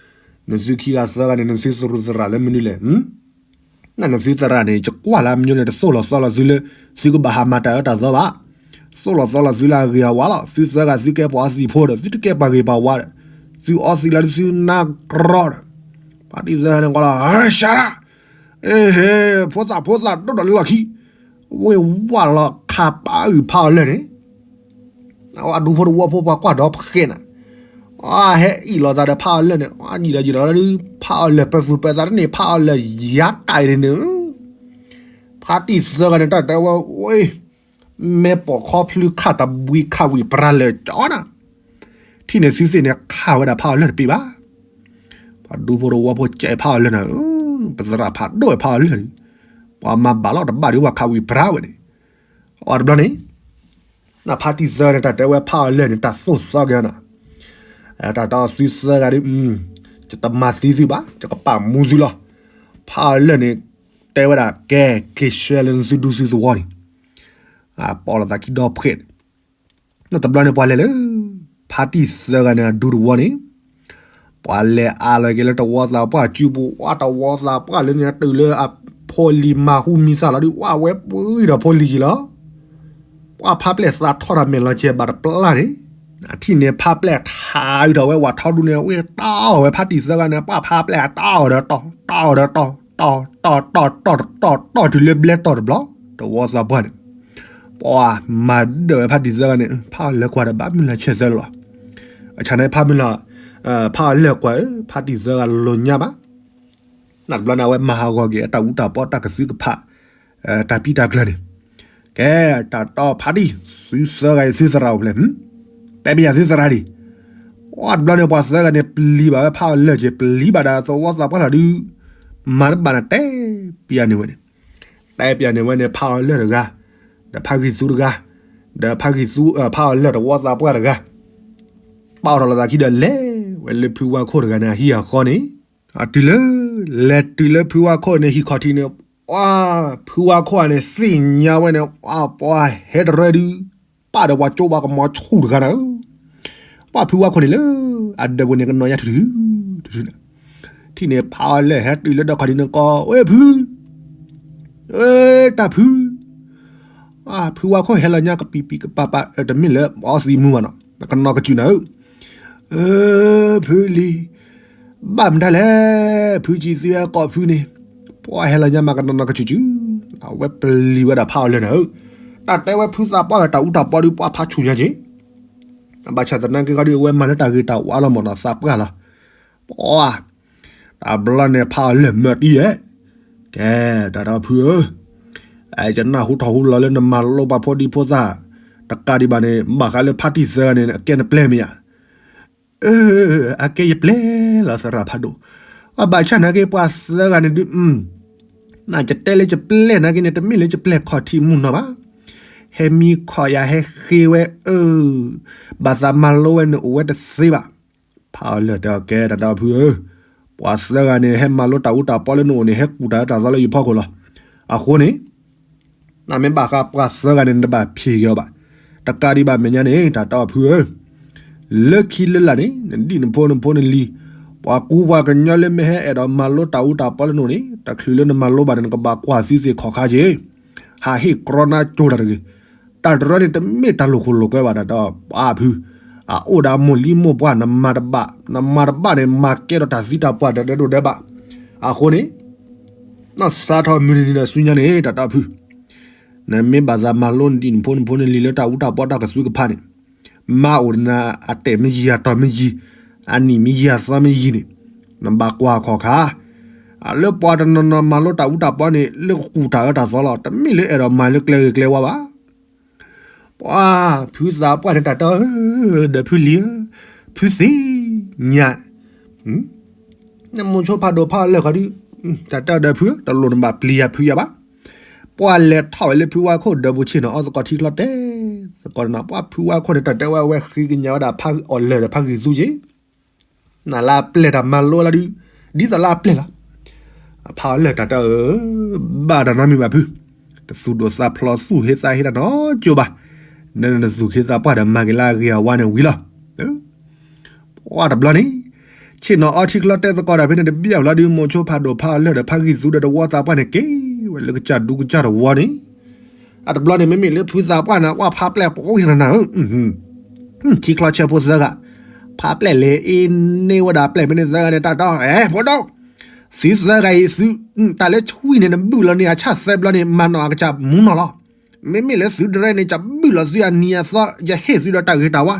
နသုခံဂၤသၢဂၤန့ၣ် နသုသရူးသရၣ်လၢမနုၤလဲၣ် နနသုသရၣ်န့ၣ် ယကွၢ်လၢအမညိန့ၣ် တသိၣ်လီၤသီလီၤသုလၢ သုကဘၣ်ဟးမၤတၢ်အၢတၢ်သီဘၣ်, သိၣ်လီၤသီလီၤသုလၢအဂ့ၤအဝါလီၤ. သုသၢဂၤသုကဲပှၤအီသံးဖိဒီး သုတကဲပှၤဂ့ၤပှၤဝါဒီး သုအီသံးလၢသုနါကြီဒီး, ဖါတံၢ်သၢဂၤန့ၣ်ကွၢ်လီၤ ရှါရၣ်, အ့ဟ့ ဖိသၣ်ဖိသၣ်ဒိၣ်ဒီးလၢလီၢ်ခံ, ဝ့ၢ်ဝၢ်လီၤခးပၢ်အုၣ်ဖးအီၤလၢာ်န့ၣ် အဒူဖိတဝီဖိပှၤကွၢ်ဒီးဖှဲးနၤ, အဟဲအ့ၣ်လိာ်သးဒီးဖးအီၤလၢာ်န့ၣ် အယံာ်ဒီးယံာ်ဒီးလၢ ဖးအီၤလၢာ်ပၢၤသူၣ်ပၢၤသးတန့ၢ် ဖးအီၤလၢာ်ယၤကၢ်အံၤန့ၣ်, ဖါတံၢ်သၢဂၤန့ၣ် တၢ်တဲဝဲဝ့ၢ်, မ့ၢ်ပိာ်ခီဖျုခးတဘှံးခးဝံၣ်ပြၤလၢာ်ကၠီနၤ, ထံၣ်န့ၣ်သုသ့ၣ်န့ၣ်ခးဝဲဒၣ်ဖးအီၤလၢာ်တပ့ၤဘၣ်, ပှၤဒူဖိတဝီဖိကဲဖးအီၤလၢာ်န့ၣ်, ပသရၣ်ဖးဒိၣ်ဝဲဖးအီၤလၢာ်န့ၣ်, ပှၤမၤဘၣ်လီၤတဘၣ်ဒီးပှၤခးဝံၣ်ပြၤဝဲန့ၣ် အတဘျီန့ၣ်, နဖါတံၢ်သၢဂၤန့ၣ် တၢ်တဲဝဲဖးအီၤလၢာ်န့ၣ် တၢ်သိၣ်သီက့ၤအီၤနၤ, တၢ်တဲသုသၢဂၤဒီး, ယတမၤသံသုဘၣ် ယကပာ်မူသုလီၤ, ဖးအီၤလၢာ်န့ၣ်, တဲဝဲဒၣ်ကဲ က့ၤဆှၢလၢနသုဒူသုသဝီန့ၣ်, ပိာ်လိာ်သးခံဒီဖှဲး, တဘျီန့ၣ်ပှၤလဲၤလၢ, ဖါတံၢ်သၢဂၤန့ၣ်အဒူတဝီန့ၣ် ပှၤလဲၤအါလီၤက့ၤလၢတဝီသးပှၢ်စုပူၤ ဝဲတဝီသးပှၢ်လၢန့ၣ်တုၤလၢအဖိလံၤမၤဟူမံသးလီၤဒုး ဝဲဝဲပှံၤဒီးဖိလံၤက့ၤလီၤ, ပှၤဖါပျဲၢ်သးထီၣ်ဒီးမဲာ်လီၤကဲၤဘၣ်တပျၢ်န့ၣ်, အထံၣ်န့ၣ်ဖါပျဲၢ်ထးအုးထီၣ်ဝဲဝးထီဒူန့ၣ် ဝ့ၢ်တၢ်အီၣ်ဝဲဖါတံၢ်သၢဂၤန့ၣ် ပှၤဖါပျဲၢ်အတၢ်အီၣ်ဒီးတီၢ် တၢ်အီၣ်ဒီးတီၢ် တီၢ် တီၢ် တီၢ် တီၢ် တီၢ် တီၢ် တုၤလၢဘျဲတီၢ်တဘျီ, တဝီသးပှၢ်န့ၣ် ပှၤမၤဒၢၣ်ဝဲဖါတံၢ်သၢဂၤန့ၣ် ဖးအီၤလၢာ်ကွၢ်ဒီးဘၣ်မုၢ်လၢ်ဆဲးသၢလီၤ, အဆၣ်န့ၣ်ဖးမုၢ်လၢ်, ဖးအီၤလၢာ်ကွၢ်ဧၢ ဖါတံၢ်သၢဂၤလိာ်ညါဘၣ်, နတဘျီန့ၣ် အဝဲမၤဟးဂီၤက့ၤအတၢ်အူတၢ်ပီတၢ်ကသုကဖး, တၢ်ပံတၢ်ကျၢၤန့ၣ်, ကဲ, တၢ်တီဖါတံၢ်, သုသၢဂၤအံၤသုသရၣ်အိၣ်ဖျဲၣ်, တဲပယၤသုသရၣ်ဒံး, ပှၤတဘျီန့ၣ် ပှၤသၢဂၤန့ၣ် ပျံၤဘၣ်ဝဲဖးအီၤလၢာ်က့ၤ ပျံၤဘၣ်ဒီးသဝီသးပှၢ်လီၤဒုး, မၤတဘၣ်န့ၣ်တဲပယၤန့ၣ်ဝဲန့ၣ်, တဲပယၤန့ၣ်ဝဲန့ၣ် ဖးအီၤလၢာ်တဂၤ, ဒီးဖးဂံၢ်သူတဂၤ, ဒီးဖးဂံၢ်သူ, ဖးအီၤလၢာ်တဝီသးပှၢ်တဂၤ, ပာ်ထီၣ်လိာ်သးခံဒီးလဲၤဝဲလၢဖုဝါခိၣ်တဂၤန့ၣ် အဟံၣ်အဃီန့ၣ်, တုၤလၢ, လဲၤတုၤလၢဖုဝါခိၣ်န့ၣ်ဟံၣ်ခီၣ်ထံးန့ၣ်, ပှၤ, ဖုဝါခိၣ်န့ၣ် သ့ၣ်ညါဝဲန့ၣ် ပှၤဟဲတရၢဒုး, ပာ်ဒီးပှၤကၠိပှၤကမီၤဆူၣ်တဂၤန့ၣ်, ပှၤဖုဝါခိၣ်န့ၣ်လၢ, အဒၢးပူၤန့ၣ်ကနီၤညါထုထု, ထုထု, ထံၣ်န့ၣ်ဖးအီၤလၢာ်ဟဲတုၤလၢဒီးခီၣ်ထံးန့ၣ်ကီး ဝ့ၢ်ဖု အၢ တၢ်ဖု, ဖုဝါခိၣ်ဟဲလီၤညါကပံာ်ပံာ်ကပၤပၤ တမ့ၢ်လၢအီသံးမူဘၣ်နီၤ ကနီၤကစူၣ်နၤဧၢ, အၢ ဖုလံၤ, ဘၣ်မတၤလဲၣ်, ဖုကံသုဟဲကိးဖုန့ၣ်, ပှၤဟဲလီၤညါမးကနီၤနီၤကစူၣ်ကစူၣ်, အဝဲပျံၤဝဲဒၣ်ဖးအီၤလၢာ်နၤဧၢ, တၢ်တဲဝဲဖုသးပှၢ်ဒီးတၢ်အူတၢ်ပီဒီးပှၤဖးဆူၣ်ညါက့ၤ, ဘၣ်ဆၣ်သနာ်က့ခီဒုးအဝဲမၤလၢတၢ်ဂ့ၤတၢ်ဝါလီၤမးနီၤသးပှၢ်လီၤ, ပှၤ တဘျီန့ၣ်ဖးအီၤလၢာ်မၢတံၢ်ဧဲ, ကဲ, တၢ်ဒီးဖုဧၢ, ယနၢ်ဟူထီၣ်ဟူလီၤလၢနမၤလိပှၤဖိဒံဖိသၣ်, တကးဒံးဘၣ်န့ၣ် ဘၣ်ဃးလၢဖါတံၢ်သၢဂၤန့ၣ် အကဲနပျဲၢ်မ့ၢ်ဧါ, အကဲယပျဲၢ်လီၤသရၣ်ဖးဒိၣ်, အဘၣ်ဆၣ်နာ်က့ပှၤသၢဂၤန့ၣ်ဒုး, နယတဲလၢယပျဲၢ်နာ်က့န့ၣ် တမ့ၢ်လၢယပျဲၢ်ခီၣ်ထံးမူနီၤဘၣ်, ဟဲမံခီၣ်ယၤဟဲဃ့ဝဲအၢ, ဘၣ်သးမၤလိဝဲန့ၣ်အိၣ်ဝဲတသ့ဘၣ် ဖးအီၤလၢာ်တဲအီၤကဲတၢ်ဒီးဖုဧၢ, ပှၤသၢဂၤန့ၣ် ဟဲမၤလိတၢ်အူတၢ်ပီလၢနအိၣ်န့ၣ် ဟဲကူၣ်တၢ်အၢတၢ်သီလၢယဖီခိၣ်လီၤ. အဃိန့ၣ် နမ့ၢ်ဘၣ်ဃးပှၤသၢဂၤန့ၣ် နတဘၣ်ဖံးက့ၤအီၤဘၣ်. တကးဒံးဘၣ်မဲာ်ညါန့ၣ် တၢ်ဒီးဖုဧၢ, လၢခံလၢလာ်န့ၣ် နဒံၣ်နဖိနဖိနလံၤ, ပှၤကူပှၤကညီလၢမ့ၢ်ဟဲအဲၣ်ဒိးမၤလိတၢ်အူတၢ်ပီလၢနအိၣ်န့ၣ် တချုးလၢနမၤလိဘၣ်န့ၣ် နကဘၣ်ကွၢ်သံသ့ၣ်ခီၣ်ခါက့ၤ ဟးဟ့ၣ်ကြီနါကၠိတၢ်တဂ့ၤ. တၢ်တရၢန့ၣ် တမ့ၢ်တၢ်လိာ်ခိၣ်လိာ်ကွဲဘၣ် တၢ်ဒီးပှၤဖု, အအိၣ်ဒီးအမိၢ်လံမိၢ်ပှၢ် နမၤတဘၣ်, နမၤတဘၣ်န့ၣ် မၤကဲထီၣ်တၢ်သံတၢ်ပှၢ်ဒီးဒဲဒိၣ်ဒဲဘၣ်. အဃိန့ၣ် နီၢ်စးထီၣ်မုၢ်တနံၤဒီးဆူညါန့ၣ် တၢ်တီဖု နမ့ၢ်ဘၣ်သးမၤလိနဒံးနဖိနဖိနလံၤလၢတၢ်အူတၢ်ပီတၢ်ကသွံကဖးန့ၣ် မါအိၣ်ဒီးနၤအတဲာ်မ့ၢ်ယံၤအတီၤမ့ၢ်ယံၤ အနံၣ်မ့ၢ်ယံၤအသီမ့ၢ်ယံၤန့ၣ် နဘၣ်ကွၢ်ခီၣ်ခါ လၢပှၤတနီၤနီၤမၤလိတၢ်အူတၢ်ပီန့ၣ် လၢကကူၣ်တၢ်အၢတၢ်သီလီၤ. တမ့ၢ်လၢအဲၣ်ဒိးမၤလၢကျဲဂ့ၤကျဲဝါဘၣ်. ပှၤဖုသးပှၢ်န့ၣ်တၢ်တဲအီၤ ဒီးဖုလံၤဧၢ, ဖုသ့ၣ်ညါ နမိၤဆိဖးဒိၣ်ဖးအီၤလၢာ်ဃီဒု တၢ်တဲအီၤဒီးဖု တလိၣ်နဘၣ်ပျံၤယၤဖုယၤဘၣ်. ပှၤလဲၤထီၣ်ဝဲလၢဖုဝါခိၣ်ဒီးပူၤဆ့ၣ်နီၤအီသကိးထံချီတဲသကိးန့ၣ်နီၤ ပှၤဖုဝါခိၣ်န့ၣ် တၢ်တဲဝဲအဝဲဃ့ကညးဝဲဒၣ်ဖးအီၤလၢာ်ဒီးဖးဂံၢ်သူက့ၤ နလၢအပျဲၢ်တၢ်မၤလိလၢဒု ဒ်သိးလၢအပျဲၢ်လီၤ. အဖးအီၤလၢာ်တၢ်တဲအီၤ ဘၣ်တၢ်နီတမံၤဘၣ်ဖု, တသူၣ်ဒိၣ်သးဖျိးသူၣ်ဟ့သးဟ့တၢ်နီတစိၤဘၣ်. နနသူၣ်က့သးပှၢ်ဒီးမၤက့ၤလၢအဂ့ၤအဝါန့ၣ်ဝံၤလီၤ. ပှၤတဘျီန့ၣ် ဆ့ၣ်နီၤအီထံချီတဲသကိးတၢ်ဖဲန့ၣ်တဘၣ်လီၤဒု မိၤဆိဖးဒိၣ်ဖးအီၤလၢာ်ဒီးဖးဂံၢ်သူဒီးတဝီသးပှၢ်န့ၣ်က့ၤဝဲလၢကစၢ်ဒူကစၢ်တဝီန့ၣ် အတဘျီန့ၣ် မ့မ့ၢ်လၢဖုသးပှၢ်န့ၣ် ပှၤဖးပျဲၢ်ပအိၣ်ယနၤဧၢ, ထံချီဆၢဖိသၢဂၤ ဖးပျဲၢ်လဲၤအ့န့ၢ်ဝဲဒၣ်ပျဲၢ်ဖဲန့ၣ်သၢဂၤန့ၣ် တၢ်တီ အဲ ဖိဒိၣ် သုသၢဂၤအံၤသု တၢ်လၢဆွံန့ၣ် နဘုၣ်လီၤန့ၢ်အဆၣ်သၢဘျီန့ၣ် မၤနီၢ်အကစၢ်မူနီၢ်လီၤ. မ့မ့ၢ်လၢသုတရဲန့ၣ် ကဘုၣ်လီၤသုအနံၤအသီ ယဟ့ၣ်သုဒီးတၢ်ဂ့ၤတၢ်ဝါ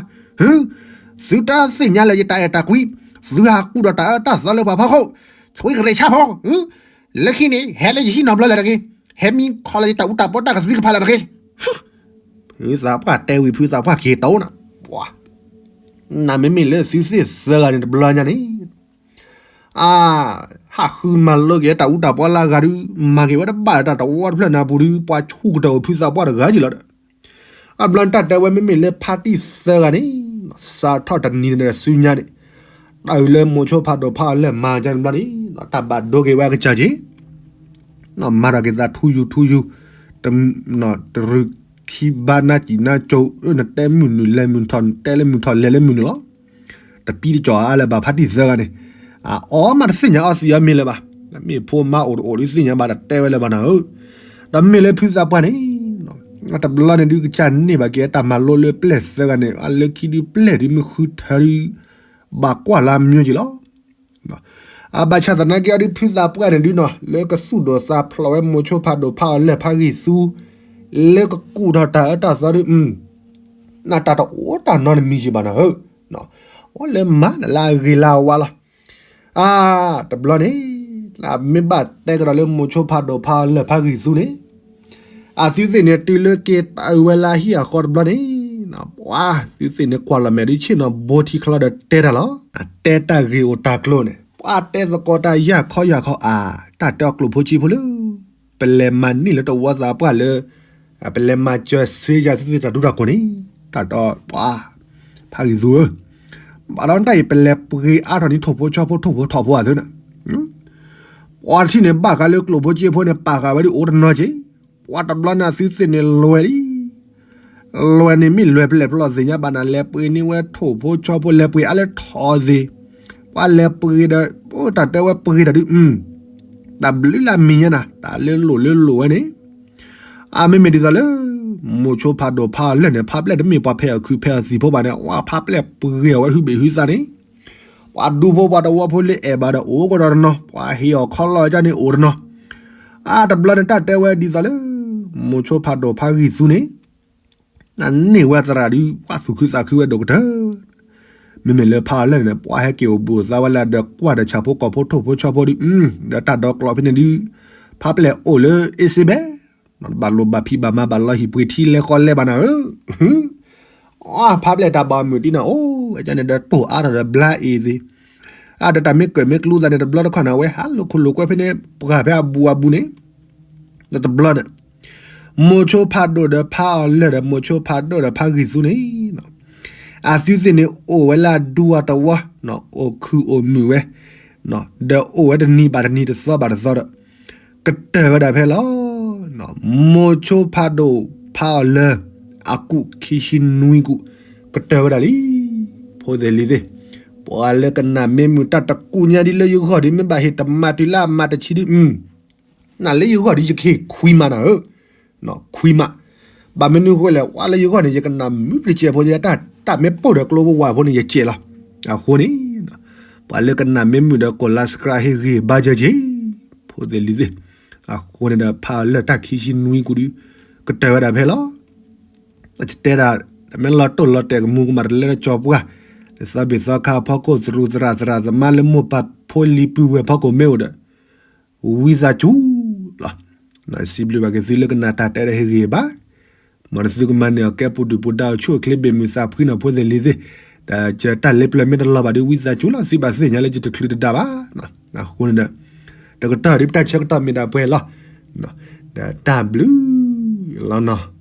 သုတသ့ၣ်ညါလၢယတၢ်အဲၣ်တၢ်ကွံ, သုဟးကူၣ်ဒီးတၢ်အၢတၢ်သီလၢပှၤဖီခိၣ်, ဆွံကရ့ၣ်ဆၣ်ဖိ, လၢခံန့ၣ် ဟဲလၢယဟံၣ်နီတဘျီလၢၤတဂ့ၤ, ဟဲမံခီလၢယတၢ်အူတၢ်ပီတၢ်ကသွံကဖးလၢၤတဂ့ၤ. ဖုသးပှၢ်တဲဝံၤ ဖုသးပှၢ်က့ၤတိၢ်နီၤ, နမ့မ့ၢ်လၢသုသ့ၣ်သၢဂၤန့ၣ်တဘျီညါန့ၣ် အါ, ဟးဃုမၤလိက့ၤတၢ်အူတၢ်ပီလၢအဂၤဒုး မၤက့ၤဝဲတဘၣ်လၢတၢ်တဝီတဖျၢၣ်န့ၣ်အပူၤဒုး ပှၤဆူၣ်ကတၢၢ်အိၣ်ဖုသးပှၢ်တဂၤက့ၤလီၤဒီး အဘျီန့ၣ်တၢ်တဲဝဲမ့မ့ၢ်လၢဖါတံၢ်သၢဂၤန့ၣ် စးထီၣ်တနံၤန့ၣ်ဒီးဆူညါန့ၣ် တၢ်အုးလၢမိၤဆိဖးဒိၣ်ဖးအီၤလၢာ်မၤကန့ၣ်ဘျီန့ၣ် တၢ်ဘၣ်ဒိက့ၤဝဲအကစၢ်က့ၤ မၤထီၣ်က့ၤသးထူယူၤထူယူၤ တရုၢ်ခံဘါနါစံၣ်နါကၠိ နတဲမုၢ်နုာ်လဲၤမုၢ်ထီၣ် နတဲလၢမုၢ်ထီၣ်လဲၤလၢမုၢ်နုာ်လီၤ. တပံတကီၢ်အါလၢၤဘၣ်ဖါတံၢ်သၢဂၤန့ၣ် အီၣ်မးတသ့ၣ်ညါအီၣ်သံအီၣ်မ့ၤလၢၤဘၣ်. မ့ၢ်ဖိမါအိၣ်တအိၣ်ဒုးသ့ၣ်ညါဘၣ်တတဲဝဲလၢၤဘၣ်နၤဧၢ. ဒီးမ့ၢ်လၢဖုသးပှၢ်န့ၣ် တဘျီန့ၣ်ဒုးကစၢ်န့ၢ်ဘၣ်က့ၤတၢ်မၤလိလၢပျဲၢ်သၢဂၤန့ၣ် အလၢခံဒုးပျဲၢ်ဒုးမ့ၢ်ဃုထၢဒုး ဘၣ်ကွၢ်လၢအမ့ၢ်က့ၤလီၤ. အဘၣ်ဆၣ်သနာ်က့အီၤဒုးဖုသးပှၢ်န့ၣ်ဒုးနီၤ လၢကသူၣ်ဒိၣ်သးဖျိးဝဲမိၤဆိဖးဒိၣ်ဖးအီၤလၢာ်ဖးဂံၢ်သူ လၢကကူၣ်ထီၣ်တၢ်အၢတၢ်သီဒုး နတၢ်တအိၣ်တၢ်နီတမံၤယံၤဘၣ်နၤဧၢ. အိၣ်လၢမၤနလၢအဂ့ၤလၢအဝါလီၤ. အါ, တဘျီန့ၣ် မ့ၢ်ဘၣ်တဲကဒီးလၢမိၤဆိဖးဒိၣ်ဖးအီၤလၢာ်ဖးဂံၢ်သူန့ၣ် အသုသ့ၣ်န့ၣ်တုၤလၢက့ၤတၢ်အုးဝဲလၢအဟံၣ်အဃီတဘျီန့ၣ် ပှၤသုသ့ၣ်န့ၣ်ကွၢ်လီၤမဲာ်ဒုးဆ့ၣ်နီၤဘိထံချီဒီးတဲတၢ်လီၤ. အတဲတၢ်ဂ့ၢ်အိၣ်တၢ်ကျိၤန့ၣ် ပှၤတဲသကိးတၢ်ယၢ်ခီယၢ်ခီအါ, တၢ်တဲအီၤကျိၣ်ဖိစ့ဖိလၢ ပလဲၤမၤန့ၢ်လၢတဝီသးပှၢ်လၢ ပလဲၤမၤစၢၤစ့ယၤသုသ့ၣ်တၢ်ဒူတၢ်ကိၢ်န့ၣ် တၢ်တီပှၤ ဖးဂံၢ်သူဧၢ, ဘၣ်ဒီးတၢ်အံၤပလဲၤပှ့ၤအါထီၣ်န့ၣ်ထိၣ်ဖိဆီဖိထိၣ်ဖိထီၣ်ဖိအသုန့ၣ် ပှၤတထံၣ်န့ၣ်ဘၣ်ဃးလၢကျိၣ်ဖိစ့ဖိန့ၣ် ပာ်ဃာ်ဝဲဒ်အိၣ်တနီၤက့ၤ, ပှၤတဘျီန့ၣ်အသုသ့ၣ်န့ၣ်လွဲၢ်လံ. လွဲၢ်န့ၣ်မ့ၢ်လွဲၢ်ပလဲၣ်ပလီၢ်သ့ၣ်ညါဘၣ်နၤ လဲၤပှ့ၤန့ၢ်ဝဲထိၣ်ဖိဆီဖိ လဲၤပှ့ၤအါလၢထီၣ်သ့ၣ်, ပှၤလဲၤပှ့ၤဒီး တၢ်တဲဝဲပှ့ၤတၢ်ဒုး တၢ်ဘျုးလၢအမံၤညါနၤ တၢ်လၢလိၣ်လၢလိၣ်ဝဲန့ၣ် အမ့မ့ၢ်ဒ်သိးလၢ မိၤဆိဖးဒိၣ်ဖးအီၤလၢာ်န့ၣ် ဖးပျဲၢ်တမ့ၢ်ပှၤဖဲးအီၣ်ခုးဖဲးအီၣ်သံးဖိဘၣ်န့ၣ် ပှၤဖးပျဲၢ်ပှ့ၤအီၣ်ဝဲဟုဘ့ၣ်ဟုသးန့ၣ်, ပှၤဒူဖိပှၤတဝီဖိလၢအဲၣ်ဘၣ်ဒီးအိၣ်ကဒီးတနီၤ, ပှၤဟ့ၣ်အီၣ်ခီလီၤကန့ၣ်အိၣ်တနီၤ, အါတဘျီန့ၣ်တၢ်တဲဝဲဒ်သိးလၢ မိၤဆိဖးဒိၣ်ဖးဂံၢ်သူန့ၣ် အန့ၢ်ဝဲသရၣ်ဒုး ပှၤသူၣ်ခုသးခုဝဲဒိၣ်ကတၢၢ်, မ့မ့ၢ်လၢဖးအီၤလၢာ်န့ၣ် ပှၤဟဲက့ၤအိၣ်ဘှံးအိၣ်သါဝဲလၢဒီးကွၢ်ဒီးဆၣ်ဖိကီၢ်ဖိထိၣ်ဖိဆီဖိဒုး ဒီးတၢ်ဒီးကျိးဖဲန့ၣ်ဒုး ဖးပျဲၢ်အိၣ်လၢအ့စ့ဘဲ, ဘၣ်လိၣ်ဘၣ်ဖံးဘၣ်မၤဘၣ်လီၤဟံၣ်ပှ့ၤထံလဲဃီလဲဘၣ်နၤဧၢ, ဖးပျဲၢ်တၢ်ဘၣ်မုာ်တံၢ်နၤအိၣ်ဝဲန့ၣ်ဒီးတိၢ်အါထီၣ်ဒီးဘျါအ့ၣ်သ့ၣ်, အါဒီးတၢ်မ့ၢ်ကၢၣ်မ့ၢ်ကျူသးန့ၣ် တဘျီတခီၣ်နၤဝဲဟးလိာ်ခိၣ်လိာ်ကွဲဖဲန့ၣ် ပှၤဖဲအဘူးအဘူးန့ၣ် ဒီးတဘျီန့ၣ် မိၤဆိဖးဒိၣ်ဒီးဖးအီၤလၢာ်ဒီးမိၤဆိဖးဒိၣ်ဒီးဖးဂံၢ်သူန့ၣ် အသုသ့ၣ်န့ၣ်အိၣ်ဝဲလၢအဒူအတဝီ, အိၣ်ခုၣ်အိၣ်မုာ်ဝဲ, ဒီးအိၣ်ဝဲတနံၤဘၣ်တနံၤတသီဘၣ်တသီဒီး ကတၢၢ်ဝဲဒၣ်ဖဲလီၤ. မိၤဆိဖးဒိၣ်ဖးအီၤလၢာ် အကူးခံဆံနွံကူး ကတၢၢ်ဝဲဒၣ်လံ. ဖိသ့ၣ်လံၤသ့ၣ်, ပှၤလၢကနၣ်မ့ၢ်မုာ်တၢ်တကူၣ်ညါဒ်လၢယဂီၢ်ဒ်မ့ၢ်ဘၣ်ဟ့ၣ်တမၤတုၤလၢအမၤတဆံဒ် နလၢယဂီၢ်ဒ်ယကဟ့ၣ်ခွံမးနၤဧၢ, ခွံမး, ဘၣ်မနုၤဃိလဲၣ် ပှၤလၢယဂီၢ်န့ၣ် ယကနၣ်မုာ်တစဲးဖိ ယတၢ်မ့ၢ်ပိၢ်ဒီးကျိဖိဝဲဖိန့ၣ် ယစဲးလီၤ. အဃိန့ၣ် ပှၤလၢကနၣ်မ့ၢ်မုာ်ဒီးကိး subscribe ဟ့ၣ်ဂံၢ်ဘါစၢၤက့ၤ ဖိသ့ၣ်လံၤသ့ၣ်, အဃိန့ၣ်ဒီး ဖးအီၤလၢာ်တၢ်ခံဆံနွံကဒု ကတၢၢ်ဝဲဒၣ်ဖဲလီၤ. အတဲဒၣ် မ့ၢ်လီၤတိၢ်လီၤတဲာ်ကမူၤကမၣ်တလဲလၢကၠီၤပှၢ်, လၢသီဘ့ၣ်သီခါအဖီခိၣ် သရူးသရၣ်သရၣ်သမါလၢမိၢ်ပၢ်ဖိလံၤပုၢ်ဝဲၢ်ဖီခိၣ်မ့ၢ်အိၣ်ဒီး ဝံသးစူၤလီၤ. စံးဘျုးဘၣ်က့ၤသုလၢကနၣ်တၢ်တဲဒၣ်ဟ့ၣ်ဂ့ၤဘၣ်. မ်နသုကမၤန့ၢ်အီၤကဲပူၤဒုၣ်ပူၤဒါအိၣ်ဆူၣ်အိၣ်ချ့ဘ့ၣ်မုၢ်သးဖှံနီၤ ဖိသ့ၣ်လံၤသ့ၣ်, ဒီးတၢ်လ့ပျၢၤမ့ၢ်တလီၤဘၣ်ဒီး ဝံသးစူၤလီၤ သုဘၣ်သ့ၣ်ညါလၢယတချုးတဒါဘၣ်. အဃိန့ၣ်ဒီး တကတီၢ်ဒ်ပတၢ်ဆၢကတီၢ်မ့ၢ်ဒၣ်ပှဲၤလီၤ. ဒီးတၢ်ဘျုးလီၤနီၤ.